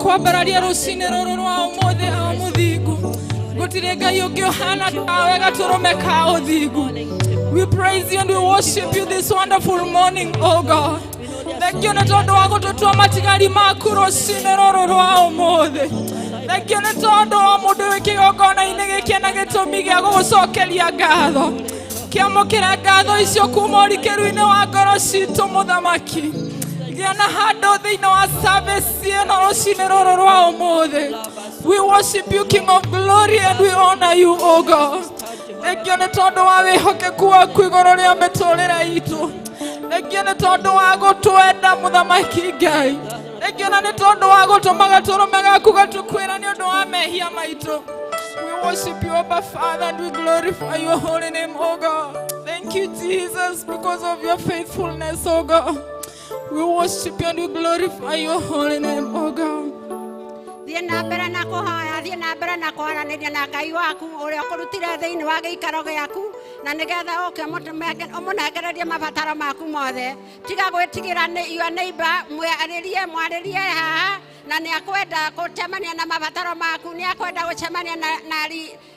Tũkwambararia rũcinĩ rũrũ rwa ũmũthĩ o mũthingu. Gũtirĩ Ngai ũngĩ ũhana tawe, gatũrũme ka ũthingu. We praise you and we worship you this wonderful morning, oh God. Thank you nĩ tondũ wa gũtũtua matigari maku rũcinĩ rũrũ rwa ũmũthĩ. Thank you nĩ tondũ wa mũndũ wĩ kĩgongona-inĩ gĩkĩ na gĩtũmi gĩa gũgũcokeria ngatho. Kĩamũkĩra ngatho icio kuma ũrikĩru-inĩ wa ngoro citũ, mũthamaki. Gĩa na handũ thĩinĩ wa service ĩno rũcinĩ rũrũ rwa ũmũthĩ. We worship you, King of Glory, and we honor you, oh God. Thank you nĩ tondũ wa wĩhokeku waku igũrũ rĩa mĩtũrĩre itũ. Thank you nĩ tondũ wa gũtwenda, mũthamaki Ngai. Thank you na nĩ tondũ wa gũtũma gatũrũme gaku gatũkwĩra nĩ ũndũ wa mehia maitũ. We worship you, Abba Father, and we glorify your holy name, oh God. Thank you, Jesus, because of your faithfulness, oh God. We worship you and we glorify your holy name, oh God. Thiĩ na mbere na kũhoya, thiĩ na mbere na kwaranĩria na Ngai waku ũrĩa ũkũrutire thĩinĩ wa gĩikaro gĩaku na nĩgetha ũke ũmũnengererie mabataro maku mothe. Tiga gwĩtigĩra nĩ your neighbor, mwarĩrie, mwarĩrie haha na nĩ akwenda gũcemania na mabataro maku, nĩ akwenda gũcemania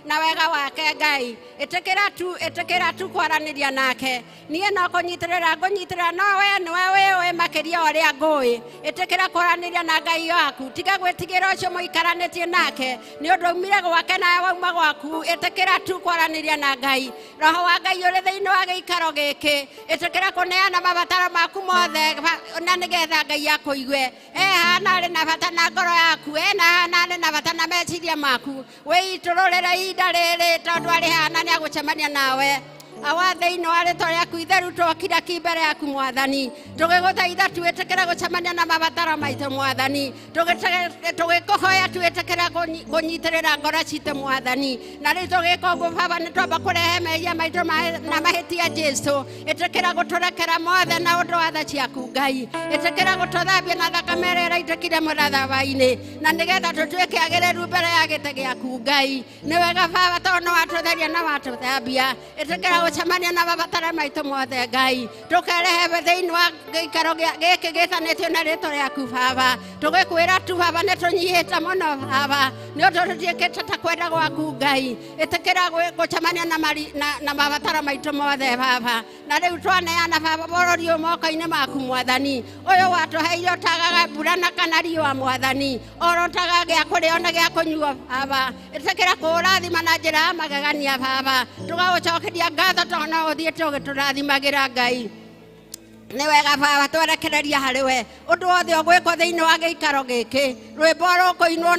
na wega wake Ngai. Ĩtĩkĩra tu, ĩtĩkĩra tu kwaranĩria nake. Niĩ no kũnyitĩrĩra ngũnyitĩrĩra, no we nĩwe wĩũĩ makĩria ũrĩa ngũĩ. Ĩtĩkĩra kwaranĩria na Ngai waku, tiga gwĩtigĩra ũcio mũikaranĩtie nake nĩ ũndũ umire gwake nawe wauma gwaku. Ĩtĩkĩra tu kwaranĩria na Ngai. Roho wa Ngai ũrĩ thĩinĩ wa gĩikaro gĩkĩ. Ĩtĩkĩra kũneana mabataro maku mothe na nĩgetha Ngai akũigue. E hana arĩ na bata na ngoro yaku, ena hana arĩ na bata na meciria maku. Wĩitũrũrĩre ihinda rĩrĩ tondũ arĩ hana nĩ agũcemania nawe. Awa, thĩinĩ wa rĩtwa rĩaku itheru twokira ki mbere yaku, mwathani, tũgĩgũthaitha twĩtĩkĩre gũcemania na mabataro maitũ, mwathani. Tũgĩkũhoya twĩtĩkĩre kũnyitĩrĩra ngoro citũ, mwathani. Na rĩu tũgĩka ũguo, baba, nĩ twamba kũrehe mehia maitũ na mahĩtia. Jesu, ĩtĩkĩra gũtũrekera mothe na ũndũ wa tha ciaku. Ngai, ĩtĩkĩra gũtũthambia na thakame ĩrĩa ĩraitĩkire mũtharaba-inĩ na nĩgetha tũtuĩke agĩrĩru mbere ya gĩtĩ gĩaku. Ngai, nĩ wega, baba, tondũ nĩ watũtheria na watũthambia. Ĩtĩkĩra gũcemania na mabataro maitũ mothe. Ngai, tũkerehe thĩinĩ wa gĩikaro gĩkĩ gĩtanĩtio na rĩtwa rĩaku, baba. Tũgĩkwĩra tu, baba, nĩ tũnyihĩte mũno, baba, nĩ ũndũ tũtiĩkĩte ta kwenda gwaku. Ngai, ĩtĩkĩra gũcemania na mabataro maitũ mothe, baba. Na rĩu twaneana, baba, bũrũri ũyũ moko-inĩ maku, mwathani, ũyũ watũheire ũtagaga mbura na kana riũa, mwathani, oro ũtagaga gĩa kũrĩa ona gĩa kũnyua. Baba, ĩtĩkĩra kũũrathima na njĩra ya magegania. Baba, tũgagũcokeria ngatho tondũ no ũthiĩte ũgĩtũrathimagĩra. Ngai, nĩ wega, baba, twerekereria harĩ we ũndũ wothe ũgwĩkwo thĩinĩ wa gĩikaro gĩkĩ, rwĩmbo rũkũinwo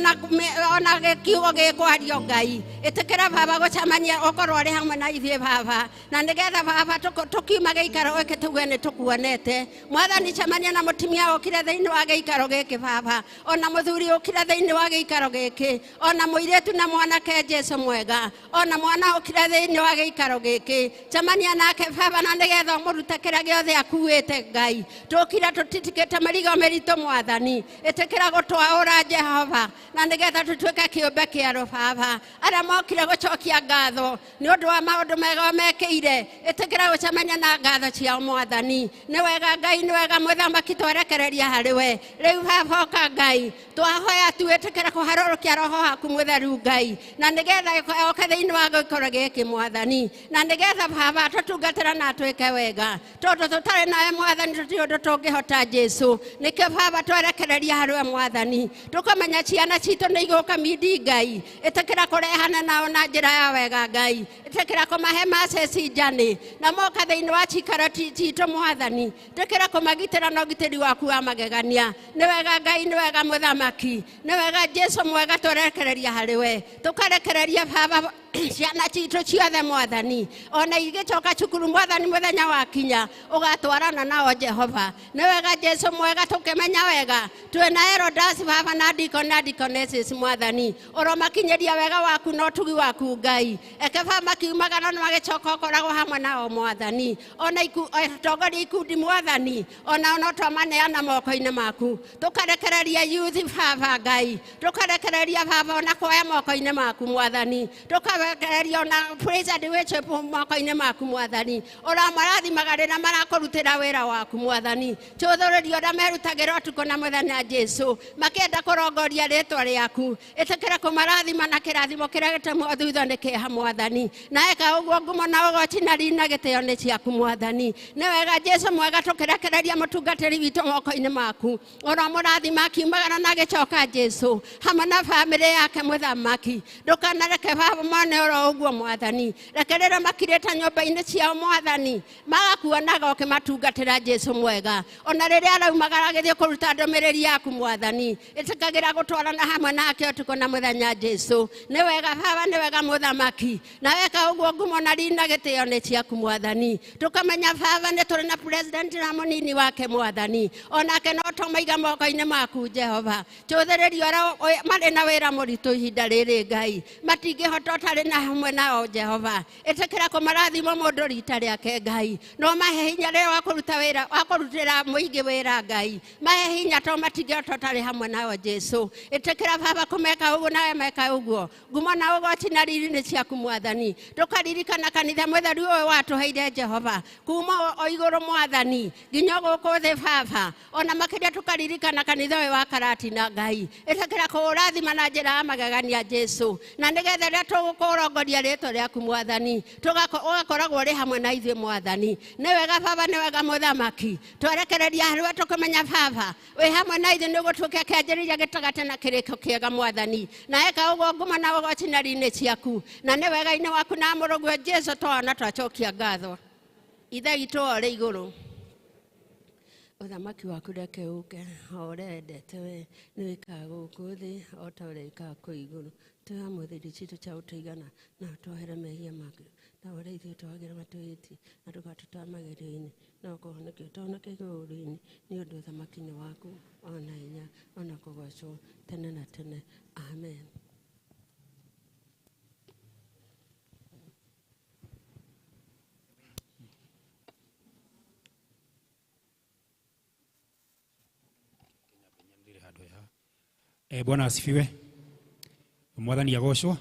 ona kiugo gĩkwario. Ngai, ĩtĩkĩra, baba, gũcemania ũkorwo ũrĩ hamwe na ithuĩ, baba, na nĩgetha, baba, tũkiuma gĩikaro gĩkĩ tuge nĩ tũkuonete. Mwathani, cemania na mũtumia ũkire thĩinĩ wa gĩikaro gĩkĩ, baba, ona mũthuri ũkire thĩinĩ wa gĩikaro gĩkĩ, ona mũirĩtu na mwanake. Jesu mwega, ona mwana ũkire thĩinĩ wa gĩikaro gĩkĩ, cemania nake, baba, na nĩgetha ũmũrute kĩrĩa gĩothe akuĩte. Ngai, tũkire tũtitikĩte mĩrigo mĩritũ. Mwathani, ĩtĩkĩra gũtwaũra, Jehova, na nĩgetha tũtuĩke kĩũmbe kĩerũ. Baba, arĩa mokire gũcokia ngatho nĩ ũndũ wa maũndũ mega mekĩire, ĩtĩkĩra gũcemania na ngatho ciao. Mwathani, nĩ wega. Ngai, nĩ wega. Mũthamaki, twerekereria harĩ we rĩu. Baba, oka. Ngai, twahoya tu ĩtĩkĩra kũharũrũkia roho waku mũtheru, Ngai, na nĩgetha oke thĩinĩ wa gĩikaro gĩkĩ, mwathani, na nĩgetha, baba, tũtungatĩra na twĩke wega, tondũ tũtarĩ nawe, mwathani, tũtirĩ ũndũ tũngĩhota. Jesu, nĩkĩo, baba, twerekereria harĩ we. Mwathani, tũkamenya ciana citũ nĩ igũka mindi. Ngai, ĩtĩkĩra kũrehana nao na njĩra ya wega. Ngai, ĩtĩkĩra kũmahe maceci njani na moka thĩinĩ wa cikaro citũ. Mwathani, ĩtĩkĩra kũmagitĩra na ũgitĩri waku wa magegania. Nĩ wega, Ngai, nĩ wega. Mũthamaki, nĩ wega. Jesu mwega, twerekereria harĩ we. Tũkarekereria, baba, ciana citũ ciothe, mwathani, ona igĩcoka cukuru. Mwathani, mũthenya wakinya ũgatwarana nao. Jehova, nĩ wega. Jesu mwega, tũkĩmenya wega twĩna elders, baba, na deacon na deaconesses. Mwathani, ũromakinyĩria wega waku na ũtugi waku. Ngai, eke, baba, makiumagara na magĩcoka ũkoragwo hamwe nao. Mwathani, ona atongoria ikundi, mwathani, ona no twamaneana moko-inĩ maku. Tũkarekereria youth, baba. Ngai, tũkarekereria, baba, ona kwaya moko-inĩ maku. Mwathani, tũkawe Tũrekererio na praise and worship moko-inĩ maku Mwathani. Ũramarathimaga rĩrĩa marakũrutĩra wĩra waku Mwathani. Tũthũrĩrio ũrĩa merutagĩra ũtukũ na mũthenya Jesu, makĩenda kũrongoria rĩtwa rĩaku. Ĩtĩkĩra kũmarathima na kĩrathimo kĩrĩa gĩtemwo thutha nĩ kĩeha Mwathani. Na eka ũguo ngumo na ũgoci na riri na gĩtĩo nĩ ciaku Mwathani. Nĩ wega Jesu mwega, tũkĩrekereria mũtungatĩri witũ moko-inĩ maku. Ũramũrathima akiumagara na agĩcoka Jesu, hamwe na bamĩrĩ yake mũthamaki. Ndũkanareke baba mone oro ũguo Mwathani. Reke rĩrĩa makirĩte nyũmba-inĩ ciao Mwathani, magakuonaga ũkĩmatungatĩra Jesu mwega. Ona rĩrĩa araumagara agĩthiĩ kũruta ndũmĩrĩri yaku Mwathani, ĩtĩkagĩra gũtwarana hamwe nake ũtukũ na mũthenya Jesu. Nĩ wega baba, nĩ wega mũthamaki. Na weka ũguo ngumo na riri na gĩtĩo nĩ ciaku Mwathani. Tũkamenya baba nĩ tũrĩ na president na mũnini wake Mwathani, onake no tũmaiga moko-inĩ maku Jehova. Tũthĩrĩrio arĩa marĩ na wĩra mũritũ ihinda rĩrĩ Ngai, matingĩhota ũtarĩ na hamwe nao Jehova. Ĩtĩkĩra kũmarathima mũndũ rita rĩake Ngai, no mahe hinya rĩrĩa wa kũruta wĩra, wa kũrutĩra mũingĩ wĩra Ngai, mahe hinya to matingĩhota ũtarĩ hamwe nao Jesu. Ĩtĩkĩra baba kũmeka ũguo nawe meka ũguo. Ngumo na ũgoci na riri nĩ ciaku Mwathani. Tũkaririkana kanitha mũtheru ũyũ watũheire Jehova, kuma o igũrũ Mwathani nginya gũkũ thĩ baba, ona makĩria tũkaririkana kanitha ũyũ wa Karatina Ngai. Ĩtĩkĩra kũũrathima na njĩra ya magegania Jesu, na nĩgetha rĩrĩa tũgũkũrongoria rĩtwa rĩaku Mwathani, ũgakoragwo ũrĩ hamwe na ithuĩ Mwathani. Nĩ wega baba, nĩ wega mũthamaki. Twerekereria harĩwe tũkĩmenya baba wĩ hamwe na ithuĩ, nĩ ũgũtuĩka kĩanjĩrĩria gĩtagatĩ na kĩrĩko kĩega Mwathani. Na eka ũguo ngumo na ũgoci na riri nĩ ciaku, na nĩ wega-inĩ waku na mũrũguo Jesu twana twacokia ngatho. Ithe witũ ũrĩ igũrũ, ũthamaki waku reke ũke, o ũrĩa wendete we nĩ wĩkaga gũkũ thĩ o ta ũrĩa wĩkaga kũu igũrũ. Tũhe ũmũthĩ irio citũ cia gũtũigana, na ũtuohere mehia maku ta ũrĩa ithuĩ tuohagĩra matũhĩtie, na ndũgatũtware magerio-inĩ, no kũhonokia ũtũhonokie ũũru-inĩ, nĩ ũndũ ũthamaki nĩ waku, ona hinya, ona kũgoocwo tene na tene. Amen. Bwana asifiwe. Mwathani agocwo.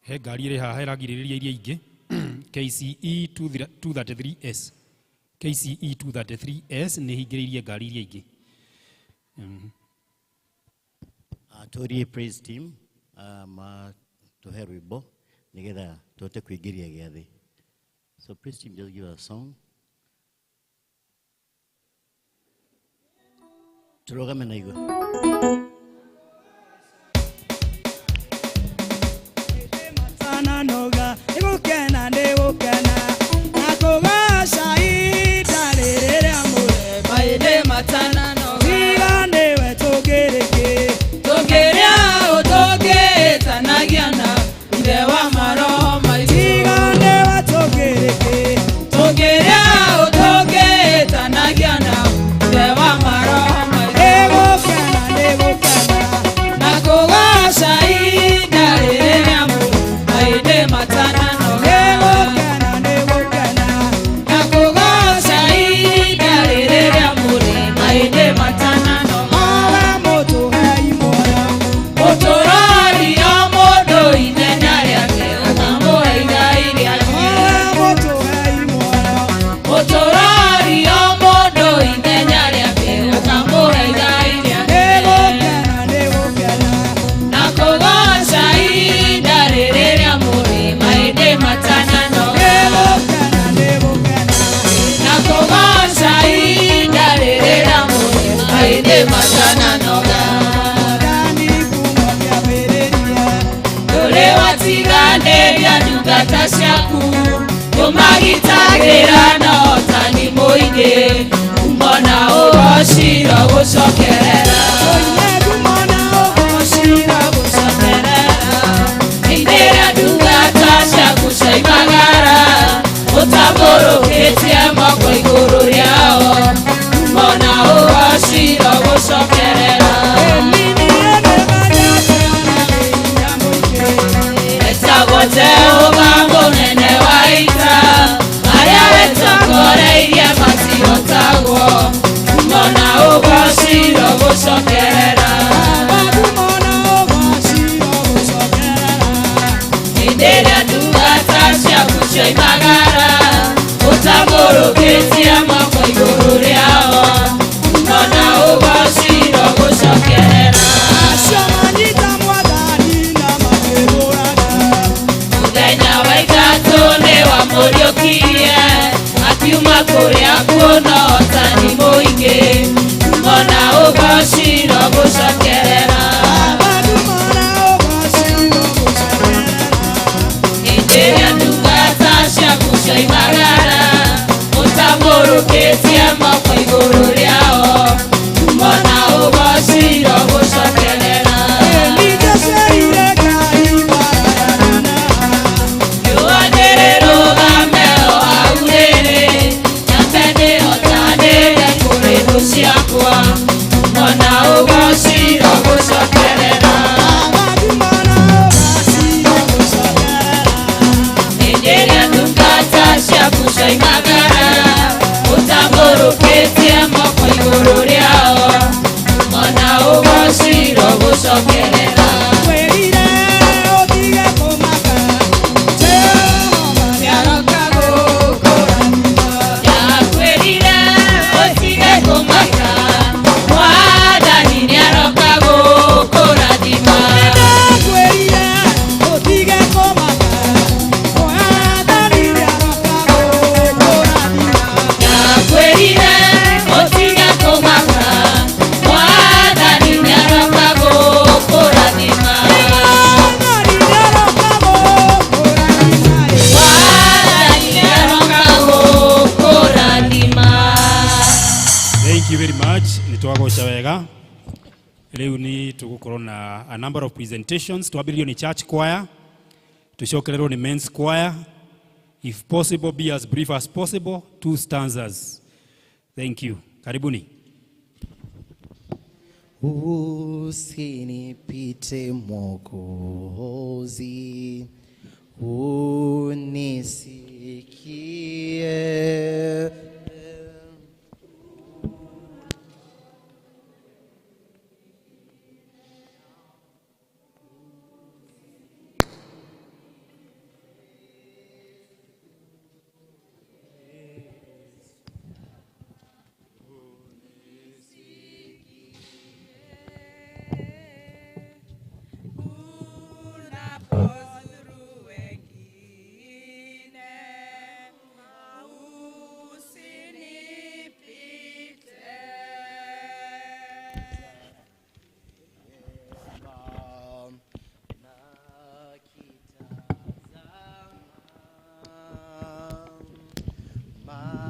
He ngari ĩrĩ haha ĩragirĩrĩria iria ingĩ, KCE 233S. KCE 233S nĩ hingĩrĩirie ngari iria ingĩ. Tũrie praise team matũhe rwĩmbo nĩgetha tũhote kũingĩria gĩathĩ. So praise team, just give us a song. Tũrũgame na igũrũ. Noga nĩgũkena, nĩgũkena na kũgaca ihinda rĩrĩ rĩa mũremba. Maĩndĩ matananoga. Tiga nĩwe tũngĩrĩkĩ. Tũngĩrĩa ũ tũngĩtanagia na ithe wa maroho maitũ. Tiga nĩwe tũngĩrĩkĩ. Tũngĩrĩa ũ tũngĩtanagia na ithe wa maroho maitũ. Nĩgũkena, nĩgũkena na kũgaca ihinda rĩrĩ rĩa maĩndĩ matananoga. Nĩgũkena, nĩgũkena na kũgaca ihinda rĩrĩ rĩa maĩndĩ matananoga. Owe mũtũhei muoyo. Mũtũraria mũndũ ithenya rĩake, ũkamũhe igai rĩake. Owe mũtũhei muoyo. Mũtũraria mũndũ ithenya rĩake, ũkamũhe igai rĩake. Nĩgũkena, nĩgũkena na kũgoca ihinda rĩrĩ rĩa maĩndĩ matananoga. Nĩgũkena, nĩgũkena na kũgoca ihinda rĩrĩ rĩa maĩndĩ matananoga. Mwathani kuma kĩambĩrĩria. Ndũrĩ watiganĩria ndungata ciaku, ũmagitagĩra na ũhotani mũingĩ, ngumo na ũgociro gũcokerera. Tũine ngumo na ũgociro gũcokerera. Hĩndĩ ĩrĩa ndungata ciaku ciaimagara, ũtambũrũkĩtie moko igũrũ rĩao, ngumo na ũgociro gũcokerera. Ĩni niĩ nĩmenyete ona wĩ hinya mũingĩ. Etagwo Jehova mũnene wa ita, arĩa wĩtongoreirie matihota. Ciakwa mwana ũgociro gũcokerera. Hĩndĩ ĩrĩa ndungata ciaku cioimagara ũtambũrũkĩtie moko igũrũ rĩao mwana ũgociro gũcokerera. Ndakwĩrire ũtige kũmaka, Mwathani nĩaroka gũkũrathima. Ndakwĩrire ũtige kũmaka, Mwathani nĩaroka gũkũrathima. Mwathani nĩaroka gũkũrathima. Thank you very much. Nĩ twagoca wega. Rĩu nĩ tũgũkorwo na a number of presentations. Twambĩrĩrio nĩ church choir, tũcokererwo nĩ men's choir. If possible, be as brief as possible, two stanzas. Thank you. Karibuni. Usinipite Mwokozi, unisikie.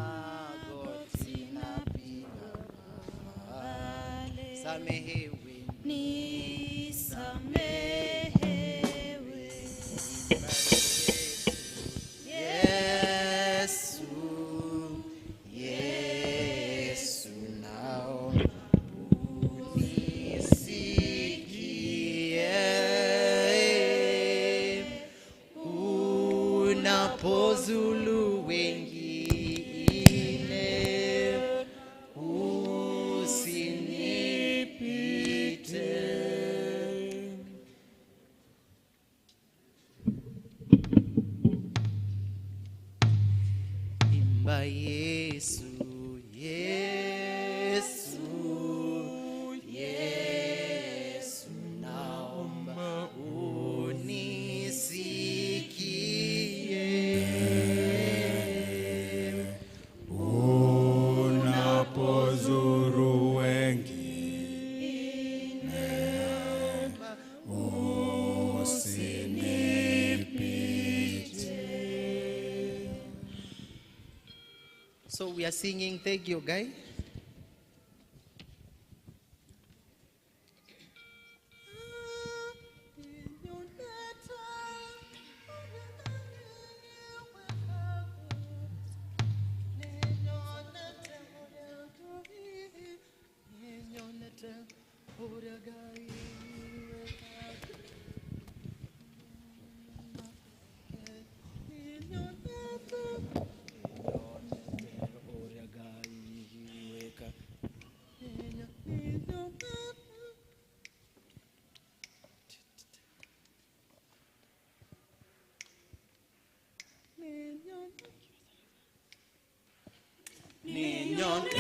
Magoti napiga, samehewe. Nisamehewe. Yesu, Yesu naomba unisikie unapozulu wengine usinipite. Imba Yesu, Yesu, Yesu, naomba unisikie. Unapozuru wengine usinipite. So we are singing Thank You, guy.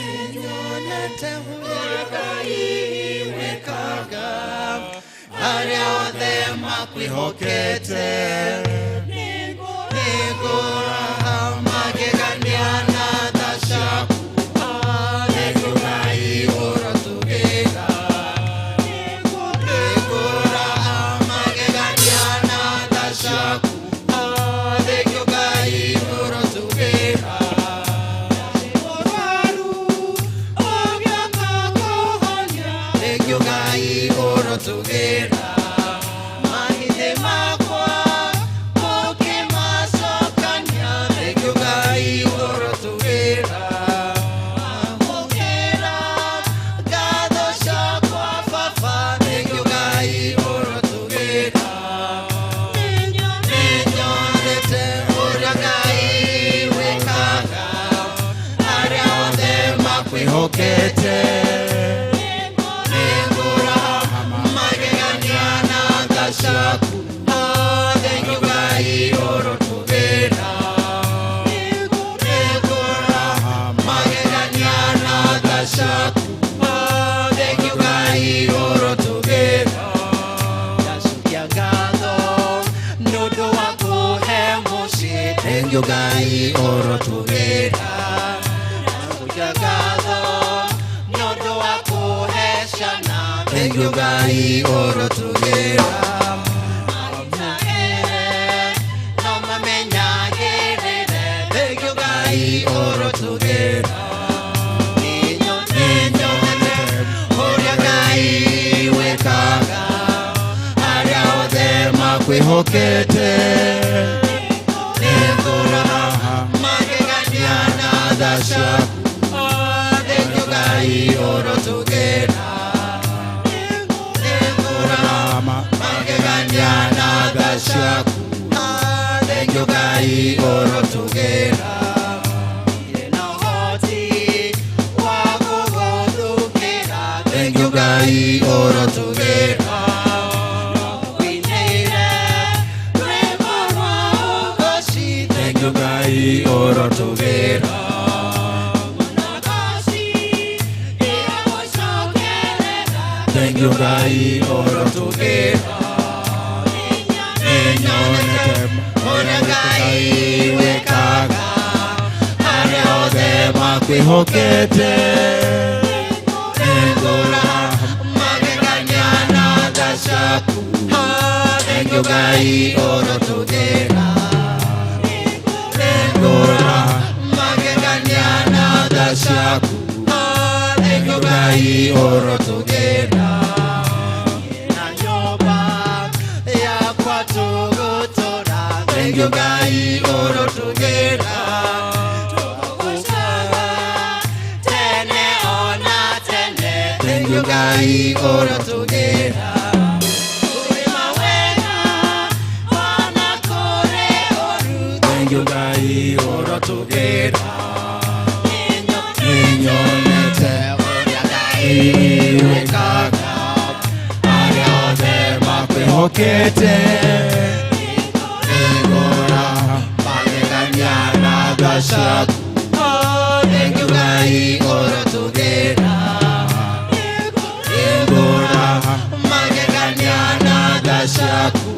Ninyonete ũrĩa Ngai wĩkaga, arĩa othe makwĩhokete. Nĩngũraha magegania na tha ciaku, nĩguo Ngai ũrotũgĩra. Nĩngũraha magegania na tha ciaku, nĩguo Ngai ũrotũgĩra. Thank you, Ngai ũrotũgĩra. Mahĩndĩ makwa ũkĩmacokania. Thank you, Ngai ũrotũgĩra. Amũkĩra makwĩhokete. Nĩngũraha magegania na tha ciaku. Thengiũ Ngai ũrotũgĩra. Nĩngũraha magegania na tha ciaku. Thengiũ Ngai ũrotũgĩra. Ndacokia ngatho nĩ ũndũ wa kũhe mũciĩ. Thengiũ Ngai ũrotũgĩra. Ndacokia ngatho nĩ ũndũ wa kũhe ciana. Thengiũ Ngai ũrotũgĩra. No mamenyagĩrĩre. Thengiũ Ngai ũrotũgĩra. Nĩnyonete ũrĩa Ngai wĩkaga arĩa othe makwĩhokete. Nĩngũraha magegania na tha ciaku. Thengiũ Ngai ũrotũgĩra. Nĩngũraha magegania na tha ciaku. Thengiũ Ngai ũrotũgĩra. Ndirĩ na ũhoti wa gũgũthukĩra. Thengiũ Ngai ũrotũgĩra. Ngũinĩre rwĩmbo rwa ũgoci. Thengiũ Ngai ũrotũgĩra. Thengiũ Ngai ũrotũgĩra. Nĩnyonete ũrĩa Ngai wĩkaga arĩa othe makwĩhokete. Nĩngũraha magegania na tha ciaku. Thengiũ Ngai ũrotũgĩra. Nĩngũraha magegania na tha ciaku. Thengiũ Ngai ũrotũgĩra. Na nyũmba yakwa tũgũtũra. Thengiũ Ngai ũrotũgĩra. Tũgũcoka tene ona tene. Thengiũ Ngai ũrotũgĩra. Kũrĩ mawega ona kũrĩ ũru. Thengiũ Ngai ũrotũgĩra. Nĩnyonete ũrĩa Ngai wĩkaga arĩa othe makwĩhokete. Nĩngũraha magegania na tha ciaku. Thengiũ Ngai ũrotũgĩra. Nĩngũraha magegania na tha ciaku.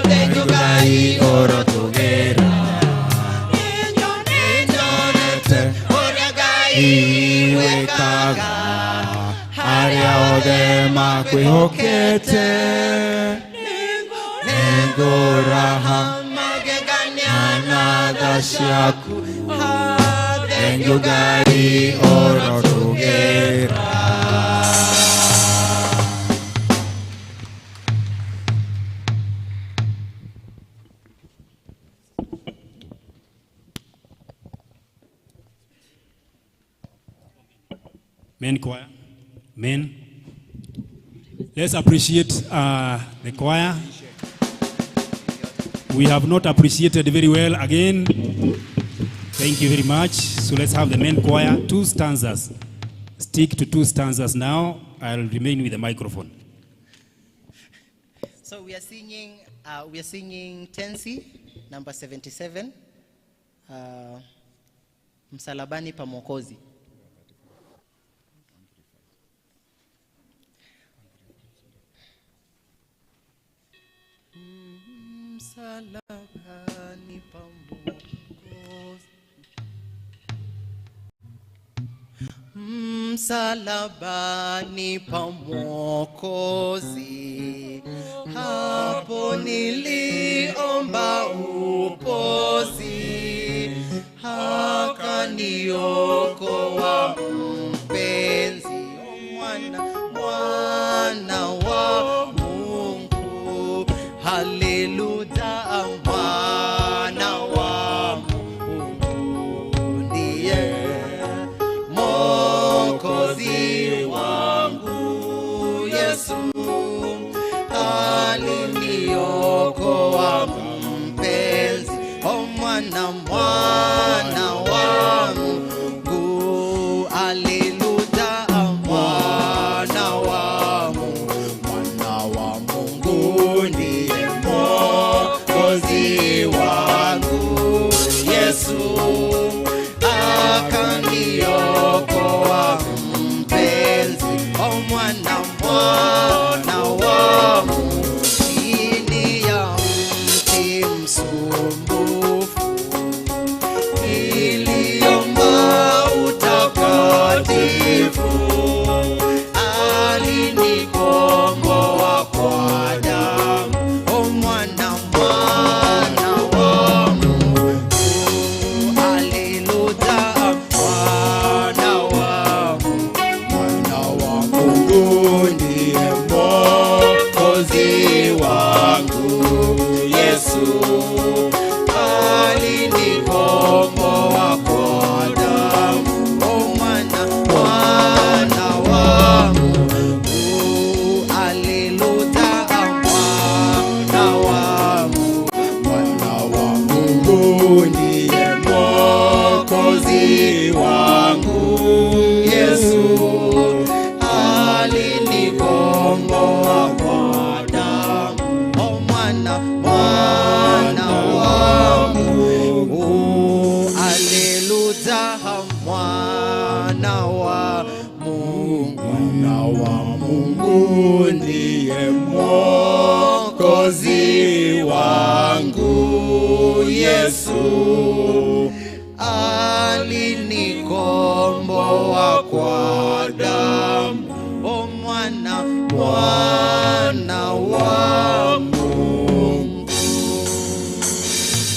Thengiũ Ngai ũrotũgĩra. Nĩnyonete ũrĩa Ngai wĩkaga arĩa othe makwĩhokete. Nĩngũraha magegania na tha ciaku. Thengiũ Ngai ũrotũgĩra. Men choir. Men. Let's appreciate the choir. We have not appreciated very well again. Thank you very much. So let's have the men choir, 2 stanzas. Stick to 2 stanzas now. I'll remain with the microphone. So we are singing Tensi number 77, Msalabani pa Mwokozi. Msalabani pa Mwokozi. Msalabani pa Mwokozi, hapo niliomba upozi, akaniokoa mpenzi, mwana, mwana wa Mungu, haleluya, mwana wa Mungu ndiye Mwokozi wangu, Yesu aliniokoa mpenzi, o mwana, mwana wa Mungu, haleluya. Mungu ndiye Mwokozi wangu. Yesu alinikomboa kwa damu. O mwana, mwana wa Mungu, haleluya, mwana wa Mungu, mwana wa Mungu ndiye Mwokozi wangu. Yesu alinikomboa kwa damu. O mwana, mwana wa Mungu, haleluya, mwana wa Mungu, mwana wa Mungu ndiye Mwokozi wangu. Yesu alinikomboa kwa damu. O mwana, mwana wa Mungu.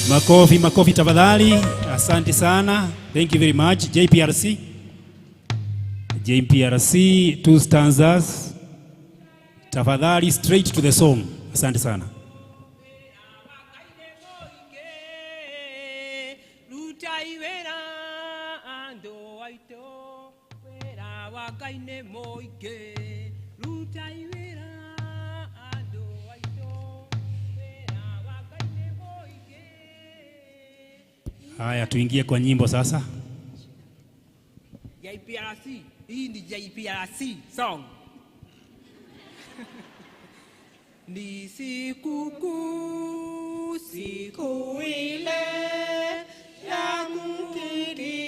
Makofi, makofi tafadhali. Asante sana. Thank you very much. JPRC. JPRC, two stanzas. Tafadhali straight to the song. Asante sana. Rutai wĩra andũ aitũ, wĩra wa Ngai nĩ mũingĩ. Rutai wĩra andũ aitũ, wĩra wa Ngai nĩ mũingĩ. Haya, tuingie kwa nyimbo sasa. JPRC, hii ni JPRC song. Ni sikukuu, siku ile ya kumkiri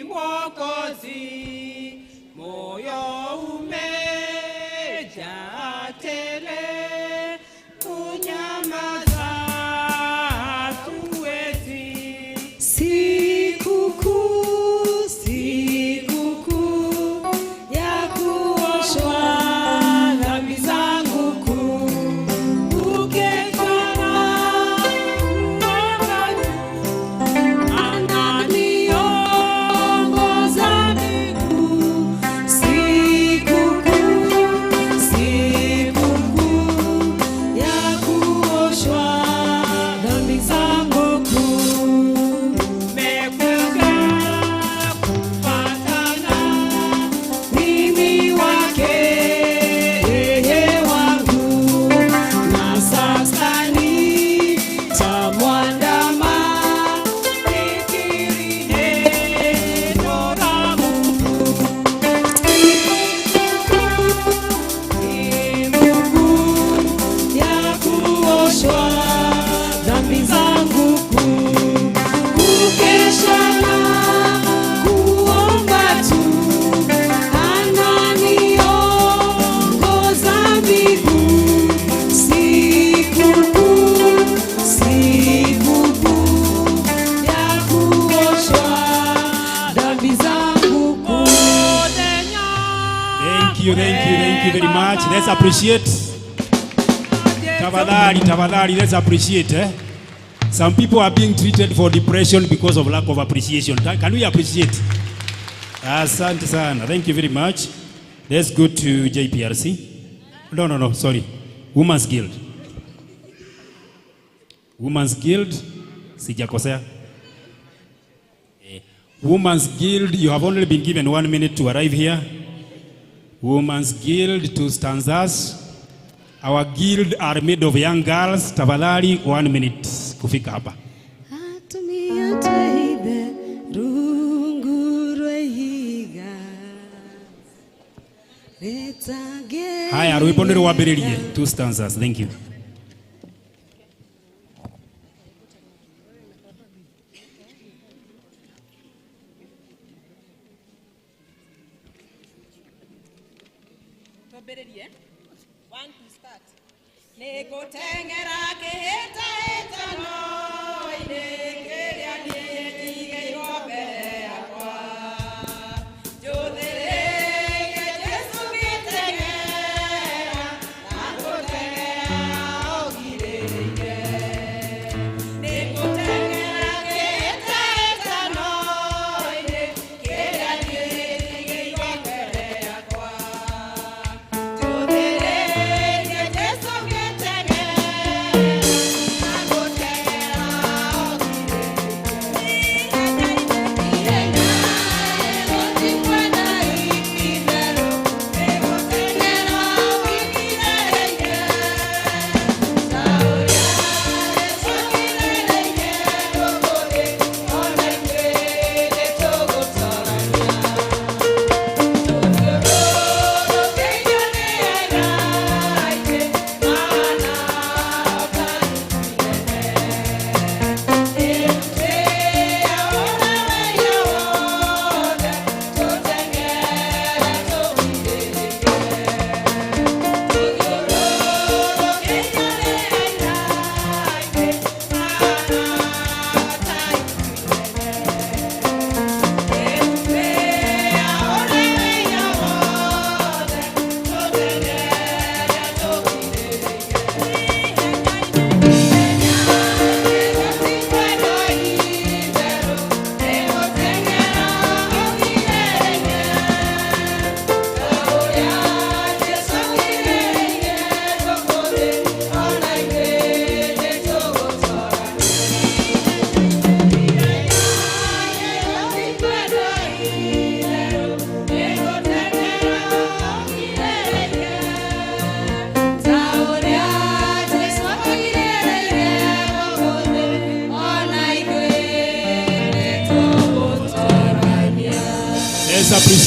Mwokozi, moyo umejaa tele, kunyamaza hatuwezi. Sikukuu, sikukuu ya kuoshwa dhambi zangu kuu, ukekana kuomba tu, ananiongoza miguu. Sikukuu, sikukuu ya kuoshwa dhambi zangu kuu, Mekuja kupatana mimi wake, yeye wangu, na sasa nitamwandama, nikiri neno la Mungu. Sikukuu ya kuoshwa dhambi zangu kuu, kukesha na kuomba tu, ananiongoza miguu. Sikukuu, sikukuu ya kuoshwa dhambi zangu kuu. Thank you, thank you, thank you very much. Let's appreciate. Tafadhali, tafadhali, let's appreciate. Eh? Some people are being treated for depression because of lack of appreciation. Can we appreciate? Asante sana. Thank you very much. Let's go to JPRC. No, sorry. Women's Guild. Women's Guild, sijakosea. Women's Guild, you have only been given 1 minute to arrive here. Women's Guild, two stanzas. Our guild are made of young girls. Tafadhali, 1 minute kufika hapa. Atumia twehithe rungu rwa ihiga. Haya, rwimbo nĩ rwambĩrĩrie. Two stanzas. Thank you. Twambĩrĩrie. One to start. Nĩngũteng'era kĩhĩtahĩtano-inĩ kĩrĩa niĩ njigĩirwo mbere yakwa. Njũthĩrĩirie Jesũ ngĩteng'era, na ngũteng'era o ngirĩrĩirie. Nĩngũteng'era kĩhĩtahĩtano-inĩ kĩrĩa niĩ njigĩirwo mbere yakwa.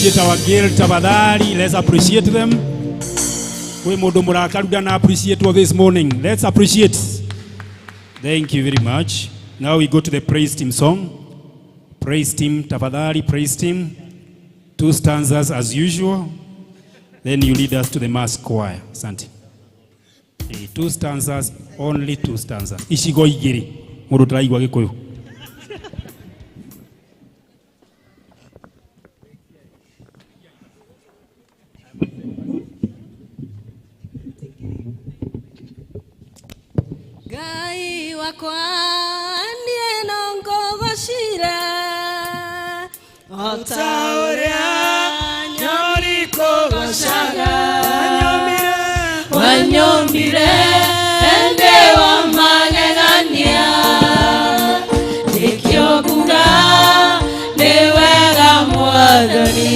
Appreciate our girl tafadhali. Let's appreciate them. Kwi mundu murakaru ndana appreciate this morning. Let's appreciate. Thank you very much. Now we go to the praise team song. Praise team tafadhali, praise team. Two stanzas as usual. Then you lead us to the mass choir. Asante. Two stanzas, only two stanzas. Icigo igiri. Mundu taraigua Gikuyu. Ngai wakwa niĩ no ngũgocire o ta ũrĩa nyoni kũgocaga wanyũmbire ndĩ wa magegania nĩkĩo nguga nĩ wega Mwathani.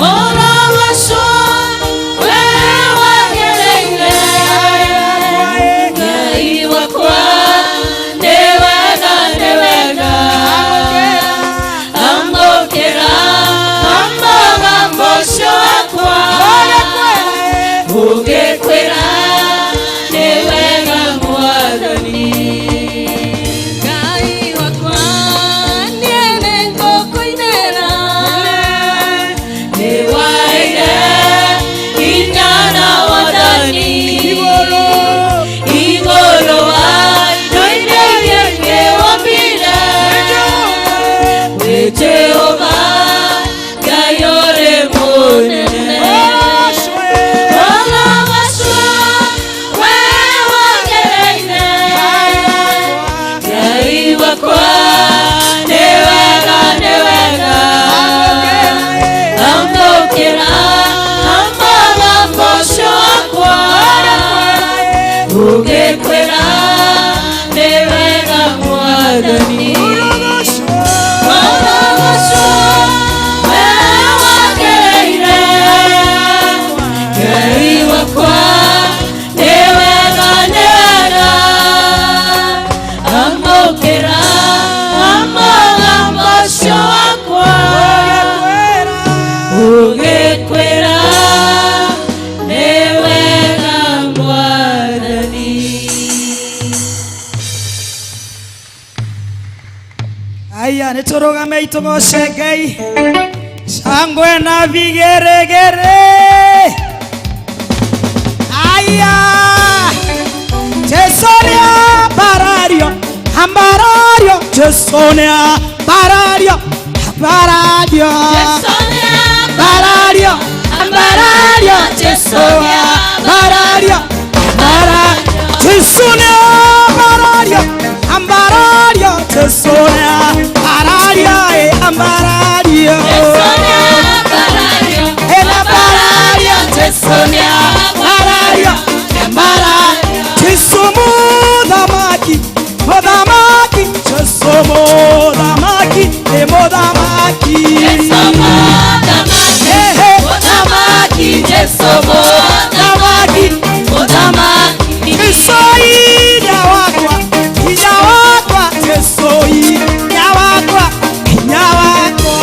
Ũrogocwo we wagĩrĩire Ngai wakwa nĩ wega nĩ wega amũkĩra mũgambo ũcio wakwa ũgĩkwĩra nĩ wega Mwathani. Ngai wakwa niĩ nĩngũkũinĩra nĩ waire hinya na wathani igũrũ wa indo iria ingĩ wombire wĩ Jehova Ngai ũrĩ mũnene. Ũrogocwo we wagĩrĩire Ngai wakwa nĩ wega nĩ wega amũkĩra mũgambo ũcio wakwa ũgĩkwĩra nĩ wega Mwathani. Ũrogocwo we wagĩrĩire Ngai wakwa nĩ wega nĩ wega amũkĩra mũgambo ũcio wakwa ũgĩkwĩra nĩ wega Mwathani. Aya nĩ tũrũgamei tũgoce Ngai shangwe na vigeregere. Aya Jesu nĩ ambarario ambarario Jesu nĩ ambarario ambarario Jesu nĩ ambarario ambarario Jesu nĩ ambarario ambarario Jesu nĩ ambarario ambarario Jesu nĩ ambarario ambarario Jesu nĩ ambarario ambarario Jesu nĩ ambarario ambarario Jesu mũthamaki mũthamaki Jesu mũthamaki nĩ mũthamaki Jesu mũthamaki mũthamaki Jesu mũthamaki mũthamaki Jesu hinya wakwa hinya wakwa Jesu hinya wakwa hinya wakwa.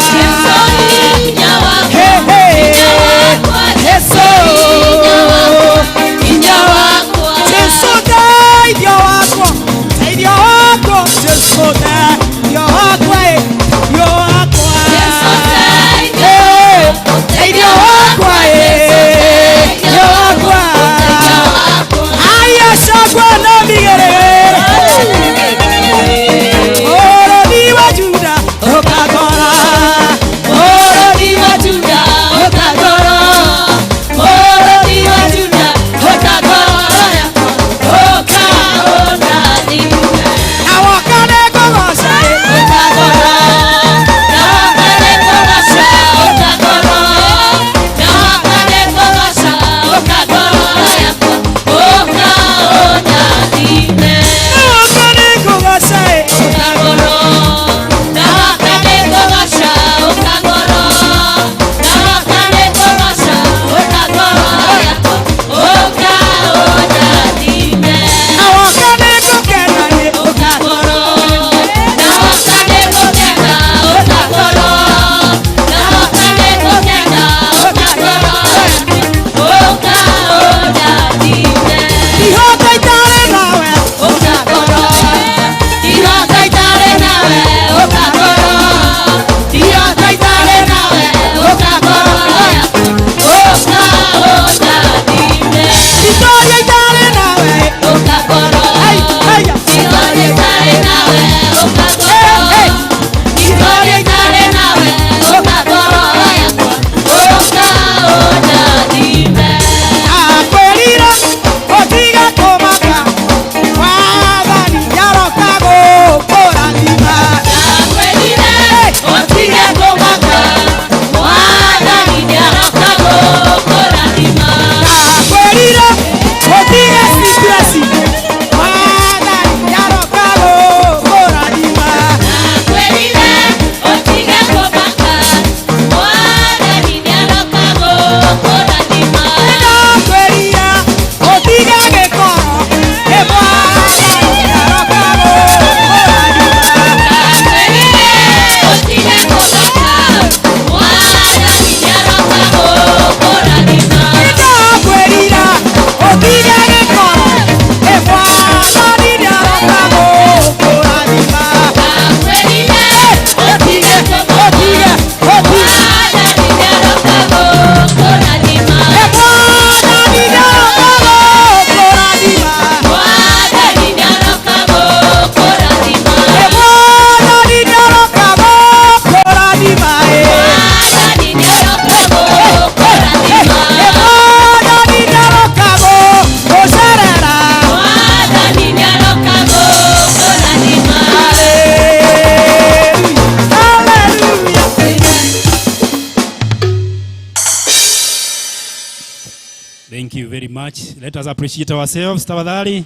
Thank you very much. Let us appreciate ourselves, tafadhali.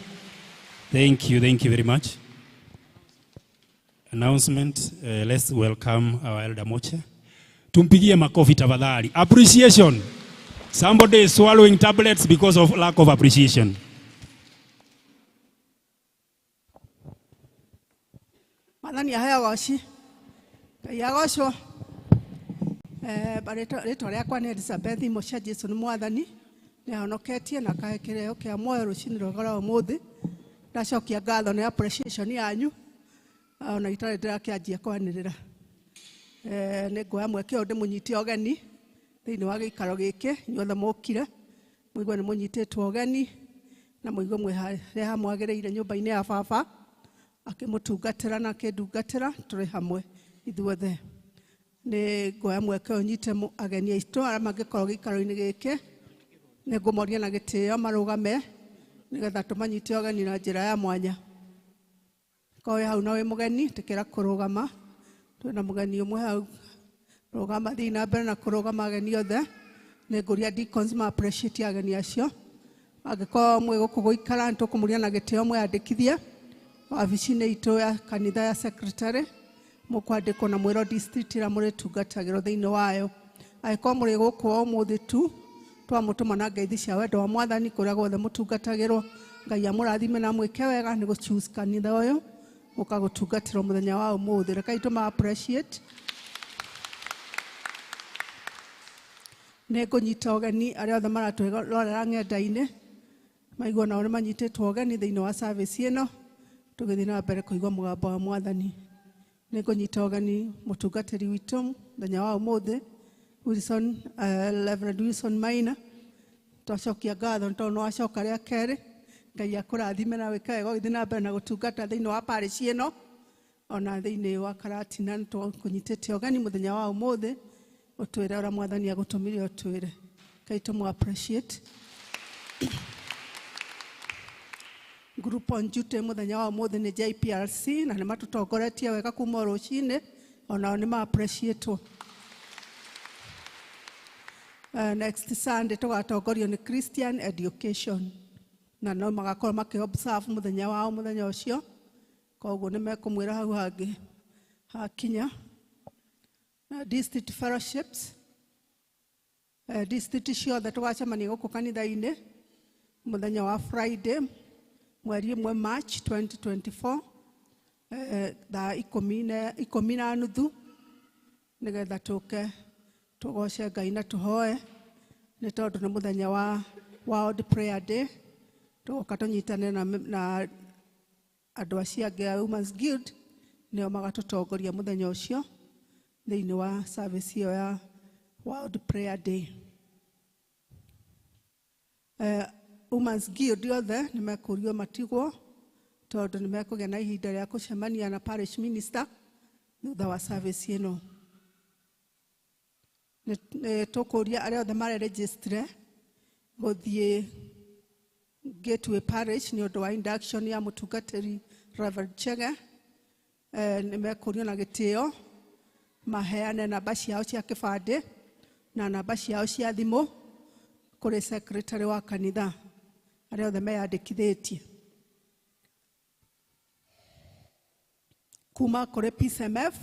Thank you very much. Announcement, let's welcome our Elder Moche. Tumpigie makofi tafadhali. Appreciation. Somebody is swallowing tablets because of lack of appreciation. Mwathani ahe ũgoci. Ngai agocwo. Rĩtwa rĩakwa nĩ Elizabeth Mosha. Jesu nĩ Mwathani, nĩ ahonoketie na akahe kĩreo kĩa muoyo rũcinĩ rwa rwa ũmũthĩ. Ndacokia ngatho nĩ appreciation yanyu ona itarĩ ndĩrakĩanjia kwanĩrĩra. Nĩ nguoya mweke ũyũ ndĩmũnyitie ũgeni thĩinĩ wa gĩikaro gĩkĩ. Inyuothe mũkire mũigue nĩ mũnyitĩtwo ũgeni na mũigue mwĩ harĩa mwagĩrĩire nyũmba-inĩ ya baba akĩmũtungatĩra na akĩndungatĩra tũrĩ hamwe ithuothe. Nĩ nguoya mweke ũyũ nyite ageni aitũ arĩa mangĩkorwo gĩikaro-inĩ gĩkĩ, nĩ ngũmoria na gĩtĩo marũgame nĩgetha tũmanyite ũgeni na njĩra ya mwanya. Korwo wĩ hau na wĩ mũgeni, tĩkĩra kũrũgama. Twĩna mũgeni ũmwe hau, rũgama, thiĩ na mbere na kũrũgama ageni othe. Nĩ ngũria deacons ma appreciate ageni acio. Angĩkorwo mwĩ gũkũ gũikara, nĩ tũkũmũria na gĩtĩo mwĩyandĩkithie wabici-inĩ itũ ya kanitha ya secretary, mũkwandĩkwo na mwĩrwo district ĩrĩa mũrĩtungatagĩrwo thĩinĩ wayo. Angĩkorwo mũrĩ gũkũ o ũmũthĩ tu, twamũtũma na ngeithi cia wendo wa Mwathani kũrĩa guothe mũtungatagĩrwo. Ngai amũrathime na mwĩke wega nĩ gũ choose kanitha ũyũ gũka gũtungatĩrwo mũthenya wa ũmũthĩ. Rekei tũma appreciate. Nĩ ngũnyita ũgeni arĩa othe maratwĩrorera ng'enda-inĩ, maigua nao nĩ manyitĩtwo ũgeni thĩinĩ wa service ĩno, tũgĩthiĩ na mbere kũigua mũgambo wa Mwathani. Nĩ ngũnyita ũgeni mũtungatĩri witũ mũthenya wa ũmũthĩ, Wilson, Reverend Wilson Maina. Twacokia ngatho nĩ tondũ nĩ wacoka rĩa kerĩ. Ngai akũrathime na wĩke wega ũgĩthiĩ na mbere na gũtungata thĩinĩ wa parish ĩno ona thĩinĩ wa Karatina. Nĩ tũkũnyitĩte ũgeni mũthenya wa ũmũthĩ ũtwĩre ũrĩa Mwathani agũtũmire ũtwĩre. Ngai tũmũ appreciate. Group on duty mũthenya wa ũmũthĩ nĩ JPRC na nĩ matũtongoretie wega kuma o rũcinĩ, onao nĩ ma appreciate. Next Sunday tũgatongorio nĩ Christian Education na no magakorwo makĩ observe mũthenya wao mũthenya ũcio, koguo nĩ mekũmwĩra hau hangĩ hakinya. Na district fellowships, district ciothe tũgacemania gũkũ kanitha-inĩ mũthenya wa Friday mweri 1 March 2024, thaa 10:30 nĩgetha tũke tũgoce Ngai na tũhoe, nĩ tondũ nĩ mũthenya wa World Prayer Day. Tũgoka tũnyitane na andũ acio angĩ a Women's Guild, nĩo magatũtongoria mũthenya ũcio thĩinĩ wa service ĩyo ya World Prayer Day. Women's Guild othe nĩ mekũrio matigwo tondũ nĩ mekũgĩa na ihinda rĩa gũcemania na parish minister thutha wa service ĩno. Nĩ tũkũria arĩa othe mareregistre gũthiĩ Gateway Parish nĩ ũndũ wa induction ya mũtungatĩri Reverend Chege, nĩ mekũrio na gĩtĩo maheane namba ciao cia kĩbandĩ na namba ciao cia thimũ kũrĩ secretary wa kanitha arĩa othe meyandĩkithĩtie. Kuma kũrĩ PCMF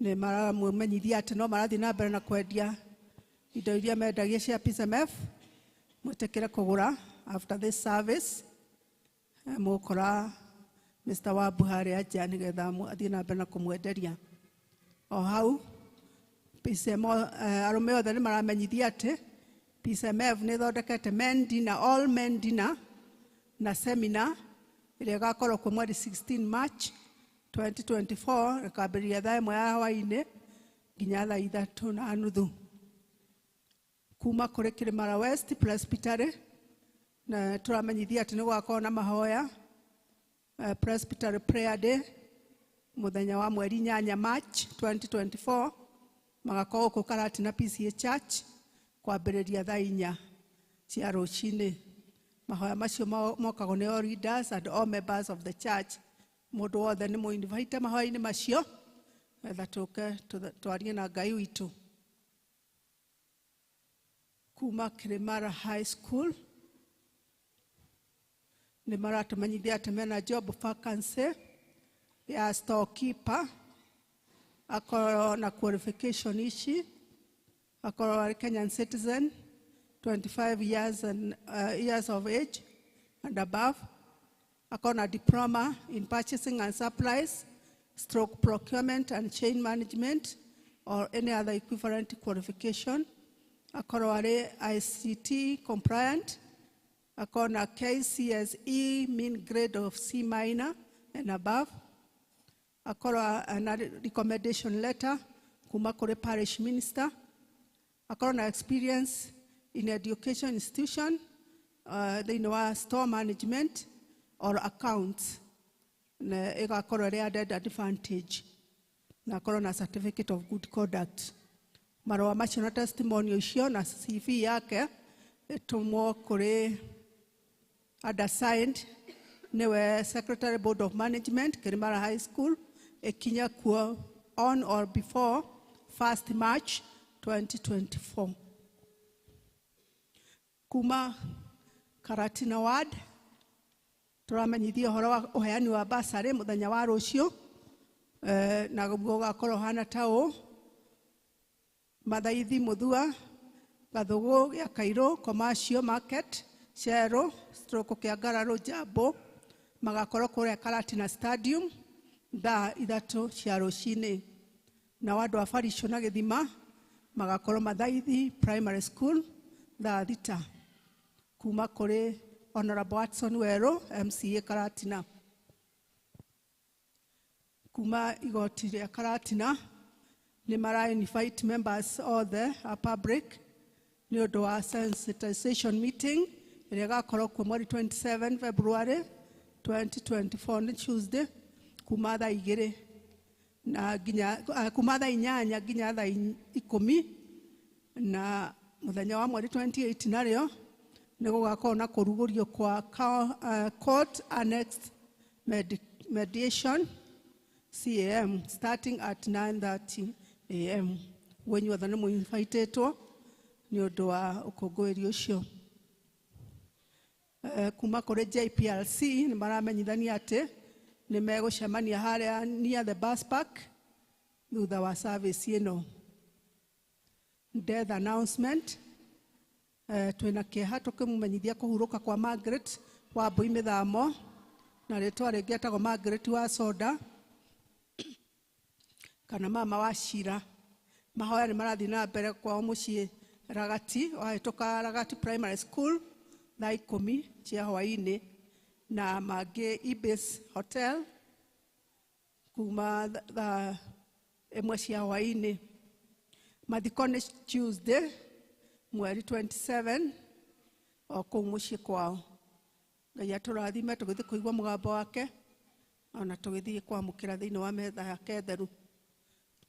nĩ maramũmenyithia atĩ no marathiĩ na mbere na kwendia indo iria mendagia cia PCMF. Mwĩtĩkĩre kũgũra after this service. Mũgũkora Mr. Wabu harĩa nja nĩgetha athiĩ na mbere na kũmwenderia. O hau PCM, arũme othe nĩ maramenyithia atĩ PCMF nĩ ĩthondekete men dinner, all men dinner na seminar ĩrĩa ĩgakorwo kuo mweri 16 March 2024, ĩkambĩrĩria thaa 1 ya hwaĩ-inĩ nginya thaa 3:30. Kuma kũrĩ Kĩrĩmara West Presbytery na tũramenyithia atĩ nĩ gũgakorwo na mahoya, Presbytery Prayer Day mũthenya wa mweri 8 March 2024, magakorwo gũkũ Karatina PCA Church kwambĩrĩria thaa 4 cia rũcinĩ. Mahoya macio mokagwo nĩ all leaders and all members of the church. Mũndũ wothe nĩ mũinvite mahoya-inĩ macio etha tũke twarie na Ngai witũ. Kuma Kirimara High School nĩ maratũmenyithia atĩ mena job vacancy ya storekeeper, akorwo na qualification ici: akorwo arĩ Kenyan citizen, 25 years, and, years of age and above, akorwo na diploma in purchasing and supplies stroke procurement and chain management or any other equivalent qualification, akorwo arĩ ICT compliant, akorwo na KCSE mean grade of C minor and above, akorwo na recommendation letter kuma kũrĩ parish minister, akorwo na experience in education institution thĩinĩ wa store management or accounts, na ĩgakorwo ĩrĩ added advantage, na akorwo na certificate of good conduct. Marũa macio na testimonial icio na CV yake ĩtũmwo kũrĩ undersigned, nĩwe Secretary, Board of Management, Kirimara High School, ĩkinye kuo on or before 1st March 2024. Kuma Karatina Ward tũramenyithia ũhoro wa ũheani wa basarĩ mũthenya wa rũciũ, na guo ũgakorwo ũhana ta ũũ: Mathaithi, Muthua, Gathugu gĩa Kairũ, Commercial Market, Cero stroke Kĩangararũ, Njambo, magakorwo kũrĩa Karatina Stadium thaa 3 cia rũcinĩ. Nao andũ a Barisho na Gĩthima magakorwo Mathaithi Primary School thaa 6. Kuma kũrĩ Honorable Watson Werũ, MCA Karatina. Kuma igoti rĩa Karatina nĩ mara invite members othe a public nĩ ũndũ wa sensitization meeting ĩrĩa ĩgakorwo kuo mweri 27 February 2024, nĩ Tuesday, kuma thaa 2 na nginya kuma thaa 8 nginya thaa 10. Na mũthenya wa mweri 28 narĩo nĩ gũgakorwo na kũrugũrio kwa court annexed mediation, CAM, starting at 9:30 a.m. Wenyu othe nĩ mũinvitĩtwo nĩ ũndũ wa ũkũngũĩri ũcio. Kuma kũrĩ JPLC nĩ maramenyithania atĩ nĩ megũcemania harĩa near the bus park thutha wa service ĩno. Death announcement. Twĩna kĩeha tũkĩmũmenyithia kũhurũka kwa Margaret Wambui Mĩthamo, na rĩtwa rĩngĩ etagwo Margaret wa Soda kana mama wa Cira. Mahoya nĩ marathiĩ na mbere kwao mũciĩ Ragati, wahĩtũka Ragati Primary School, thaa 10 cia hwaĩ-inĩ, na mangĩ Ibis Hotel kuma thaa 1 cia hwaĩ-inĩ. Mathiko nĩ Tuesday mweri 27 o kũu mũciĩ kwao. Ngai atũrathime tũgĩthiĩ kũigua mũgambo wake ona tũgĩthiĩ kwamũkĩra thĩinĩ wa metha yake theru.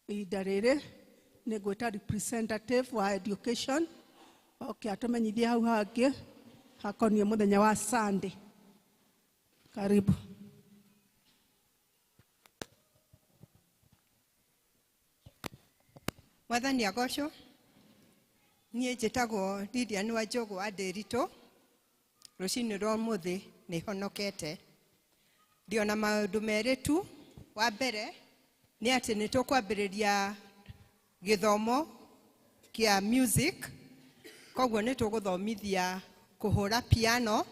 Ihinda rĩrĩ nĩ ngwĩta representative wa education oke atũmenyithie hau hangĩ hakoniĩ mũthenya wa Sunday. Karibu. Mwathani agocwo. Niĩ njĩtagwo Lilian wa Njogu wa Ndĩritũ. Rũcinĩ rwa ũmũthĩ nĩ honokete. Ndiona maũndũ merĩ tu. Wa mbere nĩ atĩ nĩ tũkwambĩrĩria gĩthomo kĩa music, koguo nĩ tũgũthomithia kũhũra piano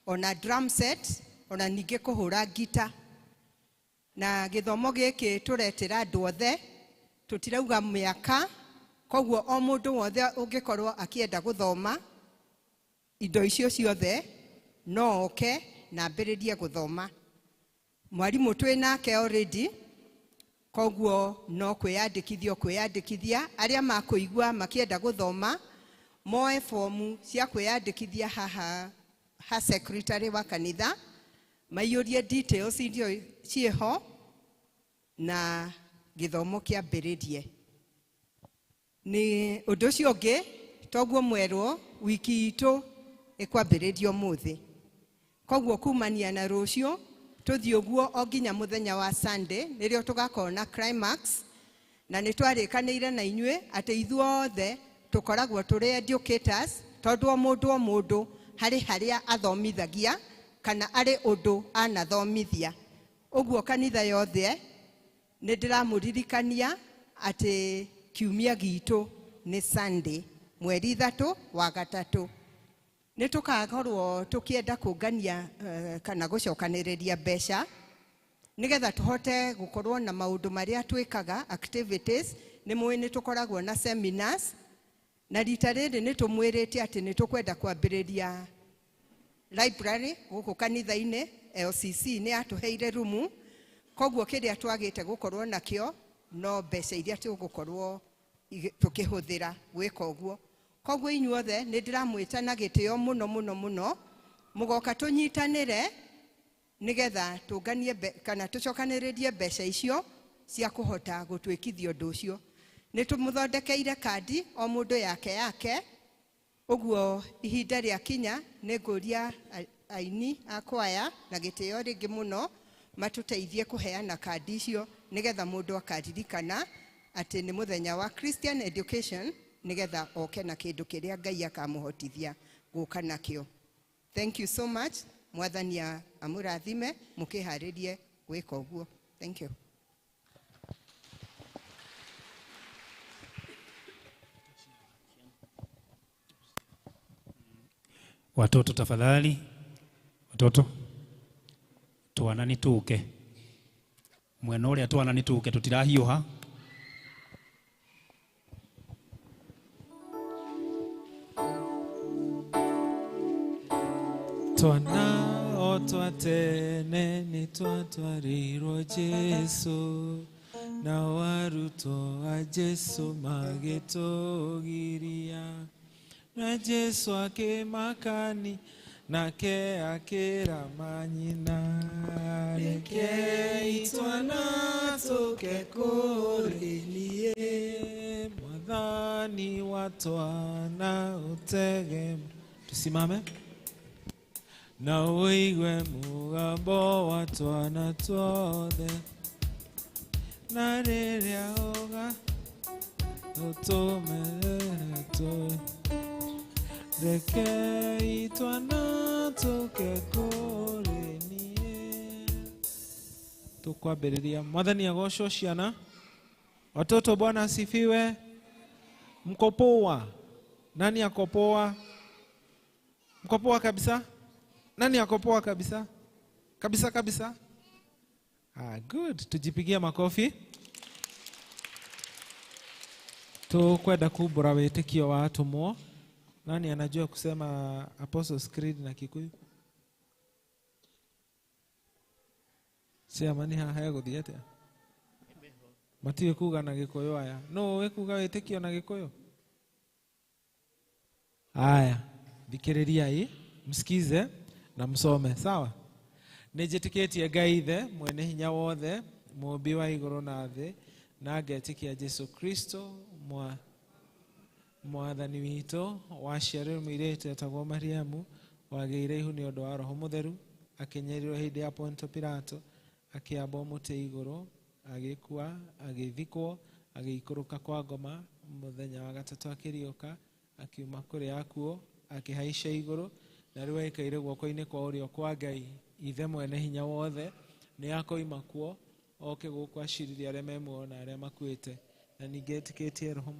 ona drum set ona ningĩ kũhũra ngita. Na gĩthomo gĩkĩ tũretĩra andũ othe, tũtirauga mĩaka, koguo o mũndũ wothe ũngĩkorwo akĩenda gũthoma indo icio ciothe no oke na ambĩrĩrie gũthoma. Mwarimũ twĩ nake already, koguo no kwĩyandĩkithia kwĩyandĩkithia. Arĩa makũigua makĩenda gũthoma moe fomu cia kwĩyandĩkithia haha ha secretary wa kanitha, maiyũrie details iria ciĩho na gĩthomo kĩambĩrĩrie. Nĩ ũndũ ũcio ũngĩ, toguo mwerwo wiki itũ ĩkwambĩrĩria ũmũthĩ, koguo kumania na rũciũ tũthiĩ ũguo o nginya mũthenya wa Sunday nĩrĩo tũgakorwo na climax. Na nĩ twarĩkanĩire na inyuĩ atĩ ithuothe Tũkoragwo tũrĩ educators tondũ o mũndũ harĩ harĩa athomithagia kana arĩ ũndũ anathomithia. Ũguo kanitha yothe nĩ ndĩramũririkania atĩ kiumia gitũ nĩ Sunday mweri 3 wa 3. Nĩ tũkakorwo tũkĩenda kũngania kana gũcokanĩrĩria mbeca nĩgetha tũhote gũkorwo na maũndũ marĩa twĩkaga activities. Nĩ mũĩ nĩ tũkoragwo na seminars, na rita rĩrĩ nĩ tũmwĩrĩte atĩ nĩ tũkwenda kwambĩrĩria library gũkũ kanitha-inĩ. LCC nĩ yatũheire rumu, koguo kĩrĩa twagĩte gũkorwo nakĩo no mbeca iria tũgũkorwo tũkĩhũthĩra gwĩka ũguo. Koguo inyuothe nĩ ndĩramwĩta na gĩtĩo mũno mũno mũno mũgoka tũnyitanĩre nĩgetha tũnganie kana tũcokanĩrĩrie mbeca icio cia kũhota gũtwĩkithia ũndũ ũcio. Nĩ tũmũthondekeire kandi o mũndũ yake yake, ũguo ihinda rĩa kinya nĩ ngũria aini a kwaya na gĩtĩo rĩngĩ mũno matũteithie kũheana kandi icio nĩgetha mũndũ akaririkana atĩ nĩ mũthenya wa Christian education nĩgetha oke na kĩndũ kĩrĩa Ngai akamũhotithia gũka nakĩo. Thank you so much. Mwathani amũrathime mũkĩharĩrie gwĩka ũguo. Thank you. Watoto tafadhali, watoto twana nĩ tũke mwena ũrĩa, twana nĩ tũke, tũtirahiũha. Twana o twatene nĩ twatwarĩirwo Jesũ, nao arutwo a Jesũ magĩtũgiria. Na Jesũ akĩmakani nake akĩra manyina, rekei twana tũke kũrĩ niĩ, mwathani wa twana ũtege. Tusimame na uigue mũgambo wa twana tuothe, na rĩrĩa ũga ũtũme tũ rekei twana tũke kũrĩ niĩ. Tukwambĩrĩria. Mwathani agocwo ciana. Watoto, Bwana asifiwe. Mko poa? Nani ako poa? Mko poa kabisa? Nani ako poa kabisa? Kabisa kabisa? Ah, good. Tujipigie makofi. Tukwenda kumbura wĩtĩkio wa atũmwo. Nani anajua kusema Apostles Creed na Kikuyu? Chairman haha egũthiĩ atĩa? Matiũĩ kuga na Gĩkũyũ aya. No ũĩ kuga wĩtĩkio na Gĩkũyũ? Aya, thikĩrĩriai, msikize na msome, sawa? Nĩnjĩtĩkĩtie Ngai Ithe mwene hinya wothe, mũũmbi wa igũrũ na thĩ, na ngetĩkia Jesũ Kristo mwathani witũ, waciarirwo mũirĩtu etagwo Mariamu, wagĩire ihu nĩ ũndũ wa Roho Mũtheru, akĩnyarirwo hĩndĩ ya Ponto Pilato, akĩambwo mũtĩ igũrũ, agĩkua, agĩthikwo, agĩikũrũka kwa ngoma, mũthenya wa gatatũ akĩriũka, akiuma kũrĩ akuũ, akĩhaica igũrũ, na rĩu aikaire guoko-inĩ kwa ũrĩo kwa Ngai Ithe mwene hinya wothe, nĩ akoima kuo oke gũkũ acirithie arĩa me muoyo na arĩa makuĩte. Na ningĩ etĩkĩtie Roho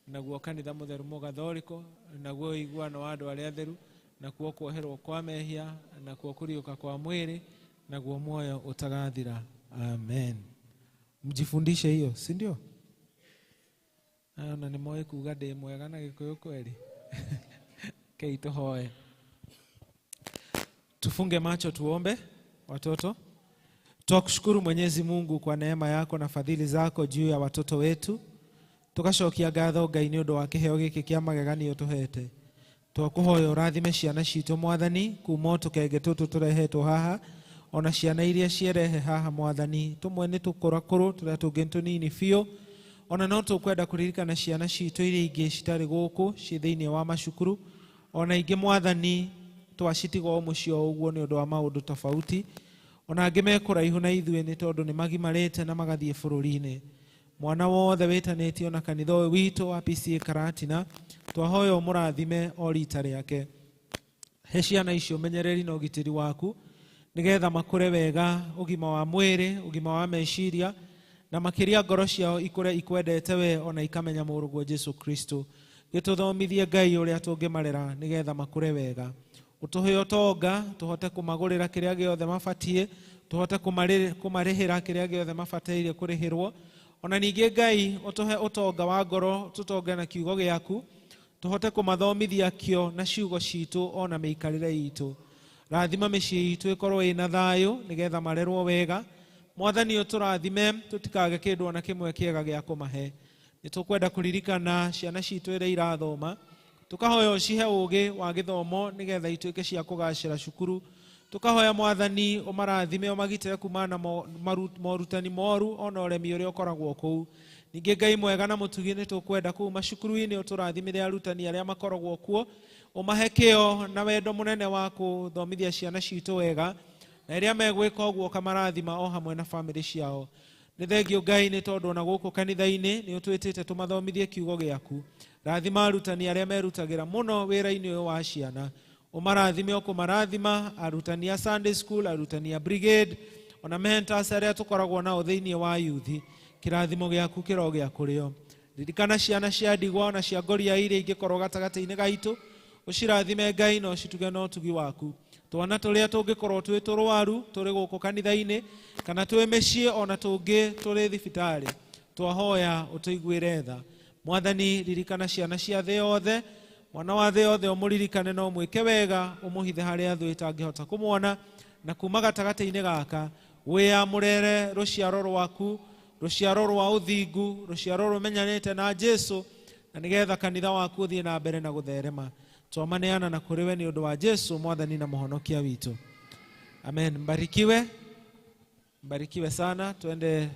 naguo kanitha mũtheru mũgathoriko, naguo ũiguano wa andũ arĩa atheru, nakuo kuoherwo kwa mehia, nakuo kũriũka kwa mwĩrĩ, naguo muoyo ũtagathira. Amen. Mjifundishe hiyo, si ndio? Na nĩ moĩ kuga ndĩ mwega na Gĩkũyũ kweli. Kei tũhoe. Tufunge macho tuombe watoto. Twakushukuru Mwenyezi Mungu kwa neema yako na fadhili zako juu ya watoto wetu. Tugacokia ngatho Ngai nĩ ũndũ wa kĩheo gĩkĩ kĩa mageganio tũhete. Twakũhoya ũrathime ciana citũ Mwathani, kuma o tũkenge tũtũ tũrehetwo haha, ona ciana iria cierehe haha Mwathani, tũmwe nĩ tũkũrakũrũ, tũrĩa tũngĩ nĩ tũnini biũ. Ona no tũkwenda kũririkana ciana citũ iria ingĩ citarĩ gũkũ, ciĩ thĩinĩ wa macukuru, ona ingĩ Mwathani twacitigwo o mũciĩ o ũguo nĩ ũndũ wa maũndũ tofauti. Ona angĩ me kũraihu na ithuĩ nĩ tondũ nĩ magimarĩte na magathiĩ bũrũri-inĩ. Mwana wothe wĩtanĩtio na kanitha ũyũ witũ wa PCEA Karatina, twahoya ũmũrathime o rita rĩake. He ciana icio ũmenyereri na ũgitĩri waku, nĩgetha makũre wega ũgima wa mwĩrĩ, ũgima wa meciria, na makĩria ngoro ciao ikũre ikwendete we ona ikamenya mũrũguo Jesu Kristo. Gĩtũthomithie Ngai ũrĩa tũngĩmarera nĩgetha makũre wega. Ũtũhe ũtonga tũhote kũmagũrĩra kĩrĩa gĩothe mabatiĩ, tũhote kũmarĩhĩra kĩrĩa gĩothe mabataire kũrĩhĩrwo. Ona ningĩ Ngai ũtũhe ũtonga wa ngoro, tũtonge na kiugo gĩaku, tũhote kũmathomithia kĩo na ciugo citũ ona mĩikarĩre itũ. Rathima mĩciĩ itũ ĩkorwo ĩna thayũ nĩgetha marerwo wega. Mwathani ũtũrathime tũtikage kĩndũ ona kĩmwe kĩega gĩa kũmahe. Nĩ tũkwenda kũririkana ciana citũ iria irathoma, tũkahoya ũcihe ũũgĩ wa gĩthomo nĩgetha ituĩke cia kũgacĩra cukuru. Tũkahoya Mwathani ũmarathime ũmagitĩre kumana na morutani moru ona ũremi ũrĩa ũkoragwo kũu. Ningĩ Ngai mwega na mũtugi nĩ tũkwenda kũu macukuru-inĩ ũtũrathimĩre arutani arĩa makoragwo kuo, ũmahe kĩo na wendo mũnene wa kũthomithia ciana citũ wega, na rĩrĩa megwĩka ũguo ũkamarathima o hamwe na bamĩrĩ ciao. Nĩ thengio Ngai nĩ tondũ ona gũkũ kanitha-inĩ nĩ ũtwĩtĩte tũmathomithie kiugo gĩaku. Rathima arutani arĩa merutagĩra mũno wĩra-inĩ ũyũ wa ciana, ũmarathime o kũmarathima, arutani a Sunday school, arutani a brigade, ona mentors arĩa tũkoragwo nao thĩinĩ wa youth. Kĩrathimo gĩaku kĩro gĩa kũrĩo. Ririkana ciana cia ndigwa ona cia ngoria iria ingĩkorwo gatagatĩ-inĩ gaitũ, ũcirathime Ngai na ũcituge na ũtugi waku. Twana tũrĩa tũngĩkorwo twĩ tũrwaru tũrĩ gũkũ kanitha-inĩ kana twĩ mĩciĩ ona tũngĩ tũrĩ thibitarĩ, twahoya ũtũiguĩre tha. Mwathani ririkana ciana cia thĩ yothe, mwana wa thĩ yothe ũmũririkane na ũmwĩke wega, ũmũhithe harĩa thũ ĩtangĩhota kũmwona, na kuma gatagatĩ-inĩ gaka wĩyamũrĩre rũciaro rwaku, rũciaro rwa ũthingu, rũciaro rũmenyanĩte na Jesu, na nĩgetha kanitha waku ũthiĩ na mbere na gũtherema. Twamaneana na kũrĩ we nĩ ũndũ wa Jesu Mwathani na Mũhonokia witũ. Amen. Mbarikiwe, mbarikiwe sana. Twende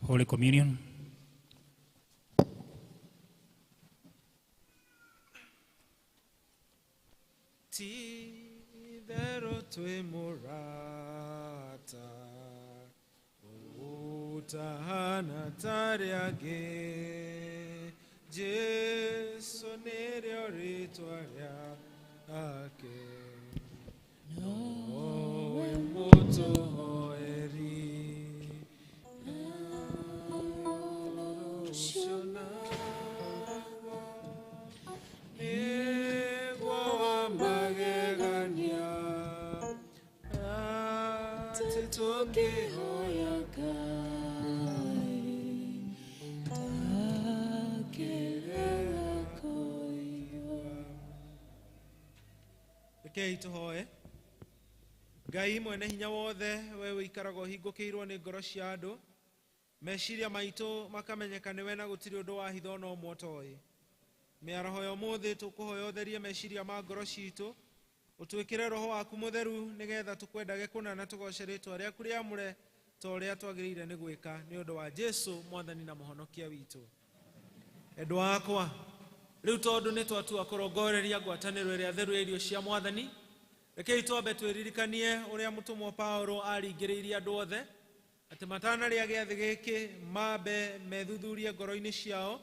Holy Communion. Ti-thero twĩ mũrata ũtahana ta arĩa angĩ, Jesu nĩrĩo rĩtwa rĩake, nowe mũtũhoeri. Ũcio naguo nĩguo wa magegania, atĩ tũngĩhoya Ngai ndakĩrega kũigua. Rekei tũhoe. Ngai mwene hinya wothe, we ũikaraga ũhingũkĩirwo nĩ ngoro cia andũ, meciria maitũ makamenyeka nĩwe na gũtirĩ ũndũ wa hitho ona ũmwe ũtoĩ. Mĩaraho ya ũmũthĩ tũkũhoya ũtherie meciria ma ngoro citũ, ũtwĩkĩre roho waku mũtheru nĩgetha tũkwendage kũna na tũgoce rĩtwa rĩaku rĩamũre ta ũrĩa twagĩrĩire nĩ gwĩka, nĩ ũndũ wa Jesu Mwathani na Mũhonokia witũ. Endwa akwa, rĩu tondũ nĩ twatua kũrongoreria ngwatanĩro ĩrĩa theru ya irio cia Mwathani, rekei twambe twĩririkanie ũrĩa mũtũmwo Paulo aringĩrĩirie andũ othe atĩ matanarĩa gĩathĩ gĩkĩ mambe methuthurie ngoro-inĩ ciao,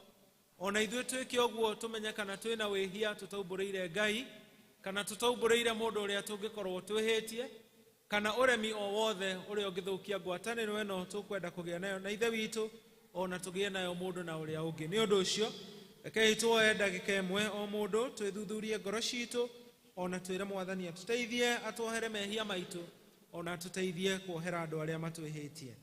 ona ithuĩ twĩke ũguo tũmenye kana twĩna wĩhia tũtaumbũrĩire Ngai, kana tũtaumbũrĩire mũndũ ũrĩa tũngĩkorwo twĩhĩtie, kana ũremi o wothe ũrĩa ũngĩthũkia ngwatanĩro ĩno tũkwenda kũgĩa nayo na Ithe witũ, ona tũgĩe nayo mũndũ na ũrĩa ũngĩ. Nĩ ũndũ ũcio rekei tuoe ndagĩka ĩmwe o mũndũ twĩthuthurie ngoro citũ, ona twĩre Mwathani atũteithie atuohere mehia maitũ, ona atũteithie kuohera andũ arĩa matwĩhĩtie.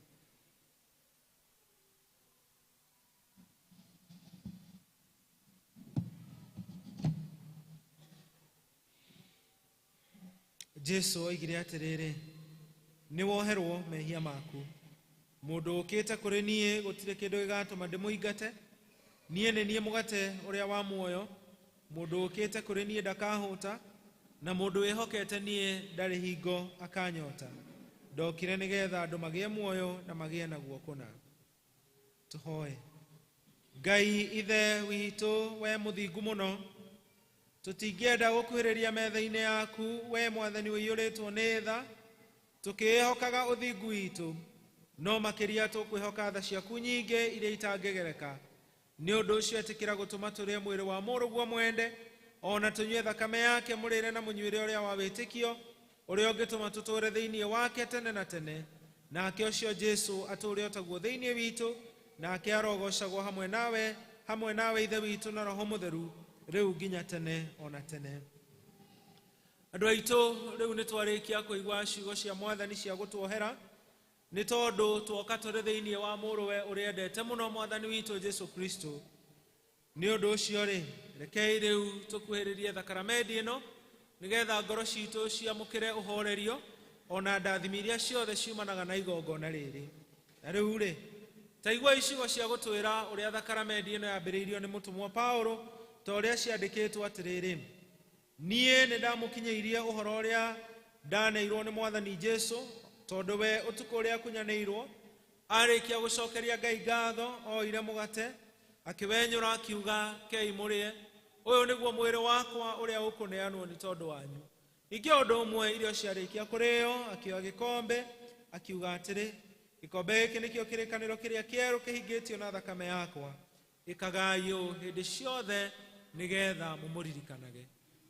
Jesu oigire atĩrĩrĩ, nĩ woherwo mehia maku. Mũndũ ũkĩte kũrĩ niĩ gũtirĩ kĩndũ gĩgatũma ndĩmũingate. Niĩ nĩ niĩ mũgate ũrĩa wa muoyo. Mũndũ ũkĩte kũrĩ niĩ ndakahũta, na mũndũ wĩhokete niĩ ndarĩ hingo akanyota. Ndokire nĩgetha andũ magĩe muoyo na magĩe naguo kũna. Tũhoe. Ngai ithe witũ, we mũthingu mũno, tũtingĩenda gũkuhĩrĩria metha-inĩ yaku, we mwathani ũiyũrĩtwo nĩ tha, tũkĩĩhokaga ũthingu witũ, no makĩria tũkwĩhoka tha ciaku nyingĩ iria itangĩgereka. Nĩ ũndũ ũcio ĩtĩkĩra gũtũma tũrĩe mwĩrĩ wa mũrũguo mwende, ona tũnyue thakame yake mũrĩre na mũnyuĩre ũrĩa wa wĩtĩkio, ũrĩa ũngĩtũma tũtũũre thĩinĩ wake tene na tene. Nake ũcio Jesu atũũre o taguo thĩinĩ witũ, nake arogocagwo hamwe nawe ithe witũ na Roho Mũtheru, rĩu nginya tene ona tene. Andũ aitũ, rĩu nĩ twarĩkia kũigua ciugo cia mwathani cia gũtuohera, nĩ tondũ tuoka tũrĩ thĩinĩ wa mũrũwe ũrĩa endete mũno, mwathani witũ Jesu Kristo. Nĩ ũndũ ũcio rĩ, rekei rĩu tũkuhĩrĩrie thakramenti ĩno, nĩgetha ngoro citũ ciamũkĩre ũhorerio ona ndathimi iria ciothe ciumanaga na igongona rĩrĩ. Na rĩu rĩ, ta igua ciugo cia gũtwĩra ũrĩa thakramenti ĩno yambĩrĩirio nĩ mũtũmwo Paulo, ta ũrĩa ciandĩkĩtwo atĩrĩrĩ: niĩ nĩ ndamũkinyĩirie ũhoro ũrĩa ndaneirwo nĩ mwathani Jesu, tondũ we ũtukũ ũrĩa akunyanĩirwo, arĩkia gũcokeria Ngai ngatho, oire mũgate, akĩwenyũra, akiuga, kei mũrĩe, ũyũ nĩguo mwĩrĩ wakwa ũrĩa ũkũneanwo nĩ tondũ wanyu. Ningĩ ũndũ ũmwe irio ciarĩkia kũrĩo, akĩoya gĩkombe, akiuga atĩrĩ, gĩkombe gĩkĩ nĩkĩo kĩrĩkanĩro kĩrĩa kĩerũ kĩhingĩtio na thakame yakwa, ĩkagai ũũ hĩndĩ ciothe nĩgetha mũmũririkanage.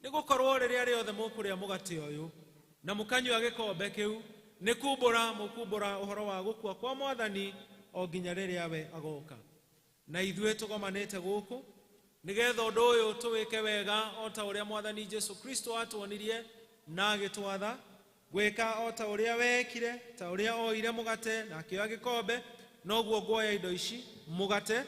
Nĩgũkorwo rĩrĩa rĩothe mũkũrĩa mũgate ũyũ na mũkanyua gĩkombe kĩu, nĩ kumbũra mũkumbũra ũhoro wa gũkua kwa mwathani o nginya rĩrĩa we agoka. Na ithuĩ tũgomanĩte gũkũ nĩgetha ũndũ ũyũ tũwĩke wega o ta ũrĩa mwathani Jesu Kristo atuonirie na agĩtwatha gwĩka o ta ũrĩa wekire, ta ũrĩa oire mũgate na akĩoya gĩkombe, noguo nguoya indo ici, mũgate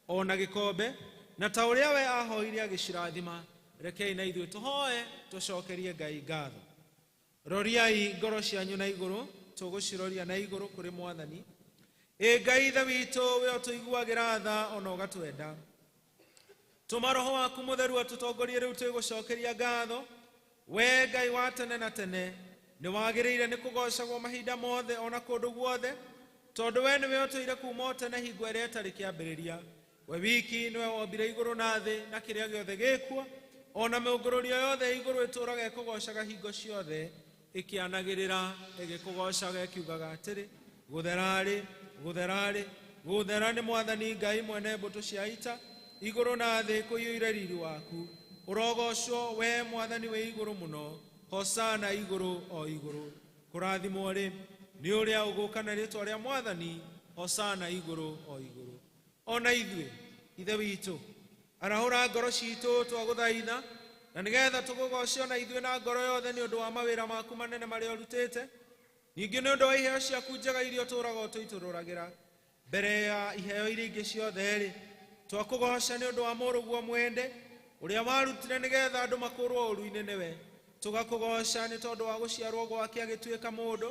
ona gĩkombe, na ta ũrĩa we ahoire agĩcirathima, rekei na ithuĩ tũhoe tũcokerie Ngai ngatho. Roriai ngoro cianyu na igũrũ, tũgũciroria na igũrũ kũrĩ mwathani. Ĩ Ngai ithe witũ, we ũtũiguagĩra tha ona ũgatwenda, tũma Roho waku mũtheru atũtongorie rĩu twĩgũcokeria ngatho. We Ngai wa tene na tene, nĩ wagĩrĩire nĩ kũgocagwo mahinda mothe ona kũndũ guothe, tondũ we nĩwe ũtũire kuma o tene hingo ĩrĩa ĩtarĩ kĩambĩrĩria. We wiki nĩwe wombire igũrũ na thĩ na kĩrĩa gĩothe gĩkuo, ona mĩũngũrũrio yothe ya igũrũ ĩtũũraga ĩkũgocaga hingo ciothe, ĩkĩanagĩrĩra ĩgĩkũgocaga ĩkiugaga atĩrĩ, gũtherarĩ, gũtherarĩ, gũthera nĩ mwathani Ngai mwene mbũtũ cia ita, igũrũ na thĩ kũiyũire riri waku. Ũrogocwo we mwathani wĩ igũrũ mũno, hosana igũrũ o igũrũ. Kũrathimwo rĩ nĩ ũrĩa ũgũka na rĩtwa rĩa mwathani, hosana igũrũ o igũrũ. Ona ithuĩ ithe witũ, arahũra ngoro citũ twagũthaitha, na nĩgetha tũkũgoce ona ithuĩ na ngoro yothe nĩ ũndũ wa mawĩra maku manene marĩa ũrutĩte, ningĩ nĩ ũndũ wa iheo ciaku njega iria ũtũũraga ũtũitũrũragĩra. Mbere ya iheo iria ingĩ ciothe rĩ, twakũgoca nĩ ũndũ wa mũrũguo mwende ũrĩa warutire nĩgetha andũ makũrwo ũũru-inĩ nĩwe. Tũgakũgoca nĩ tondũ wa gũciarwo gwake agĩtuĩka mũndũ,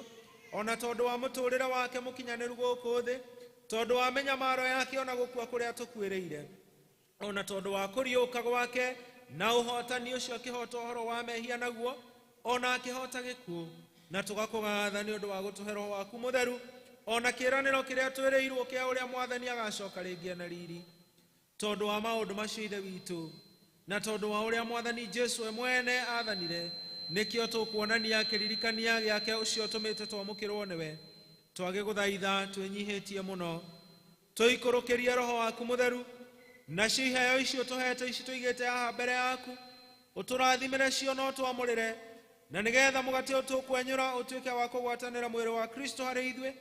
ona tondũ wa mũtũũrĩre wake mũkinyanĩru gũkũ thĩ, tondũ wa mĩnyamaro yake ona gũkua kũrĩa tũkuĩrĩire, ona tondũ wa kũriũka gwake na ũhotani ũcio akĩhota ũhoro wa mehia naguo, ona akĩhota gĩkuũ. Na tũgakũgatha nĩ ũndũ wa gũtũhe Roho waku mũtheru, ona kĩĩranĩro kĩrĩa twĩrĩirwo kĩa ũrĩa mwathani agacoka rĩngĩ na riri. Tondũ wa maũndũ macio ithe witũ, na tondũ wa ũrĩa mwathani Jesu we mwene aathanire, nĩkĩo tũkuonania kĩririkania gĩake ũcio ũtũmĩte twamũkĩrwo nĩwe. Twagĩgũthaitha twĩnyihĩtie mũno, tũikũrũkĩrie Roho waku mũtheru, nacio iheo icio tũhete ici tũigĩte haha mbere yaku, ũtũrathimĩre cio no twamũrĩre, na nĩgetha mũgate ũyũ tũkwenyũra ũtuĩke wa kũgwatanĩra mwĩrĩ wa Kristo harĩ ithuĩ,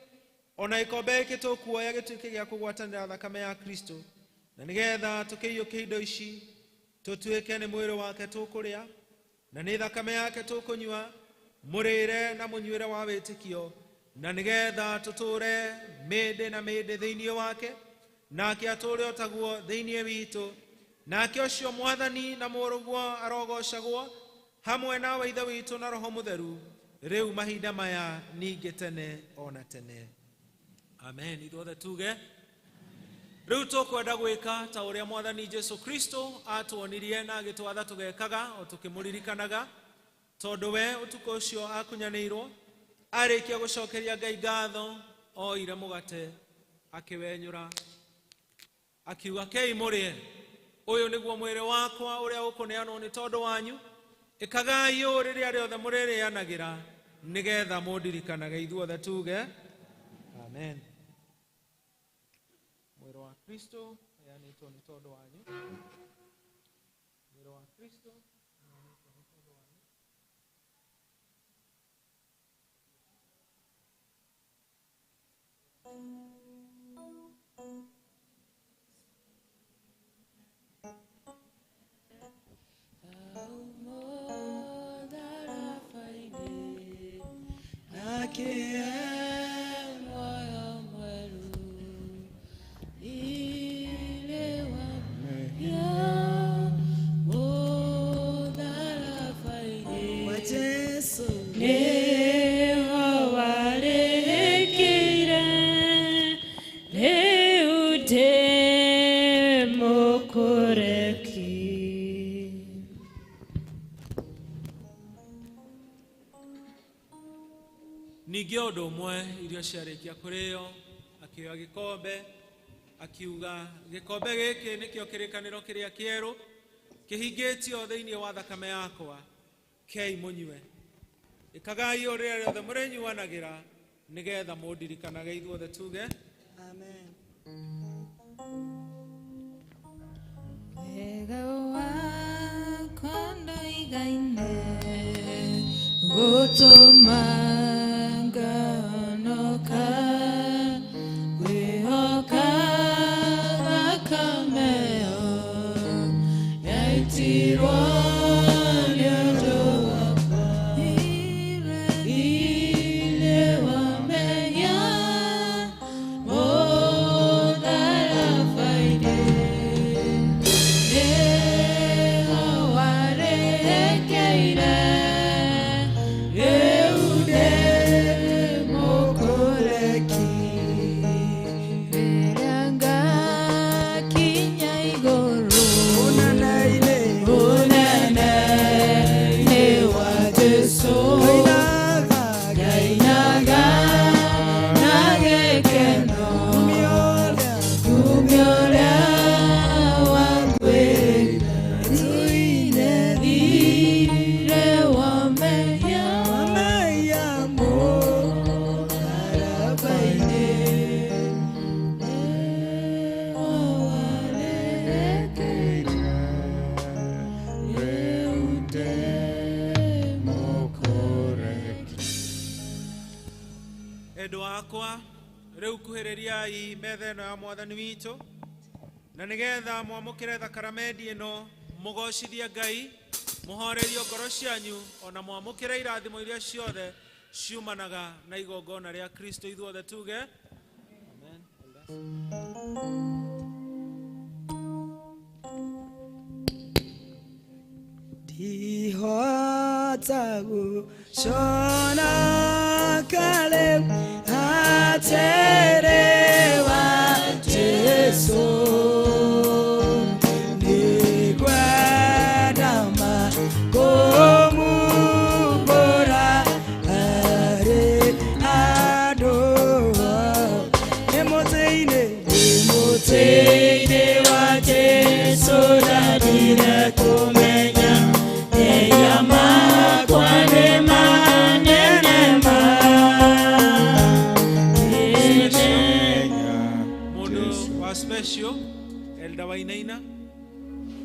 ona gĩkombe gĩkĩ tũkuoya gĩtuĩke gĩa kũgwatanĩra thakame ya Kristo, na nĩgetha tũkĩiyũkie indo ici tũtuĩke nĩ mwĩrĩ wake tũkũrĩa na nĩ thakame yake tũkũnyua, mũrĩre na mũnyuĩre wa wĩtĩkio, na nĩgetha tũtũũre mĩndĩ na mĩndĩ thĩinĩ wake, nake atũũre o taguo thĩinĩ witũ. Nake ũcio mwathani na mũrũguo arogocagwo hamwe nawe ithe witũ na Roho Mũtheru, rĩu mahinda maya ningĩ tene ona tene. Amen. Ithuothe tuge rĩu tũkwenda gwĩka ta ũrĩa mwathani Jesu Kristo atuonirie na agĩtwatha tũgekaga o tũkĩmũririkanaga, tondũ we ũtukũ ũcio akunyanĩirwo, arĩkia gũcokeria Ngai ngatho, oire mũgate akĩwenyũra, Akiuga kei mũrĩe, ũyũ nĩguo mwĩrĩ wakwa ũrĩa ũkũneanwo nĩ tondũ wanyu, ĩkagai ũũ rĩrĩa rĩothe mũrĩrĩanagĩra nĩgetha mũndirikanage. Ithuothe tuge amen. Mwĩrĩ wa Kristo ũheanĩtwo nĩ tondũ wanyu. Mwĩrĩ wa Kristo ũheanĩtwo nĩ tondũ wanyu. Ningĩ ũndũ ũmwe irio ciarĩkia kũrĩo, akĩoya gĩkombe, akiuga, gĩkombe gĩkĩ nĩkĩo kĩrĩkanĩro kĩrĩa kĩerũ kĩhingĩtio thĩinĩ wa thakame yakwa, kei mũnyue. Ĩkagai ũũ rĩrĩa rĩothe mũrĩnyuanagĩra nĩgetha mũndirikanage. Ithuothe tuge amen. Wega wakwa ndoigaine gũtũma ngahonoka, ngwĩhoka thakame ĩyo yaitirwo nĩ ũndũ wakwa. Ire wamenya mũtharaba-inĩ nĩho warĩkĩire, rĩu ndĩ mũkũreki. Rĩrĩa ngakinya igũrũ ũnene-inĩ wa Jesũ, ngainaga na gĩkeno, kumia ũrĩa wanguĩrĩire. Ire wamenya mũtharaba-inĩ nĩho warĩkĩire, rĩu ndĩ mũkũreki. Endwa akwa, rĩu kuhĩrĩriai metha ĩno ya mwathani witũ, na nĩgetha mwamũkĩre thakaramendi ĩno, mũgocithie Ngai, mũhorerie ngoro cianyu, ona mwamũkĩre irathimo iria ciothe ciumanaga na igongona rĩa Kristo. Ithuothe tuge amen. Ndihota gucona kale aterewa Jesu, nĩngwenda kũmumbũra harĩ andũ. Nĩ mũtĩ-inĩ, nĩ mũtĩ-inĩ wa Jesu ndathire kũmenya mehia makwa nĩ manene ma. Mũndũ wa special, Elda Wainaina,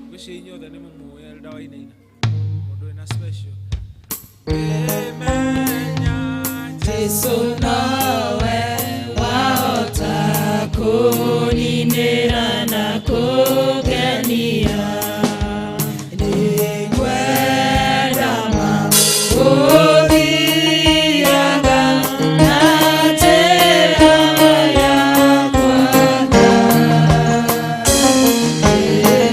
ngwĩciria inyuothe nĩ mũmũĩ Elda Wainaina, mũndũ wĩna special. Ngĩmenya Jesu nowe wahota kũninĩra na kũngenia, nĩngwenda ma gũthiaga na njĩra yakwa,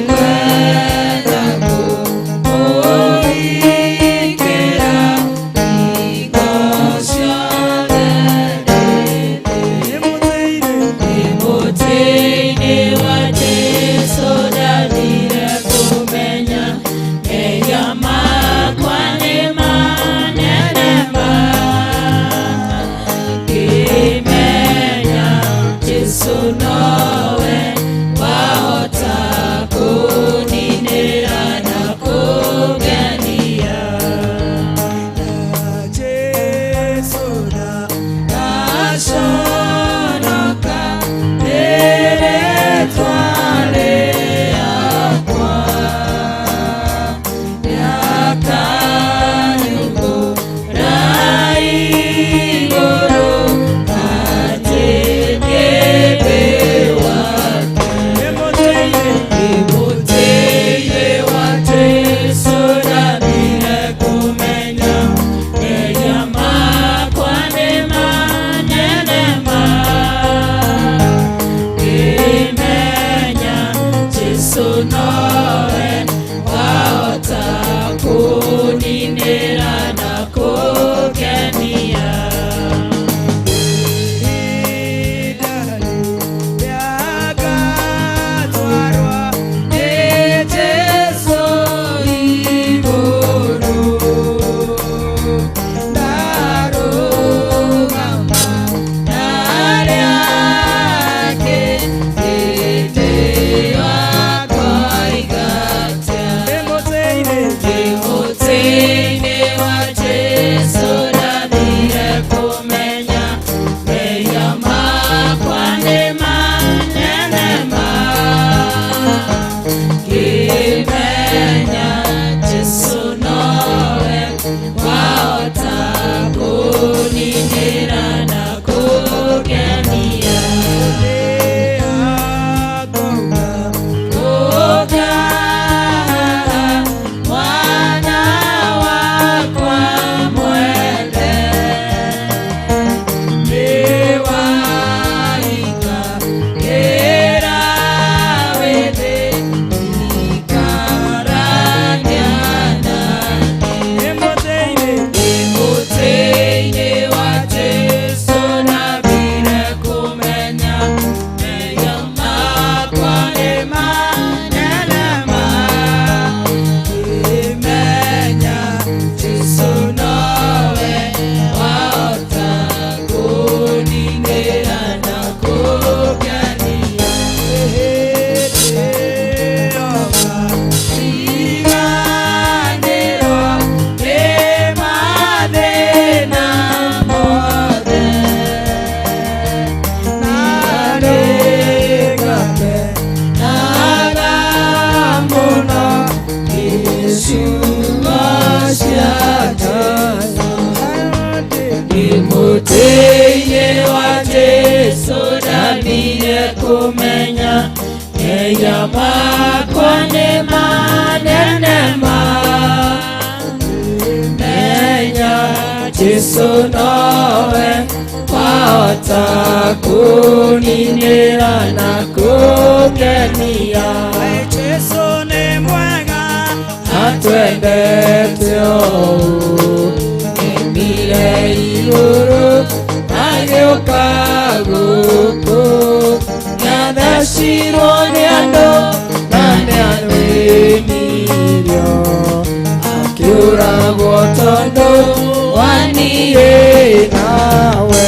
nĩngwenda kũmũhingĩra hingo ciothe. ciugo cia Jesu. Mũtĩ-inĩ wa Jesu ndambire kũmenya mehia makwa nĩ manene ma menya Jesu nowe wahota kũninĩra na kũngenia. Jesu nĩ mwega atwendete ũũ aimire igũrũ agĩũka gũkũ nĩathecirwo nĩ andũ na nĩathĩnirio akĩũragwo tondũ wa niĩ nawe.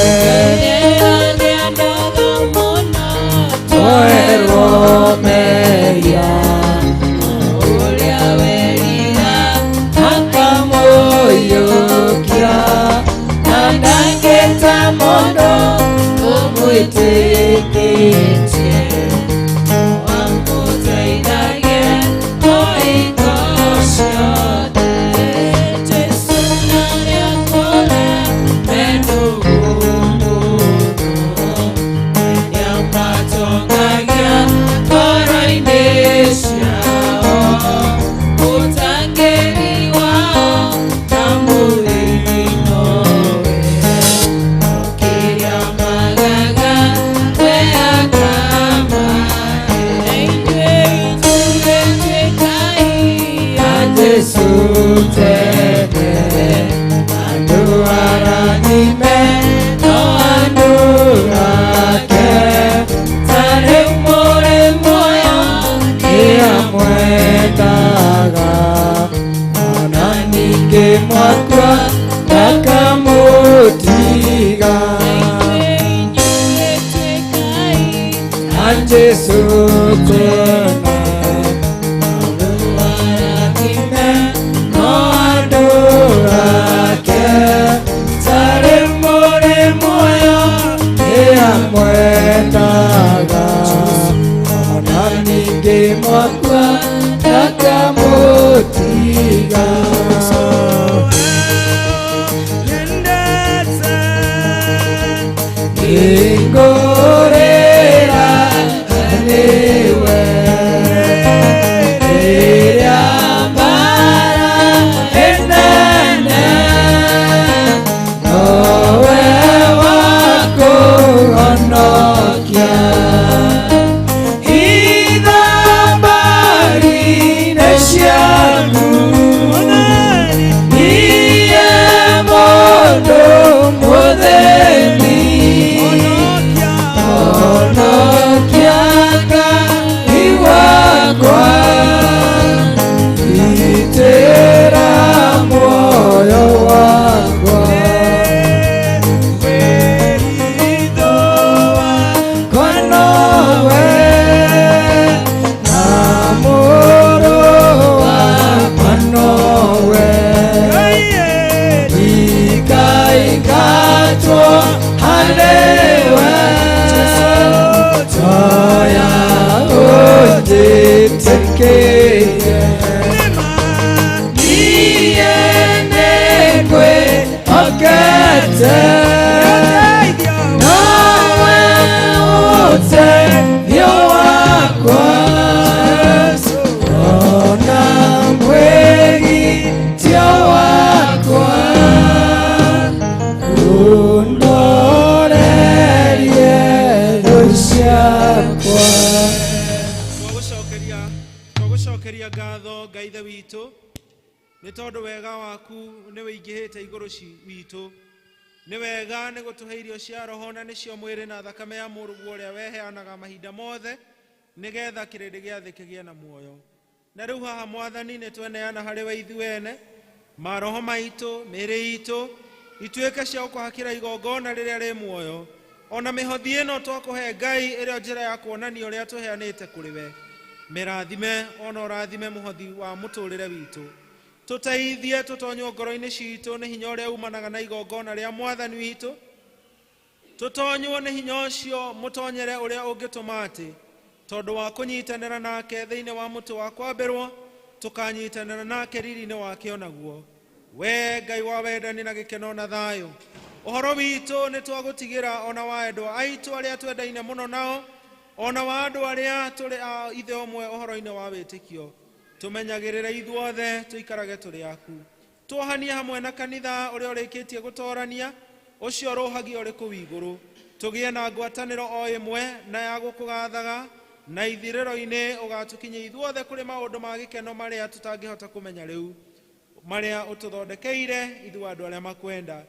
Twoherwo mehia ũrĩa werira akamũiyũkia na ndangĩta mũndũ ũmwĩtĩkĩtie amũteithagie o hingo ciothe. Jesu nĩakũra mendũgũ mũno nĩamatongagia ngoro-inĩ ciao ũtangĩri wao na mũrĩithi nowe kĩrĩa magaga we akamahe. Ithuĩ twĩkai a Jesu tene andũ arathime no andũ ake ta rĩu mũrĩ muoyo nĩamwendaga ona ningĩ mwakua ndakamũtiga. A Jesu tene andũ arathime no andũ ake ta rĩu mũrĩ muoyo nĩamwendaga ona ningĩ mwakua ndakamũtiga. Nĩngũrĩra harĩwe rĩrĩa mbara ĩnene nowe wa kũhonokia. Hitha mbari-inĩ ciaku niĩ mũndũ mũthĩni honokia Ngai wakwa gitĩra muoyo wakwa. Wakwa nowe na mũrũ wakwa nowe ikaingatwo harĩwe toya ũnjĩtĩkĩrie niĩ nĩngwĩhokete nowe ũteithio wakwa ona mwĩgitio wakwa ũndorerie thũ ciakwa. Twagũcokeria ngatho Ngai ithe witũ nĩ tondũ wega waku nĩ wĩingĩhĩte igũrũ witũ. Nĩ wega nĩ gũtũhe irio cia roho na nĩcio mwĩrĩ na thakame ya mũrũguo ũrĩa weheanaga mahinda mothe nĩgetha kĩrĩndĩ gĩa thĩ kĩgĩe na muoyo. Na rĩu haha Mwathani nĩ tweneana harĩ we ithuĩ ene maroho maitũ mĩĩrĩ itũ ituĩke cia gũkũhakĩra igongona rĩrĩa rĩ muoyo ona mĩhothi ĩno twakũhe Ngai ĩrĩo njĩra ya kuonania ũrĩa tũheanĩte kũrĩ we. Mĩrathime ona ũrathime mũhothi wa mũtũrĩre witũ tũteithie tũtonywo ngoro-inĩ citũ nĩ hinya ũrĩa umanaga na igongona rĩa Mwathani witũ tũtonywo nĩ hinya ũcio mũtonyere ũrĩa ũngĩtũma atĩ tondũ wa kũnyitanĩra nake thĩinĩ wa mũtĩ wa kwambĩrwo Tũkanyitanĩra nake riri-inĩ wake onaguo. We Ngai wa wendani na gĩkeno na thayũ, ũhoro witũ nĩ twagũtigĩra ona wa endwa aitũ arĩa twendaine mũno nao, ona wa andũ arĩa tũrĩ a ithe ũmwe ũhoro-inĩ wa wĩtĩkio. Tũmenyagĩrĩre ithuothe tũikarage tũrĩ aku. Tuohanie hamwe na kanitha ũrĩa ũrĩkĩtie gũtorania, ũcio ũrũhagia ũrĩ kũu igũrũ. Tũgĩe na ngwatanĩro o ĩmwe na ya gũkũgathaga, na ithirĩro-inĩ ũgatũkinyia ithuothe kũrĩ maũndũ ma gĩkeno marĩa tũtangĩhota kũmenya rĩu, marĩa ũtũthondekeire ithuĩ andũ arĩa makwenda.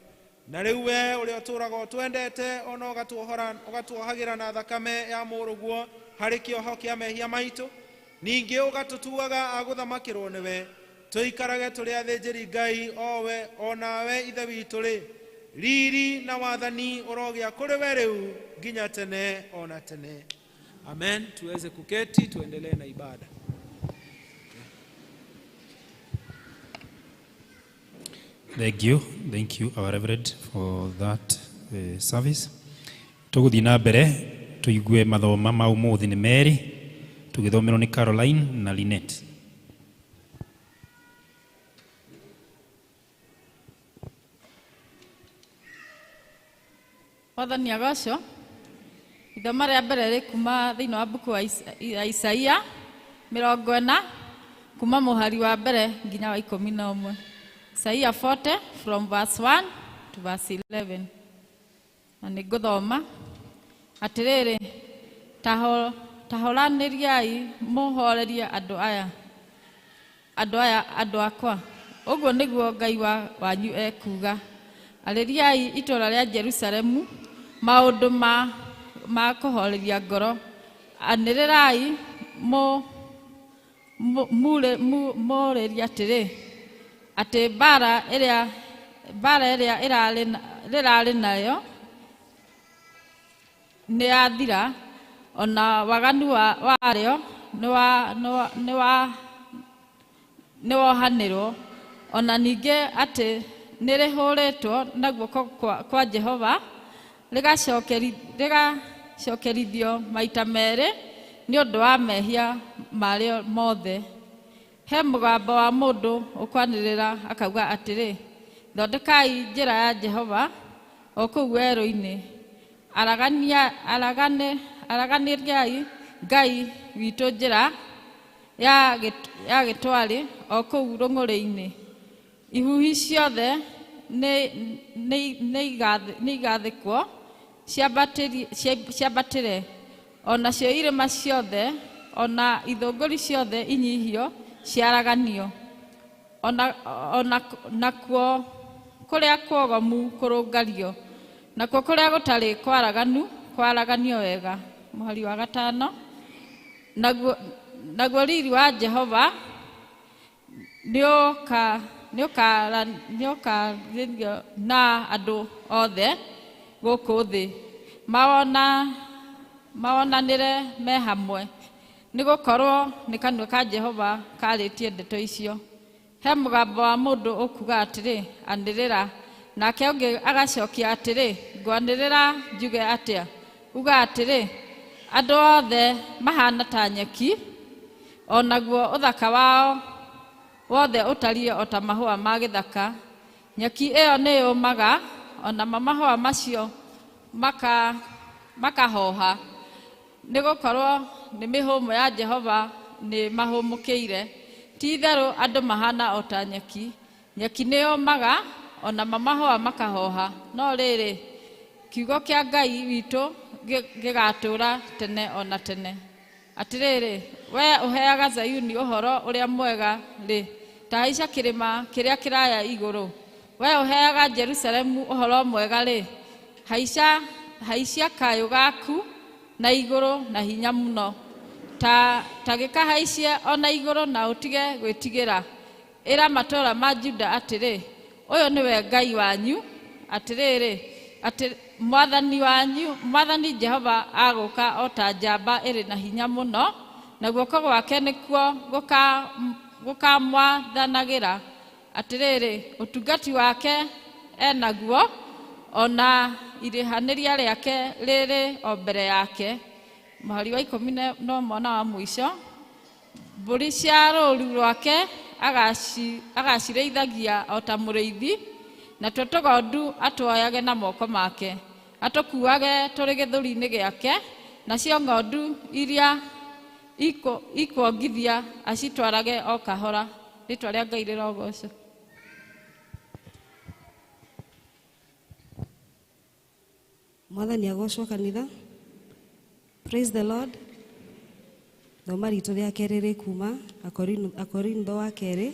Na rĩu we ũrĩa ũtũũraga ũtwendete ona ũgatuohagĩra na thakame ya mũrũguo harĩ kĩoho kĩa mehia maitũ, ningĩ ũgatũtuaga a gũthamakĩrwo nĩwe, tũikarage tũrĩ athĩnjĩri Ngai owe onawe Ithe witũ rĩ, riri na wathani ũrogĩa kũrĩ we rĩu nginya tene ona tene. Amen. Tuweze kuketi tuendelee na ibada. Thank you. Thank you, our Reverend, for that service. Tũgũthiĩ na mbere tũigue mathoma ma ũmũthĩ nĩ merĩ, tũgĩthomerwo nĩ Caroline na Lynette. Mwathani agocwo. Ithoma rĩa mbere rĩ kuma thĩinĩ wa mbuku ya Isaia 40 kuma mũhari wa mbere nginya wa 11. Isaia 40 from verse 1 to verse 11. Na nĩngũthoma atĩrĩrĩ, tahoranĩriai mũhorerie andũ aya andũ akwa, ũguo nĩguo Ngai wanyu ekuuga. Arĩriai itũũra rĩa Jerusalemu maũndũ ma kũhoreria ngoro, anĩrĩrai mũrĩrie atĩrĩ, atĩ mbara ĩrĩa rĩrarĩ nayo nĩ yathira, ona waganu warĩo nĩ wohanĩrwo, ona ningĩ atĩ nĩrĩhũrĩtwo na guoko kwa Jehova rĩgacokerithio maita merĩ nĩ ũndũ wa mehia marĩo mothe. He mũgambo wa mũndũ ũkwanĩrĩra akauga atĩrĩ, thondekai njĩra ya Jehova o kũu werũ-inĩ, araganĩriai Ngai witũ njĩra ya gĩtwarĩ o kũu rũng'ũrĩ-inĩ. Ihuhi ciothe nĩ igathĩkwo ciambatĩre, onacio irĩma ciothe ona ithũngũri ciothe inyihio ciaraganio, ona nakuo kũrĩa kwogomu kũrũngario, nakuo kũrĩa gũtarĩ kwaraganu kwaraganio wega. Mũhari wa 5, naguo riri wa Jehova nĩũkarĩrio na andũ othe gũkũ thĩ, mawonanĩre me hamwe, nĩgũkorwo nĩ kanua ka Jehova karĩtie ndeto icio. He mũgambo wa mũndũ ũkuga atĩrĩ, anĩrĩra, nake ũngĩ agacokia atĩrĩ, ngwanĩrĩra njuge atĩa? Uga atĩrĩ, andũ othe mahana ta nyeki, onaguo ũthaka wao wothe ũtariĩ o ta mahũa ma gĩthaka. Nyeki ĩyo nĩyũmaga, onamo mahũa macio makahoha, nĩgũkorwo nĩ mĩhũmũ ya Jehova nĩ mahũmũkĩire. Ti-itherũ andũ mahana o ta nyeki, nyeki nĩyũmaga, onamo mahũa makahoha, no rĩrĩ, kiugo kĩa Ngai witũ gĩgatũũra tene ona tene. Atĩrĩrĩ, we ũheaga Zayuni ũhoro ũrĩa mwega rĩ, ta haica kĩrĩma kĩrĩa kĩraya igũrũ. We ũheaga Jerusalemu ũhoro mwega rĩ, haicia kayũ gaku na igũrũ na hinya mũno, ta gĩkahaicie ona igũrũ na ũtige gwĩtigĩra. Ĩra matũũra ma Juda atĩrĩ, ũyũ nĩwe Ngai wanyu. Atĩrĩrĩ, atĩ Mwathani wanyu, Mwathani Jehova agũka o ta njamba ĩrĩ na hinya mũno, na guoko gwake nĩkuo gũkamwathanagĩra. Atĩrĩrĩ, ũtungati wake enaguo, ona irĩhanĩria rĩake rĩrĩ o mbere yake. Mũhari wa 11 na wa mũico, Mbũri cia rũũru rwake agacirĩithagia o ta mũrĩithi, natuo tũgondu atwoyage na moko make, atũkuage tũrĩ gĩthũri-inĩ gĩake, nacio ng'ondu iria ikuongithia acitwarage o kahora. Rĩtwa rĩa Ngai rĩrogocwo. Mwathani agocwo kanitha. Praise the Lord. Thoma ritũ rĩa kerĩ rĩ kuma Akorintho wa kerĩ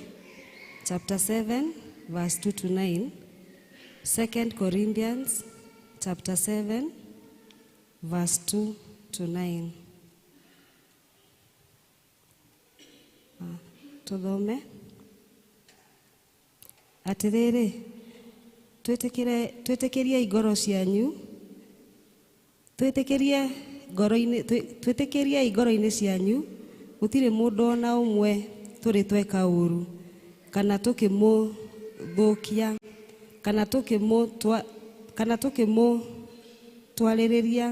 chapter 7 verse 2 to 9. 2 Corinthians chapter 7 verse 2 to 9. Tuthome. Atĩrĩrĩ, twĩtĩkĩrie ngoro cianyu, twĩtĩkĩrie ngoro-inĩ, twĩtĩkĩrie ngoro-inĩ cianyu, gũtirĩ mũndũ ona ũmwe tũrĩ tweka ũru, kana tũkĩmũthũkia, kana tũkĩmũtwarĩrĩria,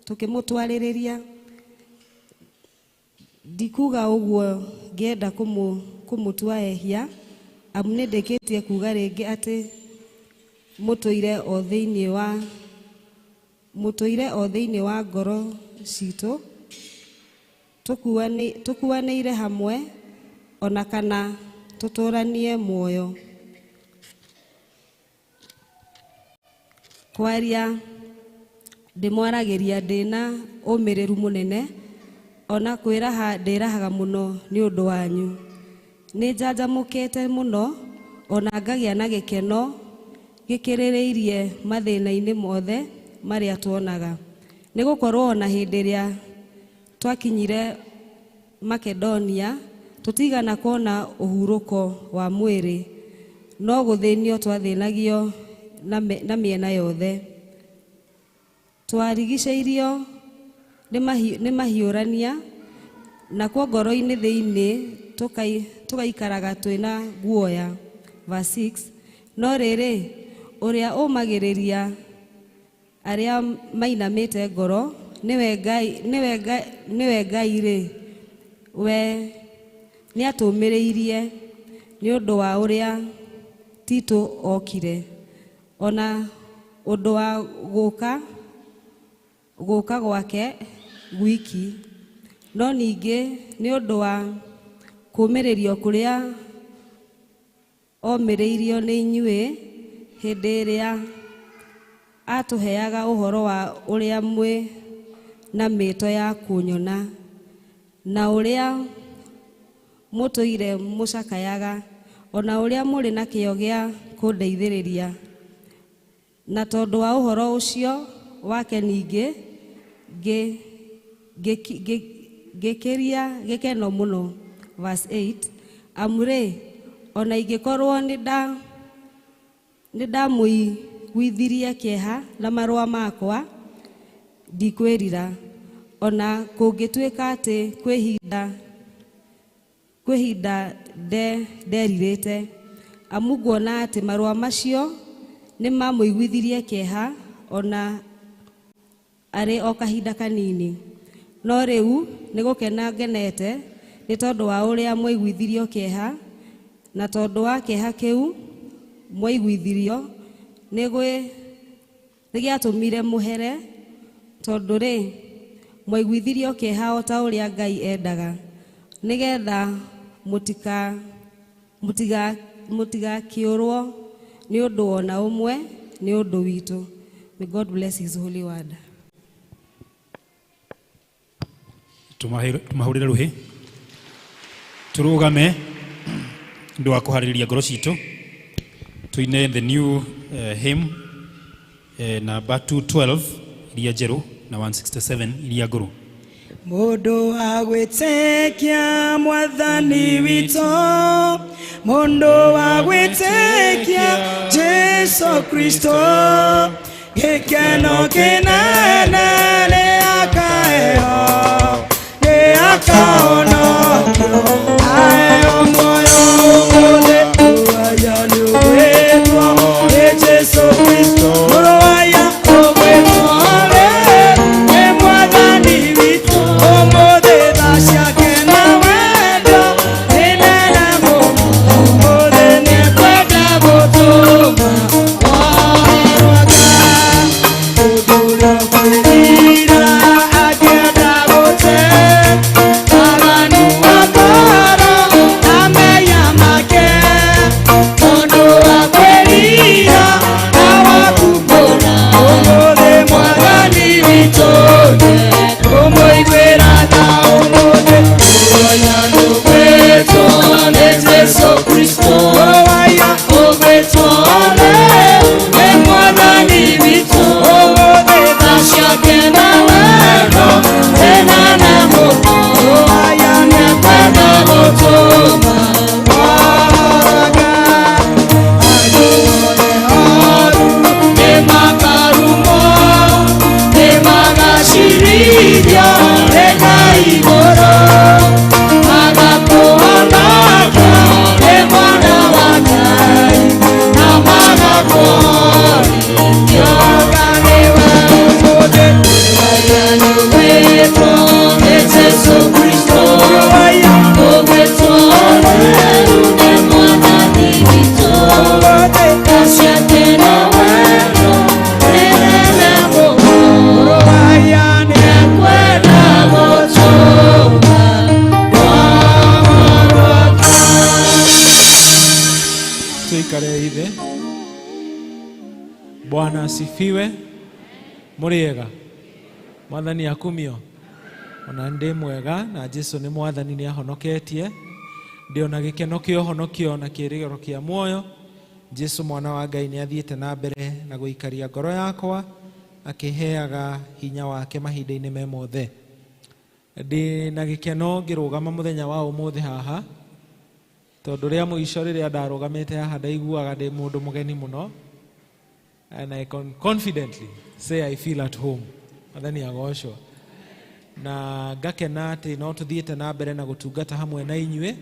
tũkĩmũtwarĩrĩria. Ndikuga ũguo ngĩenda kũmũtua ehia, amu nĩndĩkĩtie kuga rĩngĩ atĩ mũtũire o thĩinĩ wa, mũtũire o thĩinĩ wa ngoro citũ, tũkuanĩire hamwe ona kana tũtũranie muoyo. Kwaria ndĩmwaragĩria ndĩna ũmĩrĩru mũnene, ona kwĩraha ndĩrahaga mũno nĩ ũndũ wanyu. Nĩ njanjamũkĩte mũno ona ngagĩa na gĩkeno gĩkĩrĩrĩirie mathĩna-inĩ mothe marĩa tuonaga. Nĩ gũkorwo ona hĩndĩ ĩrĩa twakinyire Makedonia tũtigana kuona ũhurũko wa mwĩrĩ, no gũthĩnio twathĩnagio na mĩena yothe. Twarigicĩirio nĩ mahiũrania, nakuo ngoro-inĩ thĩinĩ tũgaikaraga twĩna guoya. Verse 6. No rĩrĩ, ũrĩa ũmagĩrĩria arĩa mainamĩte ngoro nĩwe Ngai rĩ, we nĩatũmĩrĩirie nĩ ũndũ wa ũrĩa Tito okire, ona ũndũ wa gũka gwake gwiki, no ningĩ nĩ ũndũ wa kũũmĩrĩrio kũrĩa omĩrĩirio nĩ inyuĩ hĩndĩ ĩrĩa atũheaga ũhoro wa ũrĩa mwĩ na mĩto ya kũnyona, na ũrĩa mũtũire mũcakayaga, ona ũrĩa mũrĩ na kĩyo gĩa kũndeithĩrĩria. Na tondũ wa ũhoro ũcio wake ningĩ ngĩkĩria gĩkeno mũno. Verse 8. Amu rĩ, ona ingĩkorwo nĩndamũiguithirie kĩeha na marũa makwa, ndikwĩrira, ona kũngĩtuĩka atĩ kwĩ ihinda nderirĩte. Amu nguona atĩ marũa macio nĩmamũiguithirie kĩeha ona arĩ o kahinda kanini. No rĩu nĩgũkena ngenete nĩ tondũ wa ũrĩa mwaiguithirio kĩeha, na tondũ wa kĩeha kĩu mwaiguithirio nĩgĩatũmire mũhere, tondũ rĩ mwaiguithirio kĩeha o ta ũrĩa Ngai endaga, nĩgetha mũtigakĩũrwo nĩ ũndũ ona ũmwe nĩ ũndũ witũ. May God bless his holy word. Tumahũrĩre rũhĩ, tũrũgame nĩ wa kũharĩrĩria ngoro citũ, tuine the new hymn namba 212 iria njerũ na 167 iria ngũrũ. Mũndũ wa gwĩtĩkia Mwathani witũ, mũndũ wa gwĩtĩkia Jesu Kristo, gĩkeno kĩnene nĩ akaheo, nĩ akahonokio aheo muoyo ũmũthĩ. Ũraya nĩ ũgwĩtwo nĩ Jesu Kristo, mũrũ waya ũgwĩtwo rĩ nĩ Mwathani witũ, ũmũthĩ tha ciake na wendo. Bwana asifiwe. Muriega Mwathani akumio ona ndi mwega na Jesu nĩ Mwathani nĩ ahonoketie ndi ona gĩkeno kĩa ũhonokio na kĩĩrĩgĩrĩro kĩa muoyo. Jesu mwana wa Ngai nĩ athiĩte na mbere na gũikaria ngoro yakwa akĩheaga hinya wake mahinda-inĩ me mothe. Ndi na gĩkeno ngĩrũgama mũthenya wa ũmũthĩ haha tondũ rĩa mũico rĩrĩa ndarũgamĩte haha ndaiguaga ndĩ mũndũ mũgeni mũno. And I can confidently say I feel at home. Mwathani agocwo. Na ngakena atĩ no tũthiĩte na mbere na gũtungata hamwe na inyuĩ,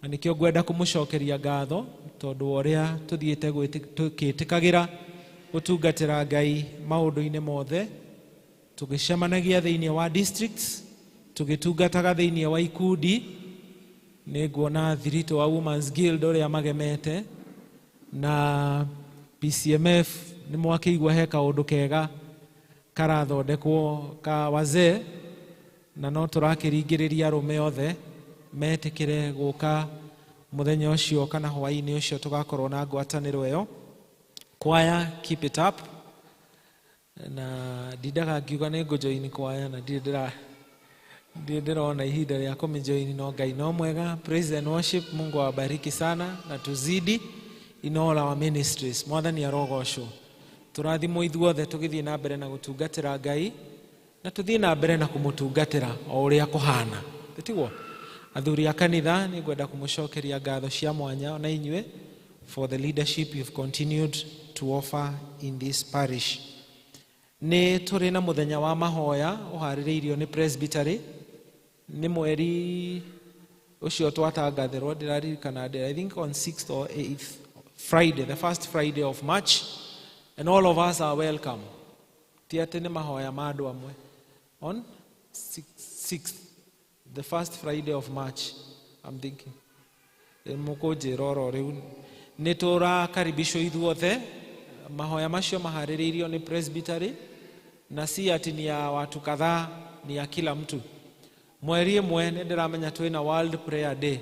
na nĩkĩo ngwenda kũmũcokeria ngatho tondũ wa ũrĩa tũthiĩte tũkĩtĩkagĩra gũtungatĩra Ngai maũndũ-inĩ mothe, tũgĩcemanagia thĩinĩ wa districts, tũgĩtungataga thĩinĩ wa ikundi. Nĩ nguona thiritũ wa Women's Guild ũrĩa magemete na PCMF nĩ mwakĩigua he kaũndũ kega karathondekwo ka wazee, na no tũrakĩringĩrĩria arũme othe metĩkĩre gũka mũthenya ũcio kana hwaĩ-inĩ ũcio tũgakorwo na ngwatanĩro ĩyo. Kwaya, keep it up. Na ndindaga ngiuga nĩ ngũjoini kwaya na ndirĩ ndĩrona ihinda rĩa kũmĩjoini, no Ngai no mwega. Praise and worship, Mungu awabariki sana na tuzidi in all our ministries. Mwathani arogocwo. Tũrathimwo ithuothe tũgĩthiĩ na mbere na gũtungatĩra Ngai na tũthiĩ na mbere na kũmũtungatĩra o ũrĩa kũhana. Tiguo? Athuri a kanitha nĩ ngwenda kũmũcokeria ngatho cia mwanya na inyuĩ for the leadership you've continued to offer in this parish. Nĩ tũrĩ na mũthenya wa mahoya ũharĩrĩirio nĩ presbytery. Nĩ mweri ũcio twatangathĩrwo, ndĩraririkana, I think on 6th or 8th Friday, the first Friday of March, and all of us are welcome. Ti atĩ nĩ mahoya ma andũ amwe. On 6th, the first Friday of March, I'm thinking. Mũkũnjĩra oro rĩu. Nĩ tũrakaribishwo ithuothe. Mahoya macio maharĩrĩirio nĩ presbytery na si ati ni ya watu kadhaa, ni ya kila mtu. Mweri ĩmwe nĩ ndĩramenya twĩna World Prayer Day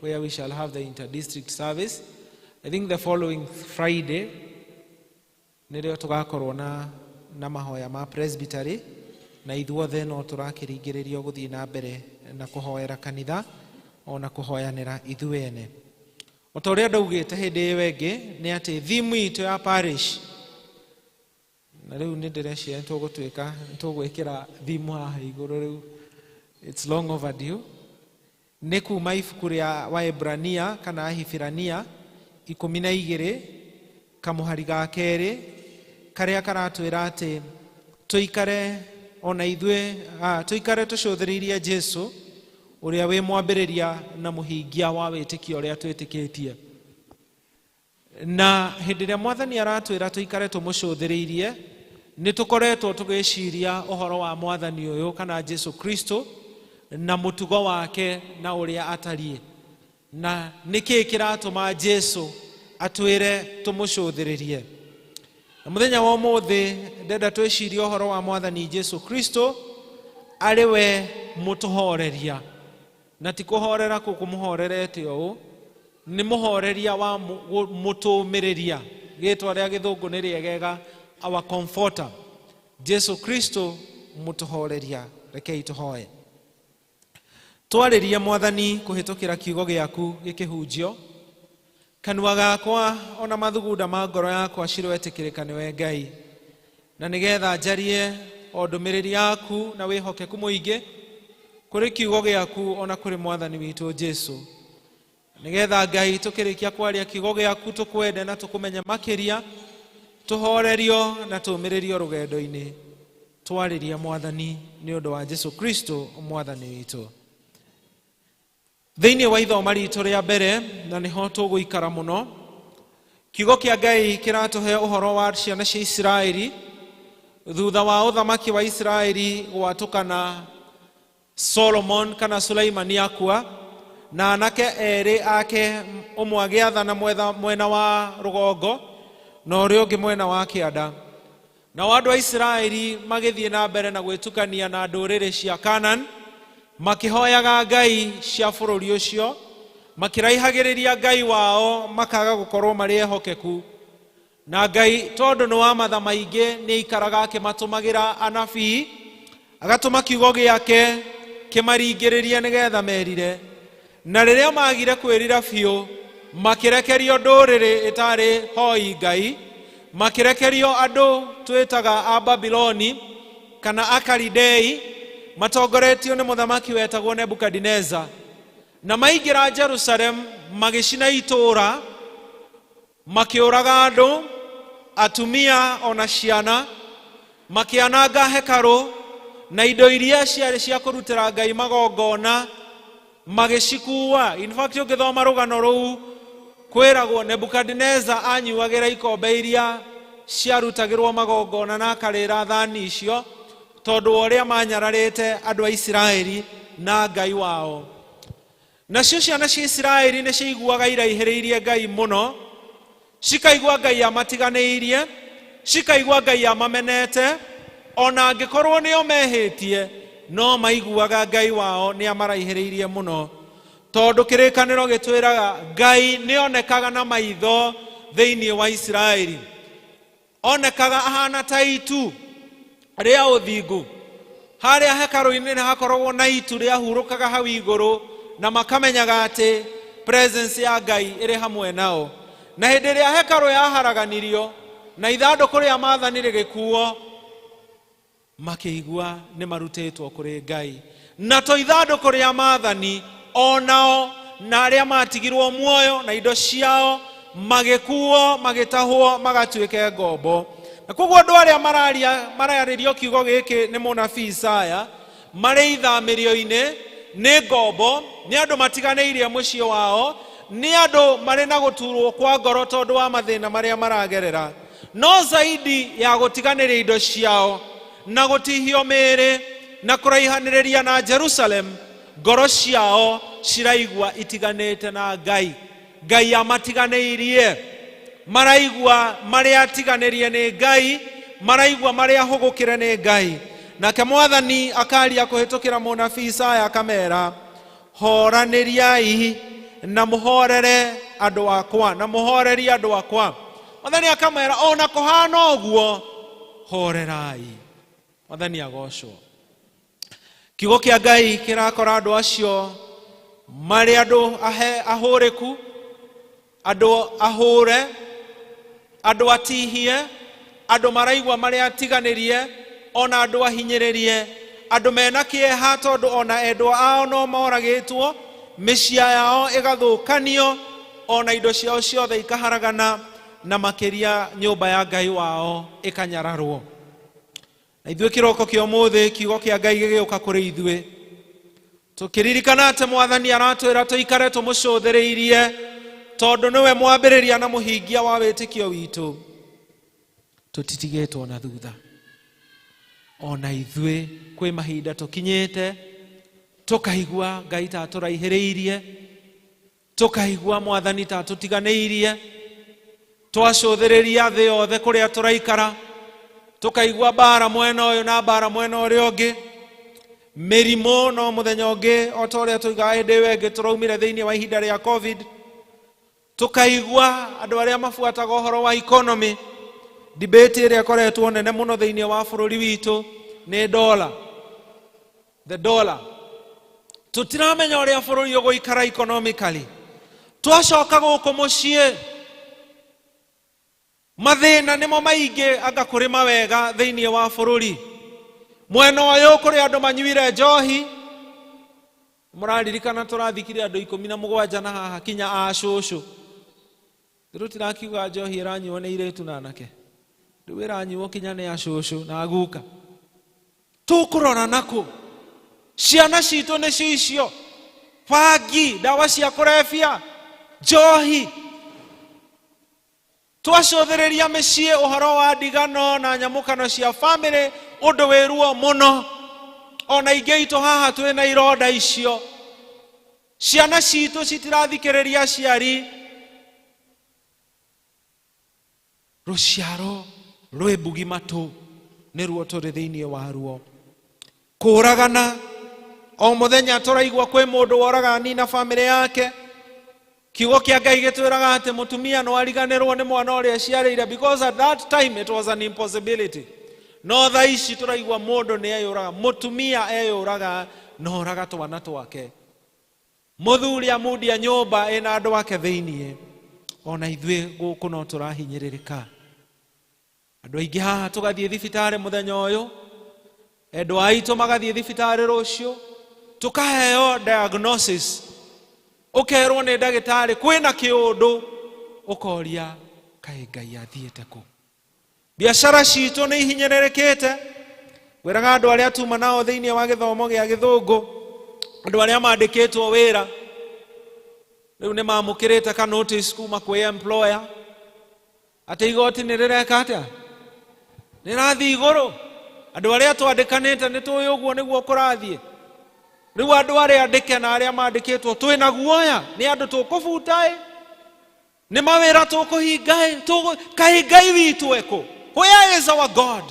where we shall have the inter-district service. I think the following Friday nĩrĩo tũgakorwo na mahoya ma presbytery na ithuothe no tũrakĩringĩrĩrio gũthiĩ na mbere na kũhoera kanitha ona kũhoyanĩra ithuĩ ene. O ta ũrĩa ndaugĩte hĩndĩ ĩyo ĩngĩ nĩ atĩ thimu itũ ya parish, na rĩu nĩ ndĩreciria nĩtũgũtuĩka nĩtũgwĩkĩra thimu haha igũrũ rĩu, it's long overdue, nĩ kuma ibuku rĩa Waebrania kana Ahibirania 12 kamũhari ga kerĩ karĩa karatwĩra atĩ tũikare ona ithuĩ tũikare tũcũthĩrĩirie Jesu ũrĩa wĩ mwambĩrĩria na mũhingia wa wĩtĩkio ũrĩa twĩtĩkĩtie. Na hĩndĩ ĩrĩa Mwathani aratwĩra tũikare tũmũcũthĩrĩirie, nĩ tũkoretwo tũgĩciria ũhoro wa Mwathani ũyũ kana Jesu Kristo na mũtugo wake na ũrĩa atariĩ, na nĩkĩĩ kĩratũma Jesu atwĩre tũmũcũthĩrĩrie. Na mũthenya wa ũmũthĩ ndenda twĩcirie ũhoro wa Mwathani Jesu Kristo arĩ we mũtũhoreria, na ti kũhorera kũmũhorerete ũũ, nĩ mũhoreria wa mũtũmĩrĩria. Gĩtwa rĩa gĩthũngũ nĩ rĩegega, our comforter, Jesu Kristo mũtũhoreria. Rekei tũhoe. Twarĩrie Mwathani kũhĩtũkĩra kiugo gĩaku gĩkĩhunjio, Kanua gakwa ona mathugunda ma ngoro yakwa ciroetĩkĩrĩka nĩwe Ngai, na nĩgetha njarie o ndũmĩrĩri yaku na wĩhokeku mũingĩ kũrĩ kiugo gĩaku ona kũrĩ mwathani witũ Jesu, nĩgetha Ngai tũkĩrĩkia kwaria kiugo gĩaku tũkwende na tũkũmenye makĩria, tũhorerio na tũũmĩrĩrio rũgendo-inĩ. Twarĩria mwathani nĩ ũndũ wa Jesu Kristo mwathani witũ. Thĩinĩ wa ithoma ritũ rĩa mbere, na nĩho tũgũikara mũno, kiugo kĩa Ngai kĩratũhe ũhoro wa ciana cia Isiraeli thutha wa ũthamaki wa Isiraeli gwatũkana Solomon kana Suleimani akua, na anake erĩ ake, ũmwe agĩathana mwena wa rũgongo na ũrĩa ũngĩ mwena wa kĩanda. Nao andũ a Isiraeli magĩthiĩ na mbere na gwĩtukania na ndũrĩrĩ cia Canaan, makĩhoyaga ngai cia bũrũri ũcio, makĩraihagĩrĩria Ngai wao, makaga gũkorwo marĩ ehokeku. Na Ngai tondũ nĩ wa matha maingĩ nĩ aikaraga akĩmatũmagĩra anabii, agatũma kiugo gĩake kĩmaringĩrĩrie nĩgetha merire. Na rĩrĩa magire kwĩrira biũ, makĩrekerio ndũrĩrĩ ĩtarĩ hoi Ngai, makĩrekerio andũ twĩtaga a Babiloni kana Akalidei, matongoretio nĩ mũthamaki wetagwo Nebukadineza. Na maingĩra Jerusalem magĩcina itũũra, makĩũraga andũ, atumia ona ciana, makĩananga hekarũ na indo iria ciarĩ cia kũrutĩra Ngai magongona magĩcikuua. In fact, ũngĩthoma rũgano rũu kwĩragwo Nebukadineza anyuagĩra ikombe iria ciarutagĩrwo magongona na akarĩra thani icio tondũ wa ũrĩa manyararĩte andũ a Isiraeli na Ngai wao. Nacio ciana cia Isiraeli nĩ ciaiguaga iraihĩrĩirie Ngai mũno, cikaigua Ngai amatiganĩirie, cikaigua Ngai amamenete, ona angĩkorwo nĩo mehĩtie, no maiguaga Ngai wao nĩ amaraihĩrĩirie mũno, tondũ kĩrĩkanĩro gĩtwĩraga Ngai nĩonekaga na maitho thĩinĩ wa Isiraeli, onekaga ahana ta itu rĩa ũthingu. Harĩa hekarũ-inĩ nĩ hakoragwo na itu rĩahurũkaga hau igũrũ, na makamenyaga atĩ presence ya Ngai ĩrĩ hamwe nao. Na hĩndĩ ĩrĩa hekarũ yaharaganirio na ithandũkũ rĩa maathani rĩgĩkuo, makĩigua nĩ marutĩtwo kũrĩ Ngai. Na to ithandũkũ rĩa maathani, onao na arĩa matigirwo muoyo na indo ciao magĩkuo, magĩtahwo, magatuĩke ngombo. Na koguo andũ arĩa mararĩrio kiugo gĩkĩ nĩ mũnabii Isaya marĩ ithamĩrio-inĩ, nĩ ngombo, nĩ andũ matiganĩirie mũciĩ wao, nĩ andũ marĩ na gũturwo kwa ngoro tondũ wa mathĩna marĩa maragerera. No zaidi ya gũtiganĩria indo ciao na gũtihio mĩĩrĩ na kũraihanĩrĩria na Jerusalem, ngoro ciao ciraigua itiganĩte na Ngai. Ngai amatiganĩirie, maraigua marĩ atiganĩrie nĩ Ngai, maraigua marĩ ahũgũkĩre nĩ Ngai. Nake mwathani akaria kũhĩtũkĩra mũnabii Isaya akamera, horanĩriai na mũhorere andũ akwa, na mũhorerie andũ akwa. Mwathani akamera, ona kũhana ũguo, horerai. Mwathani agocwo. Kiugo kĩa Ngai kĩrakora andũ acio marĩ andũ ahũrĩku, andũ ahũre, andũ atihie, andũ maraigua marĩ atiganĩrie, ona andũ ahinyĩrĩrie, andũ mena kĩeha tondũ ona endwa ao no moragĩtwo, mĩciĩ yao ĩgathũkanio, ona indo ciao ciothe ikaharagana, na makĩria nyũmba ya Ngai wao ĩkanyararwo. Na ithuĩ kĩroko kĩa ũmũthĩ kiugo kĩa Ngai gĩgĩũka kũrĩ ithuĩ, tũkĩririkana atĩ mwathani aratwĩra tũikare tũmũcũthĩrĩirie, tondũ nĩwe mwambĩrĩria na mũhingia wa wĩtĩkio witũ. Tũtitigĩtwo na thutha. Ona ithuĩ kwĩ mahinda tũkinyĩte tũkaigua Ngai ta atũraihĩrĩirie, tũkaigua mwathani ta atũtiganĩirie, twacũthĩrĩria thĩ yothe kũrĩa tũraikara, tũkaigua mbara mwena ũyũ na mbara mwena ũrĩa ũngĩ, mĩrimũ no mũthenya ũngĩ o ta ũrĩa tuigaga hĩndĩ ĩyo ĩngĩ tũraumire thĩinĩ wa ihinda rĩa COVID, tũkaigua andũ arĩa mabuataga ũhoro wa economy, debate ĩrĩa ĩkoretwo nene mũno thĩinĩ wa bũrũri witũ nĩ dollar, the dollar. Tũtiramenya ũrĩa bũrũri ũgũikara economically. Twacoka gũkũ mũciĩ, mathĩna nĩmo maingĩ, anga kũrĩ mawega thĩinĩ wa bũrũri. Mwena ũyũ kũrĩ andũ manyuire njohi. Mũraririkana tũrathikire andũ 17 na haha kinya a cũcũ. Tũtirakiuga njohi ĩranyuo nĩ irĩtu na anake, rĩu ĩranyuo kinya nĩ acũcũ na aguka. Tũkũrora nakũ? Ciana citũ nĩcio icio, bangi, ndawa cia kũrebia, njohi. Twacũthĩrĩria mĩciĩ, ũhoro wa ndigano na nyamũkano cia bamĩrĩ, ũndũ wĩ ruo mũno. Ona ingĩ itũ haha twĩna ironda icio. Ciana citũ citirathikĩrĩria aciari. Rũciaro rwĩ mbugi matũ nĩruo tũrĩ thĩinĩ waruo. Kũragana o mũthenya, tũraigua kwĩ mũndũ woraga nina bamĩrĩ yake. Kiugo kĩa Ngai gĩtwĩraga atĩ mũtumia no ariganĩrwo nĩ mwana ũrĩa aciarĩire, because at that time it was an impossibility. No thaa ici tũraigua mũndũ nĩ eyũraga, mũtumia eyũraga na oraga twana twake, mũthuri amundia nyũmba ĩna andũ ake thĩiniĩ. Ona ithuĩ gũkũ no tũrahinyĩrĩrĩka. Andũ aingĩ haha tũgathiĩ thibitarĩ mũthenya ũyũ, endwa aitũ magathiĩ thibitarĩ rũciũ, tũkaheo diagnosis, ũkerwo nĩ ndagĩtarĩ kwĩna kĩũndũ, ũkoria kaĩ Ngai athiĩte kũ? Biacara citũ nĩ ihinyĩrĩrĩkĩte. Ngwĩraga andũ arĩa tuma nao thĩinĩ wa gĩthomo gĩa gĩthũngũ, andũ arĩa mandĩkĩtwo wĩra rĩu nĩ mamũkĩrĩte ka notice kuma kwĩ employer atĩ igoti nĩ rĩreka atĩa, nĩ rĩrathiĩ igũrũ. Andũ arĩa twandĩkanĩte nĩ tũĩ ũguo nĩguo kũrathiĩ. Rĩu andũ arĩa andĩke na arĩa mandĩkĩtwo twĩna guoya, nĩ andũ tũkũbuta ĩ, nĩ mawĩra tũkũhinga ĩ, kaĩ Ngai witũ ekũ? Where is our God?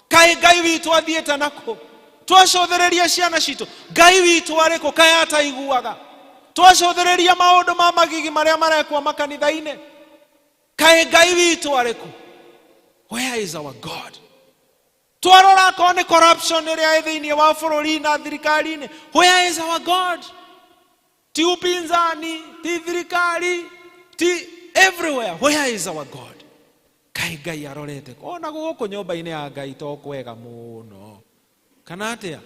Kaĩ Ngai witũ athiĩte nakũ? Twacũthĩrĩria ciana citũ, Ngai witũ arĩkũ? Kaĩ ataiguaga? Twacũthĩrĩria maũndũ ma magigi marĩa marekwo makanitha-inĩ, kaĩ Ngai witũ arĩkũ? Where is our God? Twarora akorwo nĩ corruption ĩrĩa ĩ thĩinĩ wa bũrũri na thirikari-inĩ, where is our God? Ti upinzani, ti thirikari, ti everywhere, where is our God? Kaĩ Ngai arorete kũ? Ona gũkũ nyũmba-inĩ ya Ngai to kwega mũno kana atĩa?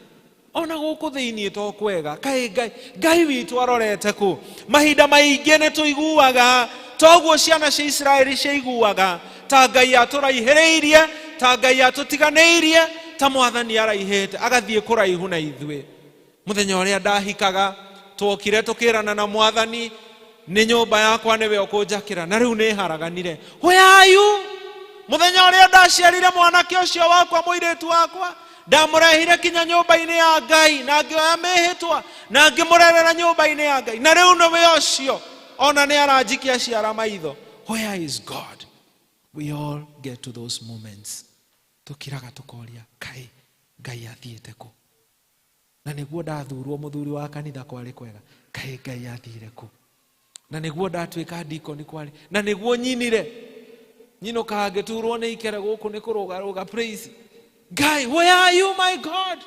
Ona gũkũ thĩinĩ to kwega. Kaĩ Ngai witũ arorete kũ? Mahinda maingĩ nĩ tũiguaga toguo ciana cia Isiraeli ciaiguaga, ta Ngai atũraihĩrĩirie, ta Ngai atũtiganĩirie, ta Mwathani araihĩte agathiĩ kũraihu na ithuĩ. Mũthenya ũrĩa ndahikaga, twokire tũkĩrana na Mwathani nĩ nyũmba yakwa nĩwe ũkũnjakĩra, na rĩu nĩ haraganire. Where are you? Mũthenya ũrĩa ndaciarire mwanake ũcio wakwa, mũirĩtu wakwa, ndamũrehire kinya nyũmba-inĩ ya Ngai na ngĩoya mĩhĩtwa na ngĩmũrerera nyũmba-inĩ ya Ngai, na rĩu nĩwe ũcio ona nĩ aranjikia ciara maitho. Where is God? We all get to those moments tũkiraga tũkoria kaĩ Ngai athiĩte kũ? Na nĩguo ndathurwo mũthuri wa kanitha kwarĩ kwega, kaĩ Ngai athire kũ? Na nĩguo ndatuĩka ndikoni kwarĩ, na nĩguo nyinire nyinũkaga ngĩturwo nĩ ikere gũkũ nĩ kũrũgarũga praise Ngai, where are you, my God?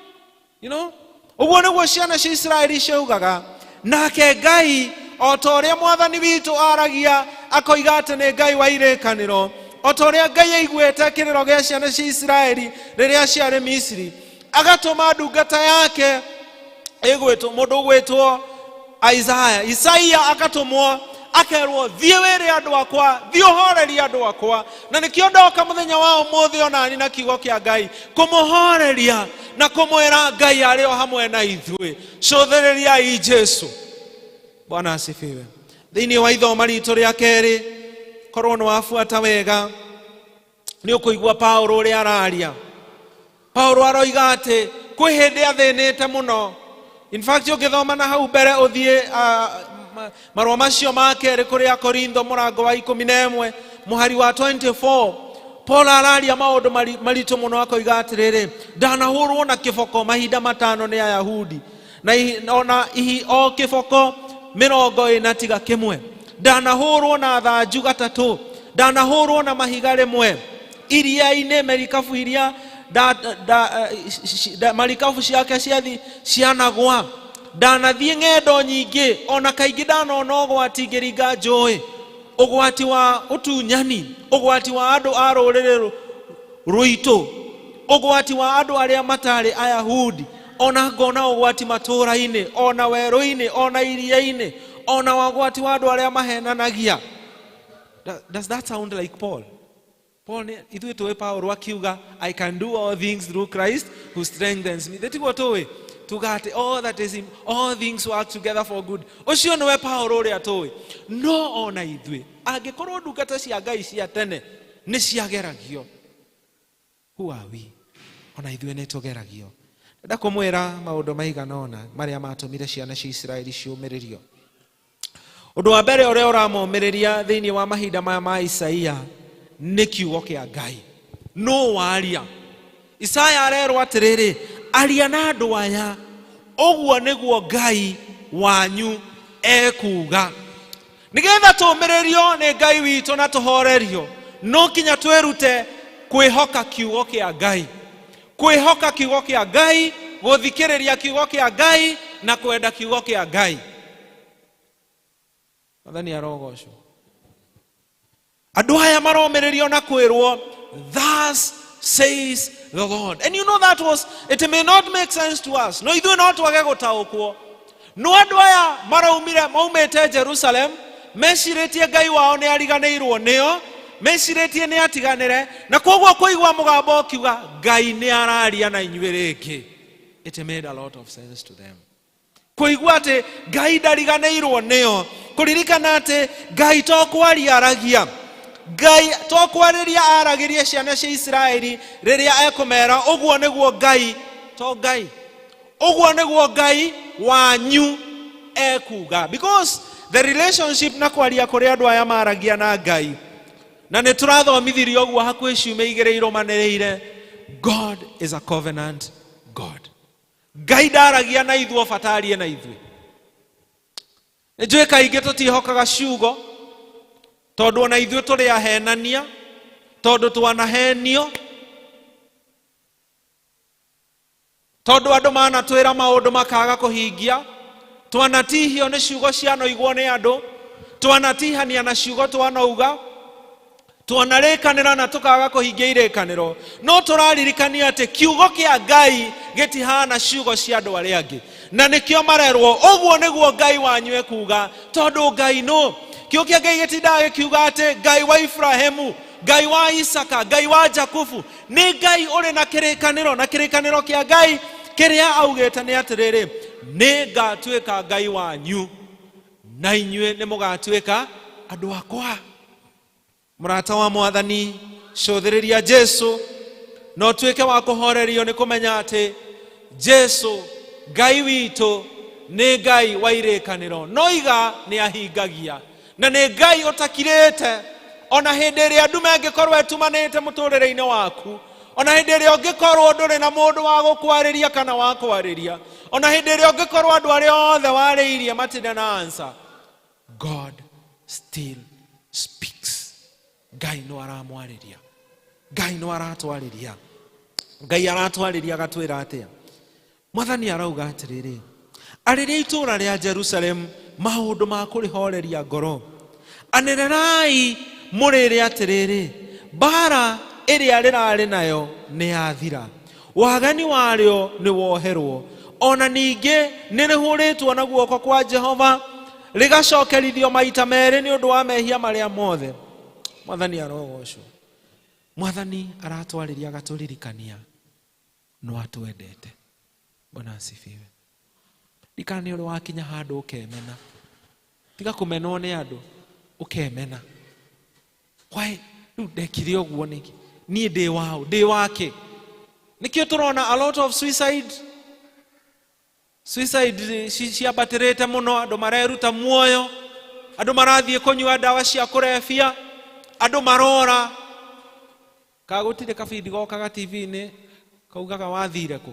Ũguo nĩguo ciana cia Isiraeli ciaugaga. Nake Ngai, o ta ũrĩa Mwathani witũ aragia akoiga atĩ nĩ Ngai wa irĩkanĩro, o ta ũrĩa Ngai aiguĩte kĩrĩro gĩa ciana cia Isiraeli rĩrĩa ciarĩ Misiri, agatũma ndungata yake ĩgwĩtwo, mũndũ ũgwĩtwo Isaya, Isaia akatũmwo akerwo, thiĩ wĩre andũ akwa, thiĩ ũhorerie andũ akwa. Na nĩkĩo ndoka mũthenya wa ũmũthĩ onani na kiugo kĩa Ngai kũmũhoreria na kũmwĩra Ngai arĩ o hamwe na ithuĩ. Cũthĩrĩriai Jesu. Bwana asifiwe. Thĩinĩ wa ithoma ritũ rĩa kerĩ, korwo nĩ wabuata wega nĩ ũkũigua Paulo ũrĩa araria. Paulo aroiga atĩ kwĩ hĩndĩ athĩnĩte mũno. In fact, ũngĩthoma na hau mbere ũthiĩ marũa macio ma kerĩ kũrĩ Akorintho mũrango wa 11 mũhari wa 24, Paul araria maũndũ maritũ mũno, akoiga atĩrĩrĩ, ndanahũrwo na kĩboko mahinda 5 nĩ Ayahudi, na ona ihi o kĩboko 40 tiga kĩmwe, ndanahũrwo na thanju gatatũ, ndanahũrwo na mahiga rĩmwe, iria-inĩ merikabu iria marikabu ciake ciathi cianagwa. Ndanathiĩ ng'endo nyingĩ, ona kaingĩ ndanona ũgwati ngĩringa njũĩ, ũgwati wa ũtunyani, ũgwati wa andũ a rũrĩrĩ rwitũ, ũgwati wa andũ arĩa matarĩ Ayahudi, ona ngona ũgwati matũũra-inĩ, ona werũ-inĩ, ona iria-inĩ, ona ũgwati wa andũ arĩa mahenanagia. Does that sound like Paul? Paul nĩ ithuĩ tũĩ Paul akiuga, I can do all things through Christ who strengthens me. Tiguo tũĩ tuga atĩ all that is him, all things work together for good. Ũcio nĩwe Paul ũrĩa tũĩ. No ona ithuĩ angĩkorwo ndungata cia Ngai cia tene nĩ ciageragio, who are we? Ona ithuĩ nĩ tũgeragio. Ndenda kũmwĩra maũndũ maigana ũna marĩa matũmire ciana cia Isiraeli ciũmĩrĩrio. Ũndũ wa mbere ũrĩa ũramomĩrĩria thĩinĩ wa mahinda maya ma Isaia nĩ kiugo kĩa Ngai. No waria. Isaya arerwo atĩrĩrĩ, aria na andũ aya, ũguo nĩguo Ngai wanyu ekuuga. Nĩgetha tũũmĩrĩrio nĩ Ngai witũ na tũhorerio, no kinya twĩrute kwĩhoka kiugo kĩa Ngai. Kwĩhoka kiugo kĩa Ngai, gũthikĩrĩria kiugo kĩa Ngai na kwenda kiugo kĩa Ngai. Mwathani arogocwo. Andũ aya maromĩrĩrio na kwĩrwo, thus says the Lord. And you know that was, it may not make sense to us. No ithuĩ no twage gũtaũkwo. No andũ aya maraumire maumĩte Jerusalem, mecirĩtie Ngai wao nĩ ariganĩirwo nĩo, mecirĩtie nĩ atiganĩre, na koguo kũigua mũgambo ũkiuga Ngai nĩ araria na inyuĩ rĩngĩ. It made a lot of sense to them. Kũigua atĩ Ngai ndariganĩirwo nĩo, kũririkana atĩ Ngai to kwaria aragia, Ngai to kwarĩria aragĩria ciana cia Isiraeli rĩrĩa ekũmera ũguo nĩguo Ngai, to Ngai, ũguo nĩguo Ngai wanyu ekuga. Because the relationship na kwaria kũrĩa andũ aya maragia na Ngai, na nĩ tũrathomithirio ũguo hakuhĩ ciumia igĩrĩ irũmanĩrĩire, God is a covenant God. Ngai ndaragia na ithuĩ bata arie na ithuĩ. Nĩ njũĩ kaingĩ tũtihokaga ciugo, tondũ ona ithuĩ tũrĩ ahenania, tondũ twanahenio, tondũ andũ manatwĩra maũndũ makaga kũhingia, twanatihio nĩ ciugo cianoigwo nĩ andũ, twanatihania na ciugo twanauga, twanarĩkanĩra na tũkaga kũhingia irĩkanĩro. No tũraririkania atĩ kiugo kĩa Ngai gĩtihana ciugo cia andũ arĩa angĩ, na nĩkĩo marerwo ũguo nĩguo Ngai wanyu ekuga, tondũ Ngai nũ. Kiugo kĩa Ngai gĩtindaga gĩkiuga atĩ Ngai wa Ibrahimu, Ngai wa Isaka, Ngai wa Jakubu nĩ Ngai ũrĩ na kĩrĩkanĩro, na kĩrĩkanĩro kĩa Ngai kĩrĩa augĩte nĩ atĩrĩrĩ, nĩ ngatuĩka Ngai wanyu na inyuĩ nĩ mũgatuĩka andũ akwa. Mũrata wa Mwathani, cũthĩrĩria Jesu na ũtuĩke wa kũhorerio nĩ kũmenya atĩ Jesu Ngai witũ nĩ Ngai wa irĩkanĩro, no iga nĩ ahingagia, na nĩ Ngai ũtakirĩte. Ona hĩndĩ ĩrĩa ndume ĩngĩkorwo ĩtumanĩte mũtũrĩre-inĩ waku, ona hĩndĩ ĩrĩa ũngĩkorwo ndũrĩ na mũndũ wa gũkwarĩria kana wa kwarĩria, ona hĩndĩ ĩrĩa ũngĩkorwo andũ arĩa othe warĩirie matirĩ na answer, God still speaks. Ngai no aramwarĩria, Ngai no aratwarĩria, Ngai aratwarĩria agatwĩra atĩa? Mwathani arauga atĩrĩrĩ, arĩria itũũra rĩa Jerusalem maũndũ ma kũrĩhoreria ngoro, anĩrĩrai mũrĩre atĩrĩrĩ, mbara ĩrĩa rĩrarĩ nayo nĩ yathira, wagani warĩo nĩ woherwo, ona ningĩ nĩ rĩhũrĩtwo na guoko kwa Jehova rĩgacokerithio maita merĩ nĩ ũndũ wa mehia marĩa mothe. Mwathani arogocwo. Mwathani aratwarĩria agatũririkania no atwendete. Bwana asifiwe. Ndikana nĩ ũrĩ wakinya handũ ũkemena, tiga kũmenwo nĩ andũ, ũkemena, why rĩu ndekire ũguo nĩkĩ, niĩ ndĩ waũ, ndĩ wake? Nĩkĩo tũrona a lot of suicide ciambatĩrĩte mũno, andũ mareruta muoyo, andũ marathiĩ kũnyua ndawa cia kũrebia, andũ marora. Ka gũtirĩ kabindi gokaga TV-inĩ kaugaga wathire kũ?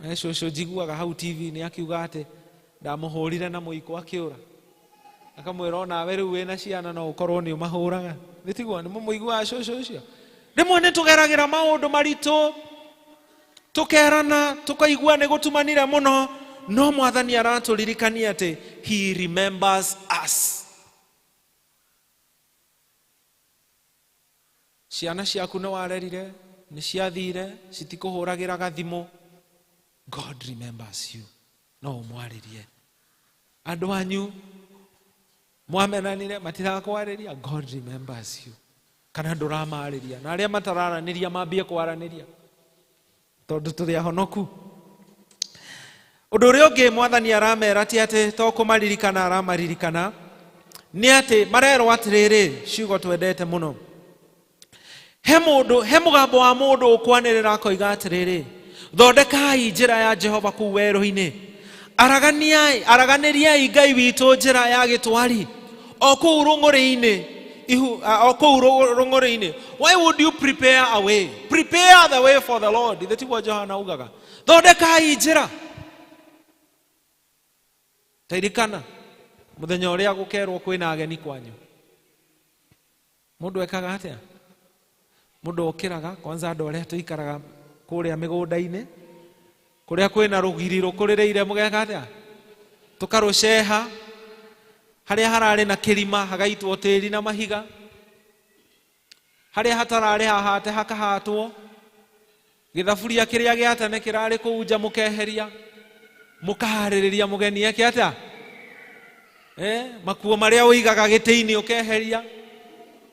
Cũcũ njiguaga hau TV-inĩ akiuga atĩ ndamũhũrire na mũiko akĩũra, akamwĩra onawe rĩu wĩna ciana no ũkorwo nĩ ũmahũraga. Nĩ tiguo nĩ mũmũiguaga cũcũ ũcio? Rĩmwe nĩ tũgeragĩra maũndũ maritũ. Tũkerana tũkaigua nĩ gũtumanire mũno, no Mwathani aratũririkania atĩ he remembers us. Ciana ciaku nĩ warerire, nĩ ciathire, citikũhũragĩra gathimũ. God remembers you. No ũmwarĩrie. Andũ anyu mwamenanire matirakwarĩria, God remembers you. Kana ndũramarĩria, na arĩa matararanĩria mambie kwaranĩria tondũ tũrĩ ahonoku. Ũndũ ũrĩa ũngĩ Mwathani aramera ti atĩ to kũmaririkana aramaririkana, nĩ atĩ marerwo atĩrĩrĩ, ciugo twendete mũno. He mũndũ, he mũgambo wa mũndũ ũkwanĩrĩra akoiga atĩrĩrĩ, thondekai njĩra ya Jehova kũu werũ-inĩ, araganiai, araganĩriai Ngai witũ njĩra ya gĩtwari o kũu rũng'ũrĩ-inĩ, ihu, o kũu rũng'ũrĩ-inĩ. Why would you prepare a way? Prepare the way for the Lord. Ithe tiguo Johana ugaga, thondekai njĩra. Taririkana mũthenya ũrĩa gũkerwo kwĩna ageni kwanyu, mũndũ ekaga atĩa? Mũndũ okĩraga kwanza, andũ arĩa tũikaraga kũrĩa mĩgũnda-inĩ kũrĩa kwĩna rũgiri rũkũrĩrĩire, mũgeka atĩa? Tũkarũceha. Harĩa hararĩ na kĩrima hagaitwo tĩri na mahiga, harĩa hatararĩ hahate hakahatwo, gĩthaburia kĩrĩa gĩa tene kĩrarĩ kũu nja mũkeheria, mũkaharĩrĩria mũgeni eke atĩa? Makuo marĩa ũigaga gĩtĩ-inĩ ũkeheria,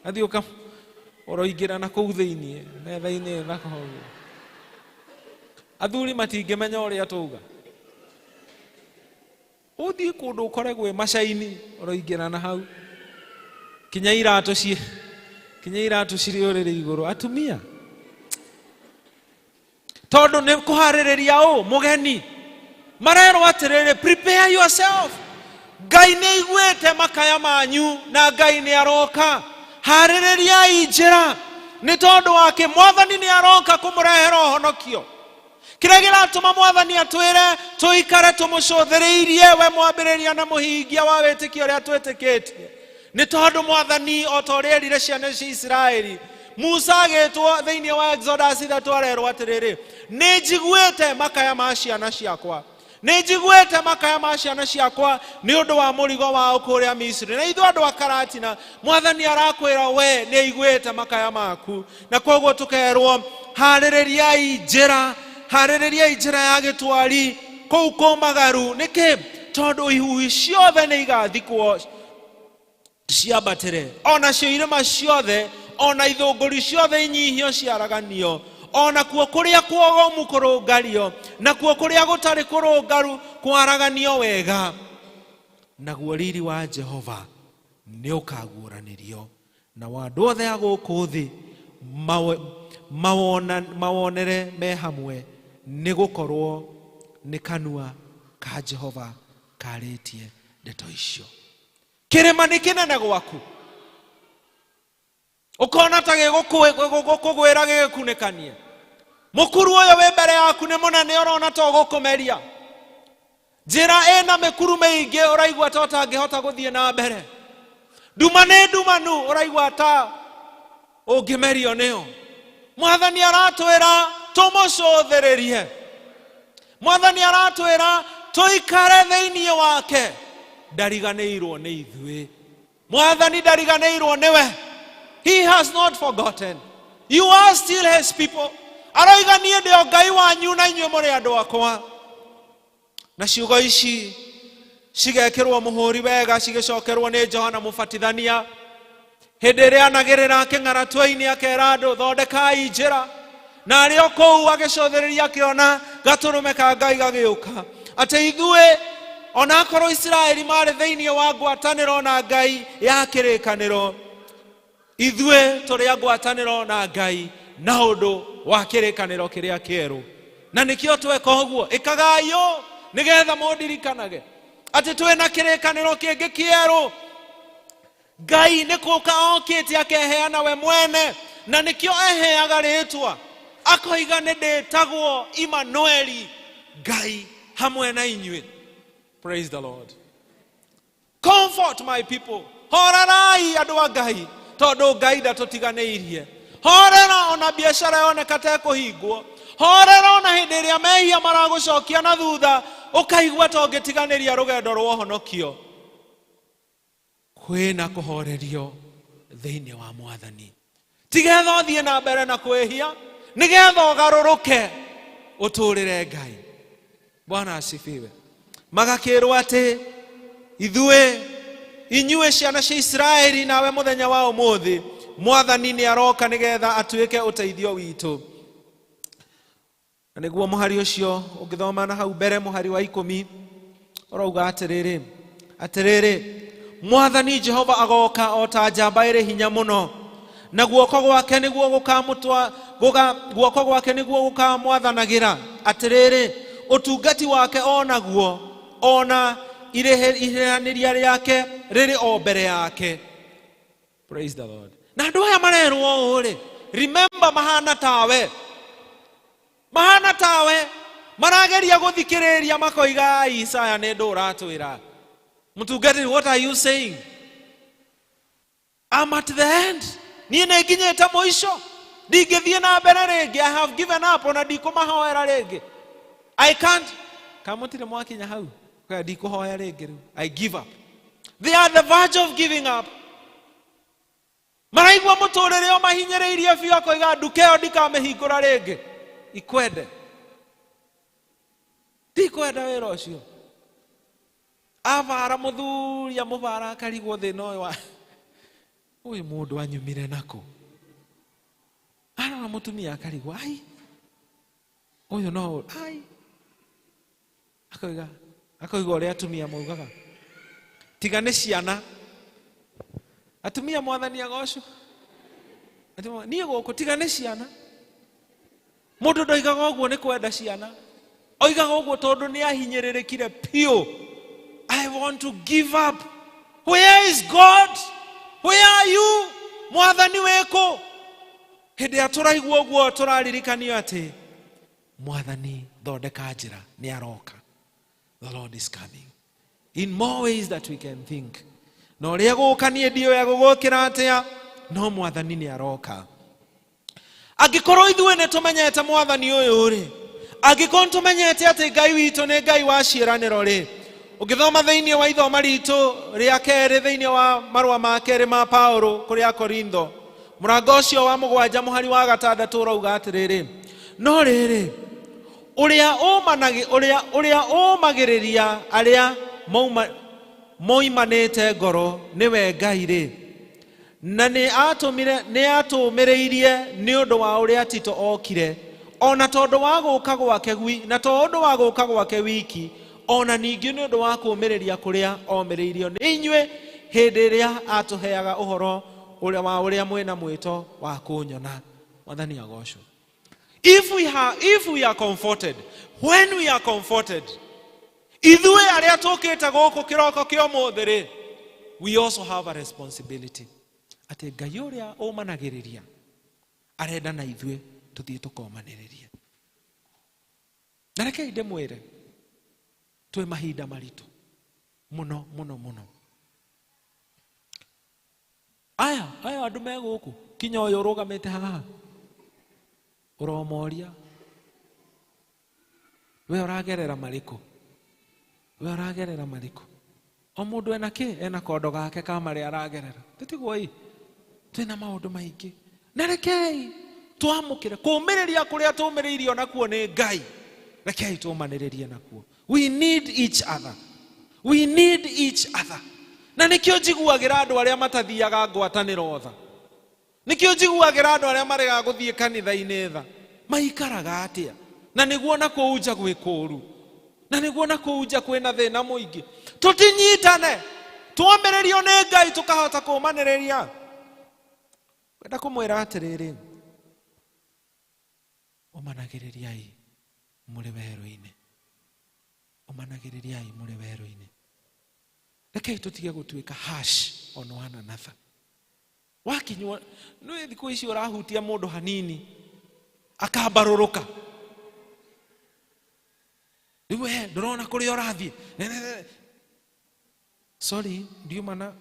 athiĩ ũka ũroingĩra na kũu thĩiniĩ metha-inĩ thaka ũguo. Athuri matingĩmenya ũrĩa tũuga. Ũthiĩ kũndũ ũkore gwĩ macaini ũroingĩra na hau, kinya iratũ ci, kinya iratũ cirĩ ũrĩrĩ igũrũ. Atumia, tondũ nĩ kũharĩrĩria ũ mũgeni, marerwo atĩrĩrĩ, prepare yourself. Ngai nĩ aiguĩte makaya manyu na Ngai nĩ aroka. Harĩrĩriai njĩra, nĩ tondũ wake Mwathani nĩ aroka kũmũrehera ũhonokio. Kĩrĩa kĩratũma Mwathani atwĩre tũikare tũmũcũthĩrĩirie we mwambĩrĩria na mũhingia wa wĩtĩkio ũrĩa twĩtĩkĩtie, nĩ tondũ Mwathani o ta ũrĩa erire ciana cia Isiraeli, Musa agĩtwo thĩinĩ wa Exodus 3 arerwo atĩrĩrĩ, nĩ njiguĩte makaya ma ciana ciakwa, nĩ njiguĩte makaya ma ciana ciakwa nĩ ũndũ wa mũrigo wao kũrĩa Misiri. Na ithuĩ andũ a Karatina, Mwathani arakwĩra we nĩ aiguĩte makaya maku, na koguo tũkerwo harĩrĩriai njĩra, harĩrĩriai njĩra ya gĩtwari kũu kũmagaru. Nĩkĩ? Tondũ ihuhi ciothe nĩ igathikwo ciambatĩre, onacio irĩma ciothe ona ithũngũri ciothe inyihio ciaraganio, onakuo kũrĩa kuogomu kũrũngario, nakuo kũrĩa gũtarĩ kũrũngaru kwaraganio wega, naguo riri wa Jehova nĩ ũkaguũranĩrio, na andũ othe a gũkũ thĩ mawonere me hamwe, nĩ gũkorwo nĩ kanua ka Jehova karĩtie ndeto icio. Kĩrĩma nĩ kĩnene gwaku, ũkona ta gĩgũkũgwĩra gĩgĩkunĩkanie. Mũkuru ũyũ wĩ mbere yaku nĩ mũnene, ũrona ta ũgũkũmeria. Njĩra ĩna mĩkuru mĩingĩ, ũraigua ta ũtangĩhota gũthiĩ na mbere. Nduma nĩ ndumanu, ũraigua ta ũngĩmerio nĩyo. Mwathani aratwĩra tũmũcũthĩrĩrie, Mwathani aratwĩra tũikare thĩinĩ wake. Ndariganĩirwo nĩ ithuĩ, Mwathani ndariganĩirwo nĩwe. He has not forgotten you are still his people. Aroiga niĩ ndĩ o Ngai wanyu na inyuĩ mũrĩ andũ akwa. Na ciugo ici cigekĩrwo mũhũri wega, cigĩcokerwo nĩ Johana Mũbatithania hĩndĩ ĩrĩa anagĩrĩra kĩng'aratua-inĩ, akera andũ thondekai njĩra, na arĩ o kũu agĩcũthĩrĩria akĩona gatũrũme ka Ngai gagĩũka, atĩ ithuĩ onakorwo Isiraeli marĩ thĩinĩ wa ngwatanĩro na Ngai ya kĩrĩkanĩro, ithuĩ tũrĩ a ngwatanĩro na Ngai na ũndũ wa kĩrĩkanĩro kĩrĩa kĩerũ. Na nĩkĩo tweka ũguo, ĩkagai ũũ nĩgetha mũndirikanage atĩ twĩna kĩrĩkanĩro kĩngĩ kĩerũ. Ngai nĩ kũka okĩte akeheana we mwene, na nĩkĩo eheaga rĩtwa akoiga nĩ ndĩtagwo Imanueli, Ngai hamwe na inyuĩ. Praise the Lord. Comfort my people. Horerai andũ a Ngai, tondũ Ngai ndatũtiganĩirie. Horera ona biacara yoneka ta ĩkũhingwo, Horera ona hĩndĩ ĩrĩa mehia maragũcokia na thutha, ũkaigua ta ũngĩtiganĩria rũgendo rwa ũhonokio. Kwĩna kũhorerio thĩinĩ wa Mwathani. Tigetha ũthiĩ na mbere na kwĩhia, nĩgetha ũgarũrũke ũtũũrĩre Ngai. Bwana asifiwe. Magakĩrwo atĩ ithuĩ inyuĩ ciana cia Isiraeli, nawe mũthenya wa ũmũthĩ Mwathani nĩ aroka nĩgetha atuĩke ũteithio witũ. Na nĩguo mũhari ũcio ũngĩthoma na hau mbere, mũhari wa 10 ũrauga atĩrĩrĩ, atĩrĩrĩ, Mwathani Jehova agoka o ta njamba ĩrĩ hinya mũno, na guoko gwake nĩguo gũkamũtwa, guoko gwake nĩguo gũkamwathanagĩra. Atĩrĩrĩ, ũtungati wake o naguo, ona irĩhanĩria rĩake rĩrĩ o mbere yake. Praise the Lord. Na andũ aya marerwo ũũ rĩ, remember, mahana tawe, mahana tawe, marageria gũthikĩrĩria makoiga, "Isaya nĩ ndũ ũratwĩra mũtungatĩri? What are you saying? I'm at the end. Niĩ nĩ nginyĩte mũico, ndingĩthiĩ na mbere rĩngĩ. I have given up, ona ndikũmahoera rĩngĩ. I can't." Kamũtirĩ mwakinya hau Kwa ndikũhoya rĩngĩ rĩu, I give up. They are the verge of giving up. Maraigua mũtũrĩre o mahinyĩrĩirie biũ, akoiga nduka ĩyo ndikamĩhingũra rĩngĩ, ikwende ndikwenda wĩra ũcio. Abara mũthuri amũbara, akarigwo thĩna ũyũ wa ũyũ mũndũ anyumire nako. Arora mũtumia akarigwo, ai ũyũ no ai, akoiga ũrĩa atumia maugaga, tiga nĩ ciana. Atumia, Mwathani agocwo. Atumia, niĩ gũkũ tiga nĩ ciana. Mũndũ ndoigaga ũguo nĩ kwenda ciana, oigaga ũguo tondũ nĩ ahinyĩrĩrĩkire piũ. I want to give up. Where is God? Where are you? Mwathani wĩkũ? Hĩndĩ ĩrĩa tũraigua ũguo, tũraririkanio atĩ Mwathani thondeka njĩra, nĩ aroka. The Lord is coming in more ways that we can think. Na ũrĩa gũka niĩ ndiũĩ egũgũkĩra atĩa, no Mwathani nĩ aroka. Angĩkorwo ithuĩ nĩ tũmenyete Mwathani ũyũ rĩ, angĩkorwo nĩ tũmenyete atĩ Ngai witũ nĩ Ngai wa ciĩranĩro rĩ, ũngĩthoma thĩinĩ wa ithoma ritũ rĩa kerĩ, thĩinĩ wa marũa ma kerĩ ma Paulo kũrĩ Akorintho, mũrango ũcio wa 7 mũhari wa 6, ũrauga atĩrĩrĩ, no rĩrĩ, ũrĩa ũmanagi ũrĩa ũmagĩrĩria arĩa moimanĩte ngoro nĩwe Ngai rĩ, na nĩ atũmire, nĩ atũmĩrĩirie nĩ ũndũ wa ũrĩa Tito okire, ona tondũ wa gũka gwake na to ũndũ wa gũka gwake wiki, ona ningĩ nĩ ũndũ wa kũũmĩrĩria kũrĩa omĩrĩirio nĩ inyuĩ hĩndĩ ĩrĩa atũheaga ũhoro ũrĩa wa ũrĩa mwĩna mwĩto wa kũnyona. Mwathani agocwo. If we are comforted, when we are comforted, ithuĩ arĩa tũkĩte gũkũ kĩroko kĩa ũmũthĩ rĩ, we also have a responsibility atĩ Ngai ũrĩa ũmanagĩrĩria arenda na ithuĩ tũthiĩ tũkomanĩrĩrie. Na rekei ndĩmwĩre, twĩ mahinda maritũ mũno mũno mũno. Aya andũ me gũkũ, kinya ũyũ ũrũgamĩte haha, ũromoria, we ũragerera marĩkũ? We ũragerera marĩkũ? O mũndũ ena kĩ, ena kondo gake ka marĩa aragerera. Tĩtiguo ĩ twĩna maũndũ maingĩ, na rekei twamũkĩre kũũmĩrĩria kũrĩa tũũmĩrĩirio nakuo nĩ Ngai. Rekei tũmanĩrĩrie nakuo. We need each other, we need each other. Na nĩkĩo njiguagĩra andũ arĩa matathiaga ngwatanĩro tha, nĩkĩo njiguagĩra andũ arĩa maregaga gũthiĩ kanitha-inĩ tha. Maikaraga atĩa? Na nĩguo na kũu nja gwĩ kũũru, na nĩguo na kũu nja kwĩna thĩna mũingĩ. Tũtinyitane, twomĩrĩrio nĩ Ngai, tũkahota kũũmanĩrĩria. Ngwenda kũmwĩra atĩrĩrĩ, ũmanagĩrĩriai mũrĩ werũ-inĩ, ũmanagĩrĩriai mũrĩ werũ-inĩ. Rekei tũtige gũtuĩka harsh on one another. Wakinywo nĩ thikũ ici, ũrahutia mũndũ hanini akambarũrũka. Rĩu we ndũrona kũrĩa ũrathiĩ. Sorry, ndiuma na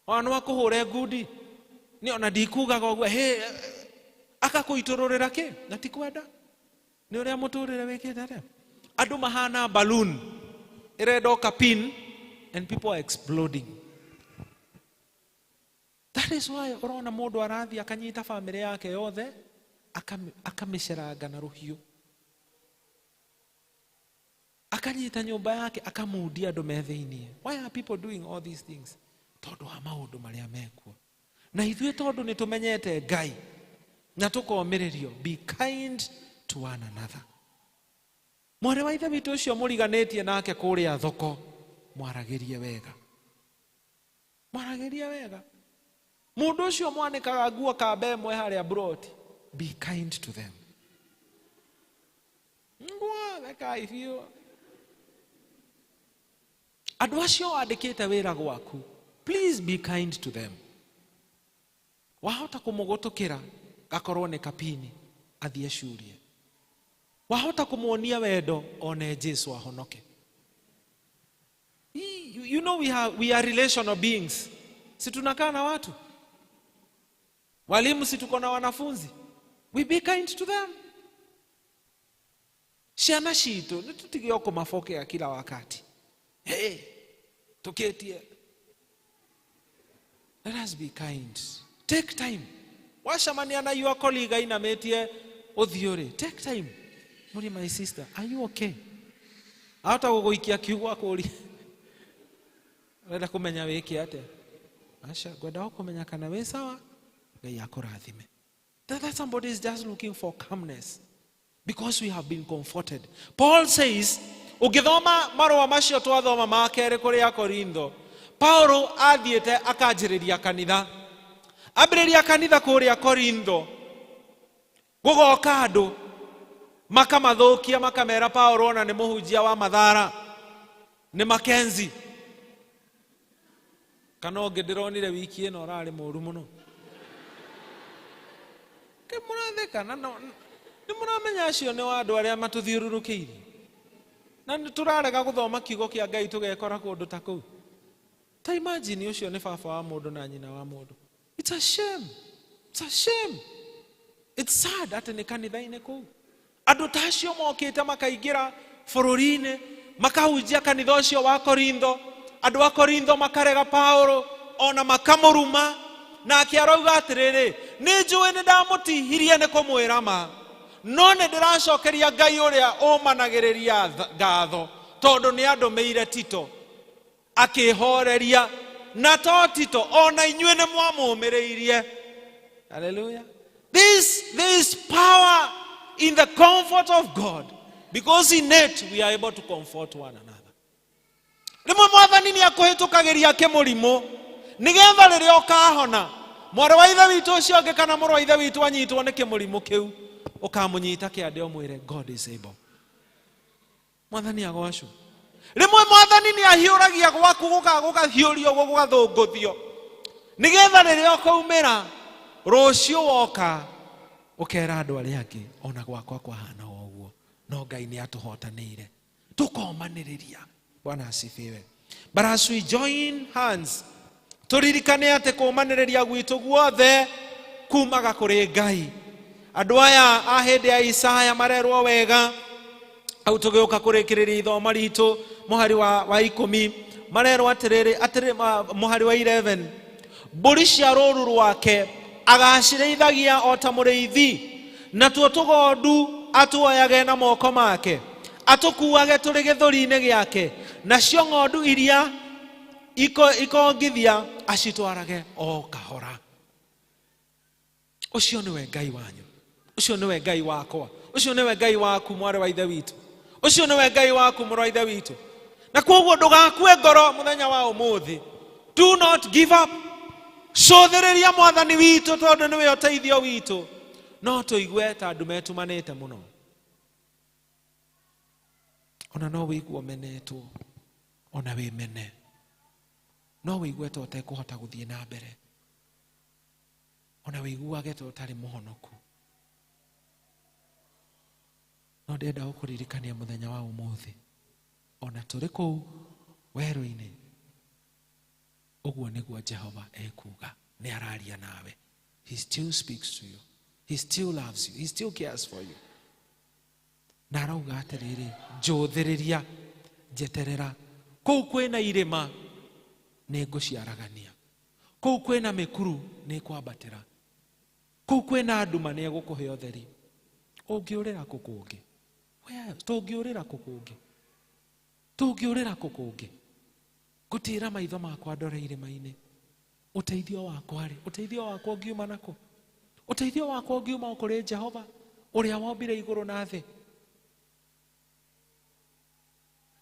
ona no akũhũre ngundi nĩ ona ndikugaga ũguo. Hey, Akakũitũrũrĩra kĩ? Na ti kwenda. Nĩ ũrĩa mũtũrĩre wĩkĩte atĩa? Andũ mahana balloon ĩrenda ũka pin and people are exploding. That is why ũrona mũndũ arathiĩ akanyita famĩlĩ yake yothe akamĩceranga na rũhiũ, akanyita nyũmba yake akamundia andũ me thĩiniĩ. Why are people doing all these things? Tondũ wa maũndũ marĩa mekuo. Na ithuĩ tondũ nĩ tũmenyete Ngai na tũkomĩrĩrio, be kind to one another. Mwarĩ wa ithe witũ ũcio mũriganĩtie nake kũrĩa thoko, mwaragĩrie wega, mwaragĩrie wega. Mũndũ ũcio mwanĩkaga nguo kamba ĩmwe harĩa broti, be kind to them. Nguo thekai biũ. Andũ acio wandĩkĩte wĩra gwaku, please be kind to them. Wahota kũmũgũtũkĩra gakorwo nĩ kapini athiĩ acurie. Wahota kũmuonia wendo one Jesu ahonoke. You know we are relational beings. Si tunakaa na watu? Walimu si tuko na wanafunzi? We be kind to them. Ciana citũ nĩ tũtige o kũmabokea kila wakati. Hey, tuketie. Let us be kind. Take time. Wacemania na your colleague ainamĩtie ũthiũ rĩ, take time. Muri, my sister, are you okay? Ahota gũgũikia kiugo akũrie. Ũrenda kũmenya wĩke atĩa? Aca, ngwenda o kũmenya kana wĩ sawa. Ngai akũrathime. That somebody is just looking for calmness because we have been comforted. Paul says, ũngĩthoma marũa macio twathoma ma kerĩ kũrĩ Akorintho, Paulo athiĩte akanjĩrĩria kanitha. Ambĩrĩria kanitha kũrĩa Korintho, gũgoka andũ makamathũkia, makamera Paulo ona nĩ mũhunjia wa mathara, nĩ Makenzi. Kana ũngĩ ndĩronire wiki ĩno ũrarĩ mũru mũno. Ke mũratheka na nĩ mũramenya acio nĩ wa andũ arĩa matũthiũrũrũkĩirie. Na nĩ tũrarega gũthoma kiugo kĩa Ngai tũgekora kũndũ ta kũu. Ta imagine ũcio nĩ baba wa mũndũ na nyina wa mũndũ. It's a shame. It's a shame. It's sad atĩ nĩ kanitha-inĩ kũu. Andũ ta acio mokĩte makaingĩra bũrũri-inĩ, makahunjia kanitha ũcio wa Korintho. Andũ a Korintho makarega Paulo ona makamũruma. Nake arauga atĩrĩrĩ, nĩ njũĩ nĩ ndamũtihirie nĩ kũmwĩra ma, no nĩ ndĩracokeria Ngai ũrĩa ũmanagĩrĩria ngatho tondũ nĩ andũmĩire Tito akĩhoreria. Na to Tito, ona inyuĩ nĩ mwamũmĩrĩirie. Hallelujah. This power in the comfort of God, because in it we are able to comfort one another. Rĩmwe mwathani nĩ akũhĩtũkagĩria kĩmũrimũ nĩgetha rĩrĩa ũkahona mwarĩ wa ithe witũ ũcio ũngĩ kana mũrũ wa ithe witũ anyitwo nĩ kĩmũrimũ kĩu, ũkamũnyita kĩande ũmwĩre God is able. Mwathani agocwo. Rĩmwe mwathani nĩ ahiũragia gwaku gũkahiũrio ũguo gũgathũngũthio nĩgetha rĩrĩa ũkaumĩra rũciũ woka ũkera andũ arĩa angĩ ona gwakwa kwahana o ũguo, no Ngai nĩ atũhotanĩire. Tũkomanĩrĩria. Bwana asifiwe. But as we join hands, tũririkane atĩ kũmanĩrĩria gwitũ guothe kumaga kũrĩ Ngai. Andũ aya a hĩndĩ ya Isaya marerwo wega, hau tũgĩũka kũrĩkĩrĩria ithomo ritũ mũhari wa 10, marerwo atĩrĩrĩ, mũhari wa 11, mbũri cia rũũru rwake agacirĩithagia o ta mũrĩithi, natuo tũgondu atuoyage na moko make, atũkuage tũrĩ gĩthũri-inĩ gĩake, nacio ng'ondu iria ikongithia acitwarage o kahora. Ũcio nĩwe Ngai wanyu, ũcio nĩwe Ngai wakwa, ũcio nĩwe Ngai waku mwarĩ wa ithe witũ, ũcio nĩwe Ngai waku mũrũ wa ithe witũ. Na koguo ndũgakue ngoro mũthenya wa ũmũthĩ. Do not give up. Cũthĩrĩria mwathani witũ tondũ nĩwe ũteithio witũ. No tũigue ta andũ metumanĩte mũno, ona no wĩigue ũmenetwo, ona wĩmene, no wĩigue ta ũtekũhota gũthiĩ na mbere, ona wĩiguage ta ũtarĩ mũhonoku. No ndĩrenda gũkũririkania mũthenya wa ũmũthĩ, ona tũrĩ kũu werũ-inĩ, ũguo nĩguo Jehova ekuga. Nĩ araria nawe. He still speaks to you. He still loves you. He still cares for you. Na arauga atĩrĩrĩ, njũthĩrĩria, njeterera. Kũu kwĩna irĩma nĩ ngũciaragania. Kũu kwĩna mĩkuru nĩ kwambatĩra. Kũu kwĩna nduma nĩ egũkũhe ũtheri. Ũngĩũrĩra kũ kũngĩ? Tũngĩũrĩra kũ kũngĩ? Tũngĩũrĩra kũ kũngĩ? Ngũtĩra maitho makwa ndore irĩma-inĩ. Ũteithio wakwa rĩ, ũteithio wakwa ũngiuma nakũ? Ũteithio wakwa ũngiuma o kũrĩ Jehova ũrĩa wombire igũrũ na thĩ.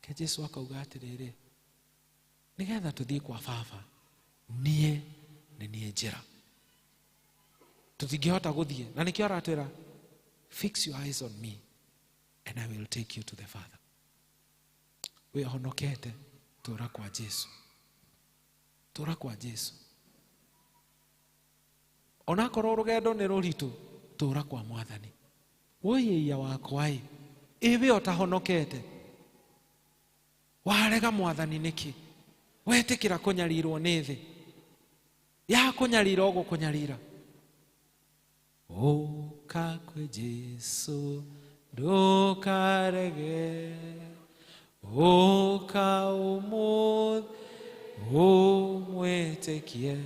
Ke Jesu akauga atĩrĩrĩ, nĩgetha tũthiĩ kwa baba, niĩ nĩ niĩ njĩra. Tũtingĩhota gũthiĩ, na nĩkĩo aratwĩra, fix your eyes on me and I will take you to the Father. Wĩhonokete, tũra kwa Jesu. Tũra kwa Jesu. Onakorwo rũgendo nĩ rũritũ, tũra kwa Mwathani. Wũiĩia wakwa ĩ, ĩwe ũtahonokete. Warega Mwathani nĩkĩ? Wetĩkĩra kũnyarirwo nĩ thĩ. Ya kũnyarira ũgũkũnyarira. Ũka kwĩ Jesu ndũkarege, ũka ũmũthĩ ũmwĩtĩkie,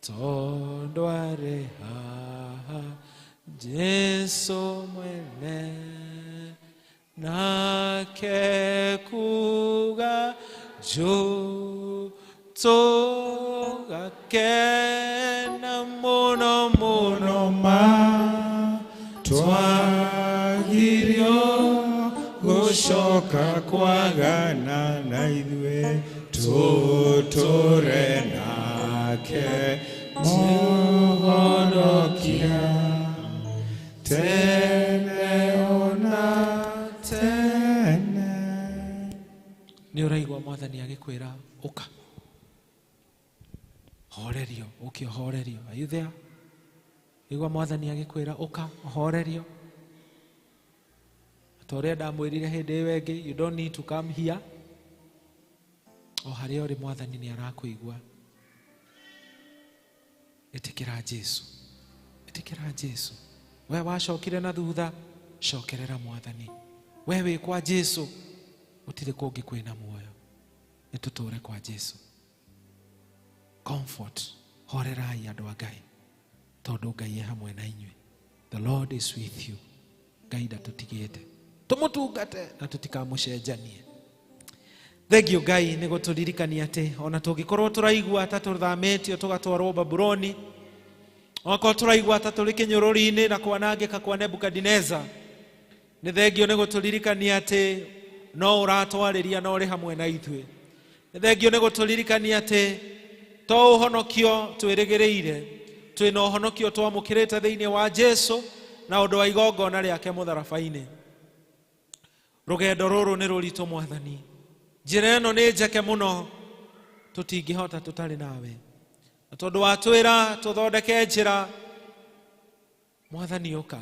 tondũ arĩ haha Jesu mwene, nake kuga njũ tũgakena mũno mũno ma twagirio gũcoka kwagana na ithuĩ tũtũre nake Mũhonokia tene ona tene. Nĩ ũraigua Mwathani agĩkwĩra ũka, horerio, ũke ũhorerio. Are you there? Igua Mwathani agĩkwĩra ũka ũhorerio. Ta ũrĩa ndamwĩrire hĩndĩ ĩyo ĩngĩ, you don't need to come here. O harĩa ũrĩ Mwathani nĩ arakũigua. Ĩtĩkĩra Jesu. Ĩtĩkĩra Jesu. We wacokire na thutha, cokerera Mwathani. We wĩ kwa Jesu, gũtirĩ kũngĩ kwĩna muoyo. Nĩ tũtũre kwa Jesu. Comfort, horerai andũ a Ngai, tondũ Ngai e hamwe na inyuĩ. The Lord is with you. Ngai ndatũtigĩte. Tũmũtungate na tũtikamũcenjanie. Thengio Ngai nĩ gũtũririkania atĩ ona tũngĩkorwo tũraigua ta tũthamĩtio tũgatwarwo Babuloni, onakorwo tũraigua ta tũrĩ kĩnyũrũri-inĩ na kwanangĩka kwa Nebukadineza, nĩ thengio nĩ gũtũririkania atĩ no ũratwarĩria na ũrĩ hamwe na ithuĩ. Nĩ thengio nĩ gũtũririkania atĩ to ũhonokio twĩrĩgĩrĩire, twĩna ũhonokio twamũkĩrĩte thĩinĩ wa Jesu na ũndũ wa igongona rĩake mũtharaba-inĩ. Rũgendo rũrũ nĩ rũritũ Mwathani. Njĩra ĩno nĩ njeke mũno, tũtingĩhota tũtarĩ nawe. Na tondũ watwĩra tũthondeke njĩra, Mwathani ũka.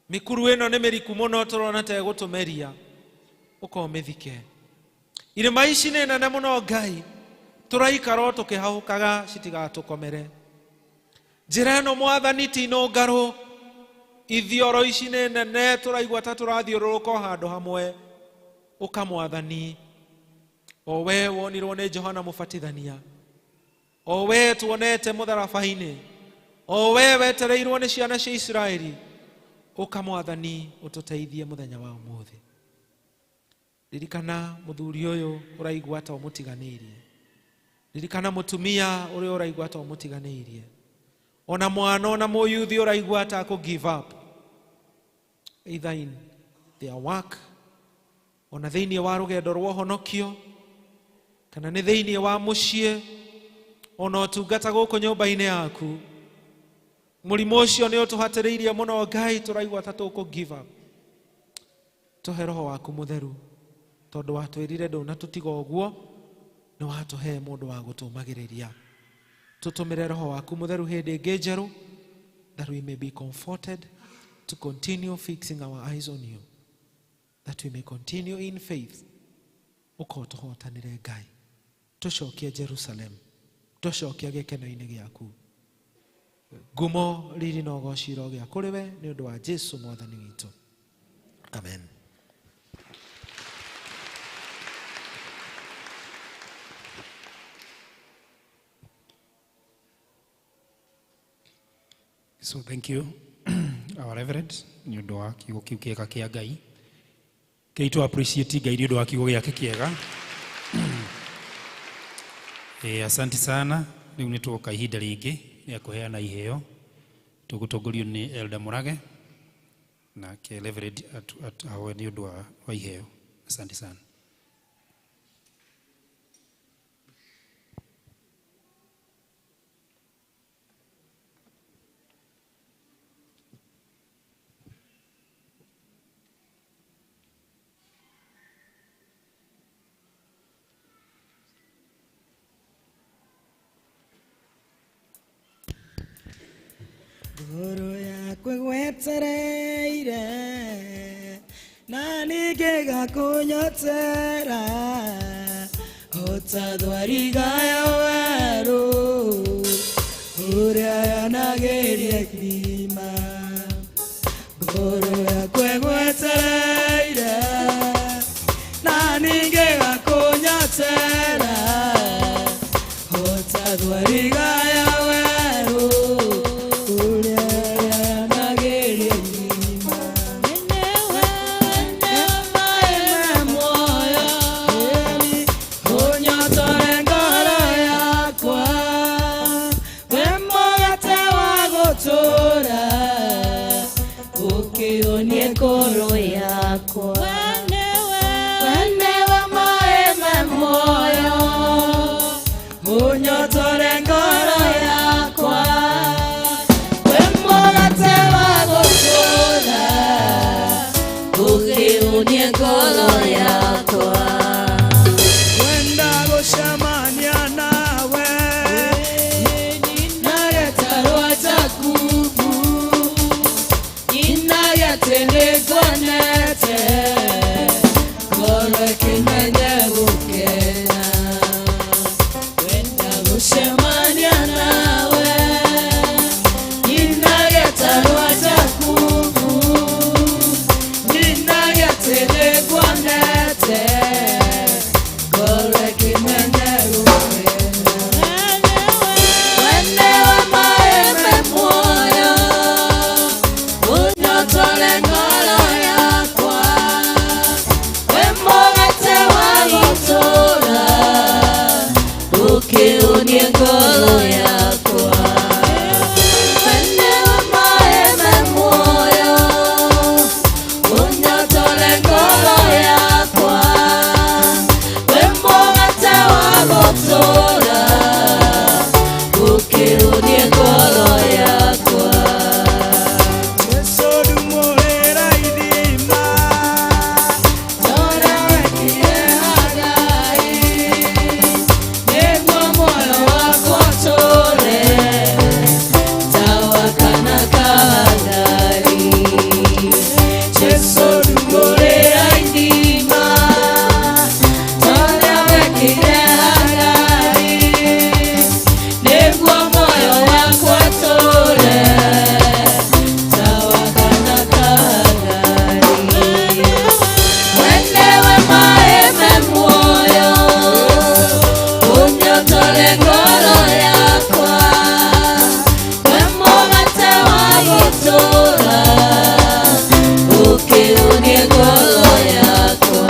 Mĩkuru ĩno nĩ mĩriku mũno tũrona ta ĩgũtũmeria, ũka ũmĩthike. Irĩma ici nĩ nene mũno Ngai, tũraikara o tũkĩhahũkaga citigatũkomere. Njĩra ĩno Mwathani ti nũngarũ, ithioro ici nĩ nene tũraigua ta tũrathiũrũrũka o handũ hamwe. Ũka Mwathani, o we wonirwo nĩ Johana Mũbatithania, o we tuonete mũtharaba-inĩ, o we wetereirwo nĩ ciana cia Isiraeli, ũka Mwathani ũtũteithie mũthenya wa ũmũthĩ. Ririkana mũthuri ũyũ ũraigua ta ũmũtiganĩirie. Ririkana mũtumia ũrĩa ũraigua ta ũmũtiganĩirie. Ona mwana ona mũyuthi ũraigua ta akũ give up, either in their work, ona thĩinĩ wa rũgendo rwa ũhonokio, kana nĩ thĩinĩ wa mũciĩ, ona ũtungata gũkũ nyũmba-inĩ yaku. Mũrimũ ũcio nĩ ũtũhatĩrĩirie mũno Ngai, tũraigua ta tũkũ give up. Tũhe roho waku mũtheru, tondũ watwĩrire ndũnatũtiga ũguo, nĩ watũhe mũndũ wa gũtũmagĩrĩria. Tũtũmĩre roho waku mũtheru hĩndĩ ĩngĩ njerũ, that we may be comforted to continue fixing our eyes on you, that we may continue in faith. Ũka ũtũhotanĩre Ngai, tũcokie Jerusalem, tũcokie gĩkeno-inĩ gĩaku. Ngumo riri na ũgoci irogĩa kũrĩ we nĩ ũndũ wa Jesu mwathani witũ. Amen. So thank you, our Reverend, nĩ ũndũ wa kiugo kĩu kĩega kĩa Ngai. Kei tũ appreciate Ngai nĩ ũndũ wa kiugo gĩake kĩega. Asante sana. Rĩu nĩ twoka ihinda rĩngĩ rĩa kũheana iheo. Tũgũtongorio nĩ Elder Murage nake Reverend ahoe nĩ ũndũ wa iheo. Asante sana. Ngoro yakwa ĩgwetereire na ningĩ gakũnyotera o ta thwariga ya werũ ũrĩa yanagĩria irima. Ngoro yakwa ĩgwetereire na ningĩ gakũnyotera o ta thwariga ya werũ ũrĩa yanagĩria irima. Ũnyotore ngoro yakwa wĩ mũgate wa gũtũũra ũkĩũnie ngoro yakwa. We nĩwe maĩ me muoyo ũnyotore ngoro yakwa wĩ mũgate wa gũtũũra ũkĩũnie ngoro yakwa. Wenda gũcemania nawe na gĩtarũ Jakubu inage atĩ nĩnguonete ngoro ĩkĩmenye gũkena. Wenda gũcemania nawe ina gĩtarũ Jakubu inage atĩ nĩnguonete ngoro ĩkĩmenye gũkena. We nĩwe maĩ me muoyo ũnyotore ngoro yakwa wĩ mũgate wa gũtũũra ũkĩũnie ngoro yakwa. We nĩwe maĩ me muoyo ũnyotore ngoro yakwa wĩ mũgate wa gũtũũra ũkĩũnie ngoro yakwa. Yesu ndumũrĩra ithima torĩa wekire Hagai nĩguo muoyo wakwa ũtũũre ta wa kana ka Hagari. Yesu ndumũrĩra ithima torĩa wekire Hagai nĩguo muoyo wakwa ũtũũre ta wa kana ka Hagari. We nĩwe maĩ me muoyo ũnyotore ngoro yakwa wĩ mũgate wa gũtũũra ũkĩũnie ngoro yakwa.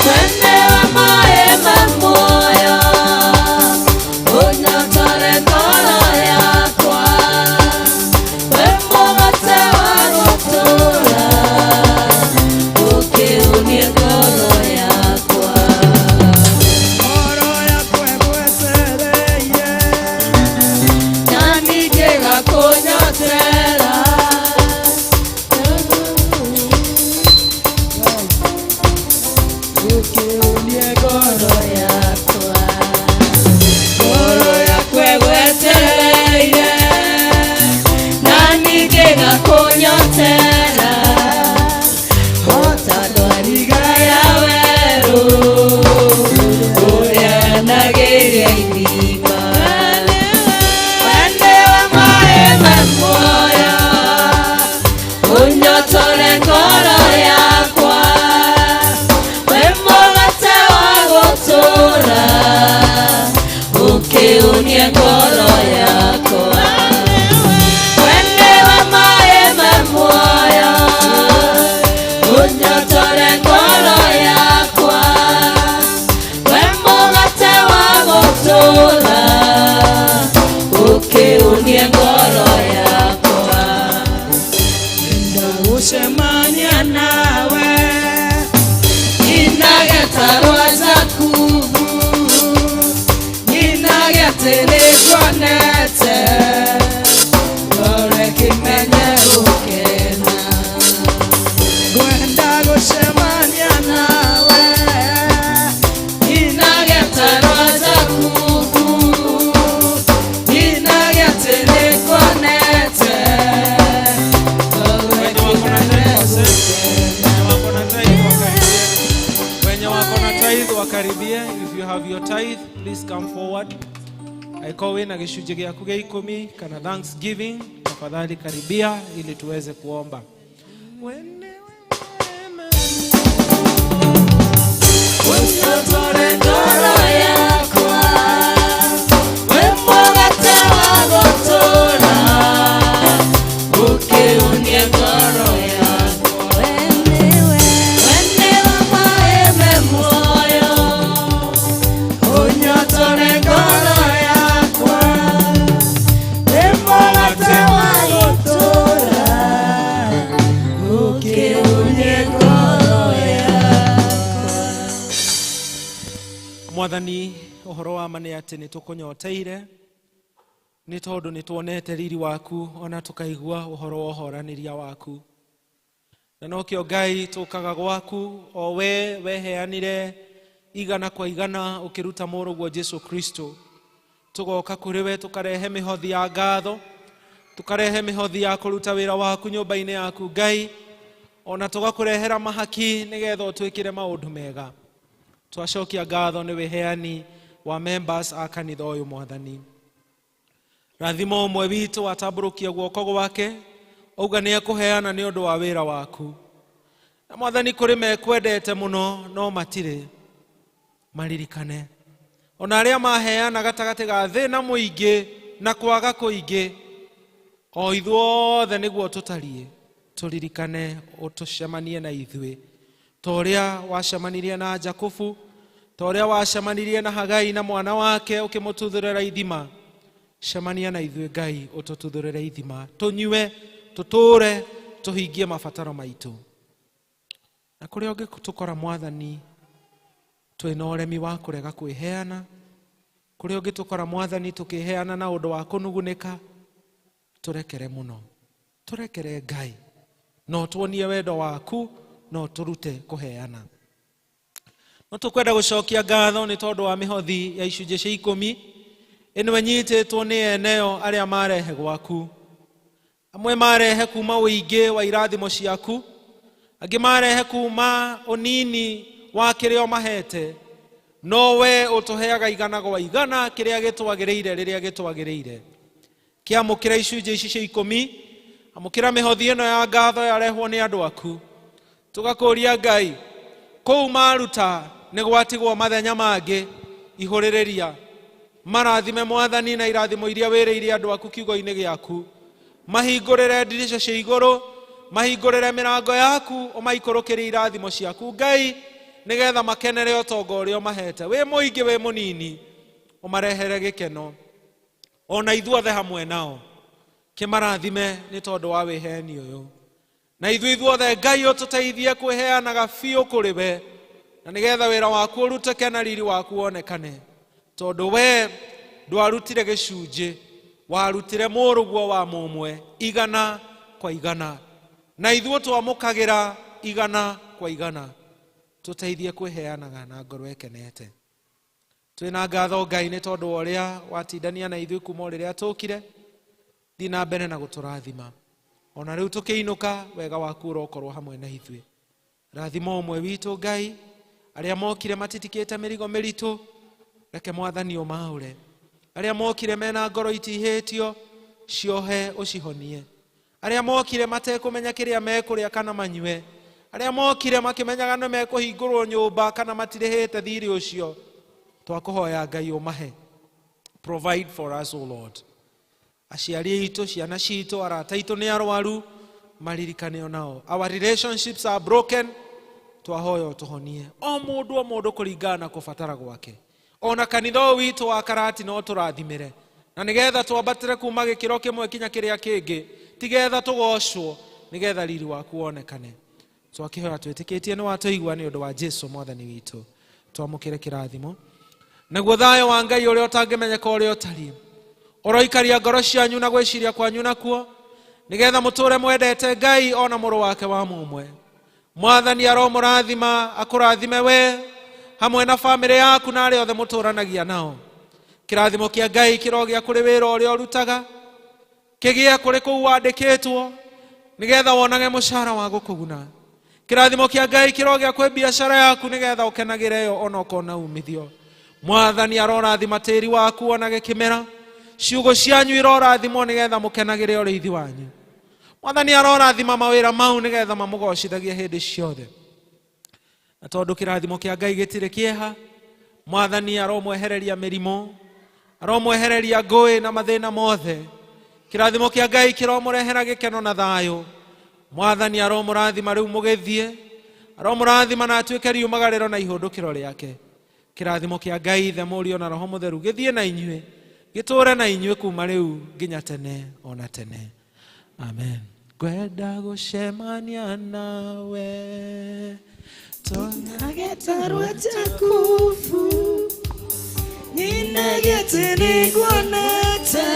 We nĩwe maĩ me muoyo ũnyotore ngoro yakwa wĩ mũgate wa gũtũũra ũkĩũnie ngoro yakwa. Ngoro yakwa ĩgwetereire na ningĩ gakũnyotera ũkĩũnie ngoro yakwa. Ngoro yakwa ĩgwetereire na ningĩ gakũnyotera o ta thwariga ya werũ ũrĩa yanagĩria ithima. We nĩwe Ũkĩũnie ngoro yakwa. We nĩwe maĩ me muoyo, ũnyotore ngoro yakwa. We mũgate wa gũtũũra, ũkĩũnie ngoro yakwa. Ndagũcemania nawe Ninagetarwa Jakubu, nyinage atĩ nĩnguonete, ngoro ĩkĩmenye gũkena. Ngwenda gũcemania nawe Ninagetarwa Jakubu, nyinage atĩ nĩnguonete, ngoro ĩkĩmenye Wenye wako na tithe wakaribie. If you have your tithe, please come forward. Aiko wina gĩcunjĩ gĩaku gĩa ikũmi kana thanksgiving, tafadhali karibia ili tuweze kuomba. Ũnyotore ngoro yakwa. We mũgate wa gũtũũra, ũkĩũnie ngoro yakwa. We nĩwe maĩ me muoyo, ũnyotore ngoro yakwa. Wĩ mũgate wa gũtũũra, ũkĩũnie ngoro yakwa. Mwathani, ũhoro wa ma nĩ atĩ nĩ tũkũnyoteire nĩ tondũ nĩ tuonete riri waku ona tũkaigua ũhoro wa ũhoranĩria waku, na nokĩo Ngai tũkaga gwaku, o we weheanire igana kwa igana ũkĩruta mũrũguo Jesu Kristo. Tũgoka kũrĩ we tũkarehe mĩhothi ya ngatho, tũkarehe mĩhothi ya kũruta wĩra waku nyũmba-inĩ yaku Ngai, ona tũgakũrehera mahaki nĩgetha ũtwĩkĩre maũndũ mega. Twacokia ngatho nĩ wĩheani wa members a kanitha ũyũ. Mwathani, rathimo ũmwe witũ atambũrũkia guoko gwake auga nĩ ekũheana nĩ ũndũ wa wĩra waku. Na Mwathani, kũrĩ mekwendete mũno no matirĩ maririkane, ona arĩa maheana gatagatĩ ga thĩna mũingĩ na kwaga kũingĩ, o ithuothe nĩguo tũtariĩ, tũririkane ũtũcemanie na ithuĩ ta ũrĩa wacemanirie na Jakubu, ta ũrĩa wacemanirie na Hagai na mwana wake ũkĩmũtuthũrĩra ithima. Cemania na ithuĩ Ngai, ũtũtuthũrĩre ithima, tũnyue, tũtũũre, tũhingie mabataro maitũ. Na kũrĩa ũngĩtũkora Mwathani twĩna ũremi wa kũrega kwĩheana, kũrĩa ũngĩtũkora Mwathani tũkĩheana na ũndũ wa kũnugunĩka, tũrekere mũno, tũrekere Ngai, no tuonie wendo waku, no tũrute kũheana. No tũkwenda gũcokia ngatho nĩ tondũ wa mĩhothi ya icunjĩ cia ikũmi ĩno ĩnyitĩtwo nĩ eneo arĩa marehe gwaku. Amwe marehe kuma ũingĩ wa irathimo ciaku, angĩ marehe kuma ũnini wa kĩrĩa ũmahete, no we ũtũheaga igana gwa igana kĩrĩa gĩtwagĩrĩire rĩrĩa gĩtwagĩrĩire. Kĩamũkĩra icunjĩ ici cia ikũmi, amũkĩra mĩhothi ĩno ya ngatho yarehwo nĩ andũ aku. Tũgakũria Ngai, kũu maruta nĩ gwatigwo mathenya mangĩ, ihũrĩrĩria marathime Mwathani na irathimo iria wĩrĩire andũ aku kiugo-inĩ gĩaku. Mahingũrĩre ndirica cia igũrũ, mahingũrĩre mĩrango yaku, ũmaikũrũkĩrie irathimo ciaku Ngai, nĩgetha makenere ũtonga ũrĩa ũmahete, wĩ mũingĩ wĩ mũnini, ũmarehere gĩkeno ona ithuothe hamwe nao. Kĩmarathime nĩ tondũ wa wĩheani ũyũ, na ithuĩ ithuothe Ngai ũtũteithie kwĩheanaga biũ kũrĩ we, na nĩgetha wĩra waku ũrutĩke na riri waku wonekane, tondũ we ndwarutire gĩcunjĩ, warutire mũrũguo wa mũmwe igana kwa igana, na ithuĩ twamũkagĩra igana kwa igana. Tũteithie kwĩheanaga na ngoro ĩkenete. Twĩna ngatho Ngai nĩ tondũ wa ũrĩa watindania na ithuĩ kuma o rĩrĩa tũkire. Thiĩ na mbere na gũtũrathima ona rĩu tũkĩinũka, wega waku ũrokorwo hamwe na ithuĩ. Rathima ũmwe witũ Ngai, arĩa mokire matitikĩte mĩrigo mĩritũ, reke Mwathani ũmaũre. Arĩa mokire mena ngoro itihĩtio, ciohe ũcihonie. Arĩa mokire matekũmenya kĩrĩa mekũrĩa kana manyue, arĩa mokire makĩmenyaga nĩ mekũhingũrwo nyũmba kana matirĩhĩte thirĩ ũcio, twakũhoya Ngai ũmahe. Provide for us, O Lord. Aciari aitũ, ciana citũ, arata aitũ nĩ arwaru, maririkane onao. Our relationships are broken, twahoya ũtũhonie. O mũndũ o mũndũ kũringana na kũbatara gwake. Ona kanitha ũyũ witũ wa Karati no tũrathimĩre. Na nĩgetha twambatĩre kuma gĩkĩro kĩmwe kinya kĩrĩa kĩngĩ, tigetha tũgocwo, nĩgetha riri waku wonekane. Twakĩhoya twĩtĩkĩtie nĩ watũigua nĩ ũndũ wa Jesu mwathani witũ. Twamũkĩre kĩrathimo. Naguo thayũ wa Ngai ũrĩa ũtangĩmenyeka ũrĩa ũtariĩ, ũroikaria ngoro cianyu na gwĩciria kwanyu nakuo, nĩgetha mũtũre mwendete Ngai ona mũrũ wake wa mũmwe. Mwathani aromũrathima, akũrathime we hamwe na bamĩrĩ yaku na arĩa othe mũtũranagia nao. Kĩrathimo kĩa Ngai kĩrogĩa kũrĩ wĩra ũrĩa ũrutaga, kĩgĩe kũrĩ kũu wandĩkĩtwo, nĩgetha wonage mũcara wa gũkũguna. Kĩrathimo kĩa Ngai kĩrogĩa kwĩ biacara yaku, nĩgetha ũkenagĩre yo ona ũkona umithio. Mwathani arorathima tĩri waku wonage kĩmera, ciugo cianyu irorathimwo nĩgetha mũkenagĩre ũrĩithi wanyu. Mwathani arorathima mawĩra mau nĩgetha mamũgocithagie hĩndĩ ciothe. Na tondũ kĩrathimo kĩa Ngai gĩtirĩ kĩeha, Mwathani aromwehereria mĩrimũ, aromwehereria ngũĩ na mathĩna mothe. Kĩrathimo kĩa Ngai kĩromũrehera gĩkeno na thayũ. Mwathani aromũrathima rĩu mũgĩthiĩ, aromũrathima na atuĩke riumagarĩro na ihũndũkĩro rĩake. Kĩrathimo kĩa Ngai Ithe, Mũriũ na Roho Mũtheru gĩthiĩ na inyuĩ, gĩtũũre na inyuĩ kuma rĩu nginya tene ona tene. Amen. Ngwenda gũcemania nawe Agetarwo Jakubu, nyinagete nĩnguonete,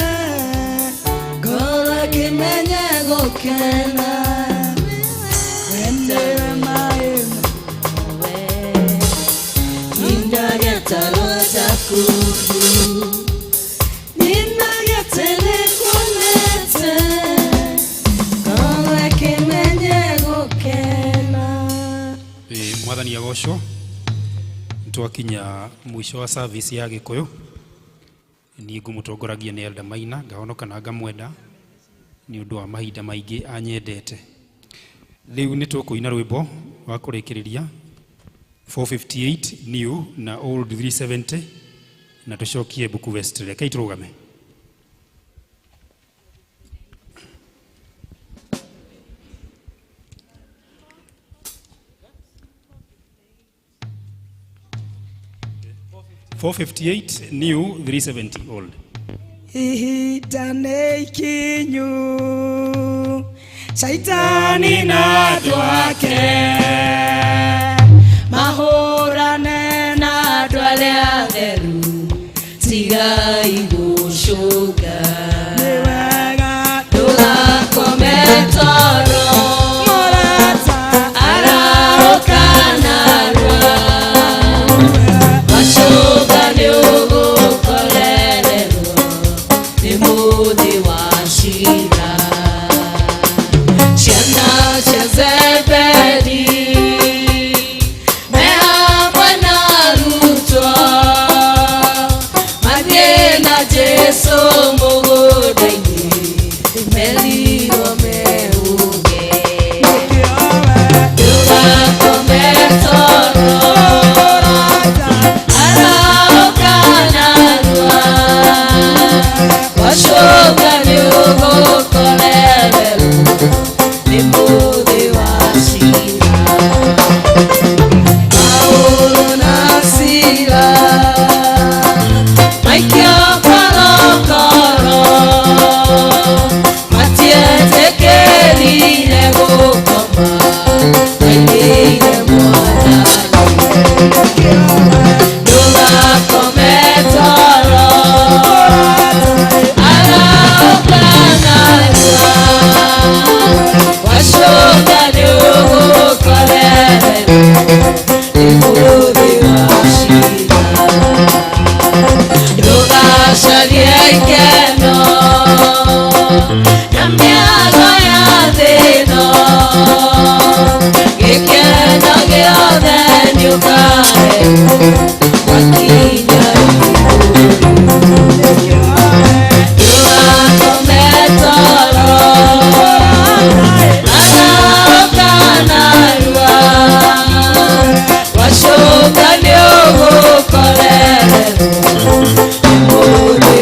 ngoro ĩkĩmenya gũkena, wendere maĩ Ninagetarwo Jakubu, nyinagete nĩnguonete, ngoro ĩkĩmenya gũkena. Mwathani agocwo. Twakinya mũico wa service ya Gĩkũyũ. Niĩ ngũmũtongoragia nĩ Elder Maina, ngahonoka na ngamwenda nĩ ũndũ wa mahinda maingĩ anyendete. Rĩu nĩ tũkũina rwĩmbo wa kũrĩkĩrĩria 458 new na old 370 na tũcokie Buku West. Rekei tũrũgame. 458 new, 370 old. Ihinda nĩ ikinyu, Shaitani na andũ ake mahũrane na andũ arĩa atheru, tigai gũcũnga. Nĩ wega ndũgakome toro, mũrata arahũka narua. Wacũnga nĩ ũgũkorererwo nĩ mũthĩ wa cira. Ciana cia Zebedi me hamwe na arutwo, mathiĩ na Jesũ mũgũnda-inĩ, merirwo meuge. Ndũgakome toro, arahũka narua. Wacũnga nĩ ũgũkorererwo nĩ mũthĩ wa cira. Paũlũ na Sila maikio korokoro, matietĩkĩrire gũkoma, maigĩire Mwathani. Ndũgakome toro, arahũka narua. Wacũnga nĩ ũgũkorererwo nĩ mũthĩ wa cira. Ndũgacarie ikeno na mĩago ya thĩ ĩno, gĩkeno gĩothe nĩũkaheo wakinya igũrũ. Ndũgakome toro, arahũka narua. Wacũnga nĩ ũgũkorererwo nĩ mũthĩ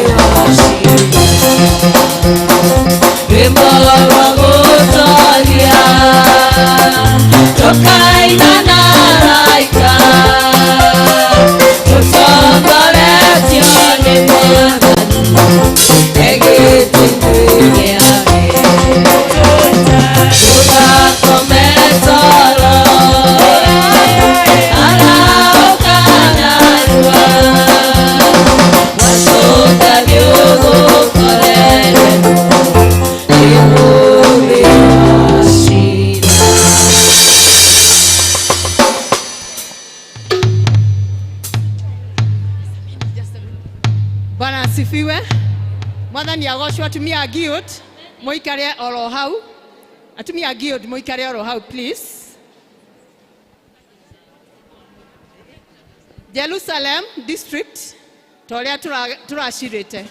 Bwana asifiwe. Mwathani agocwo. Atumia a guild muikare oro hau. Atumia a guild muikare oro hau, please. Jerusalem district ta ũrĩa tũracirĩte.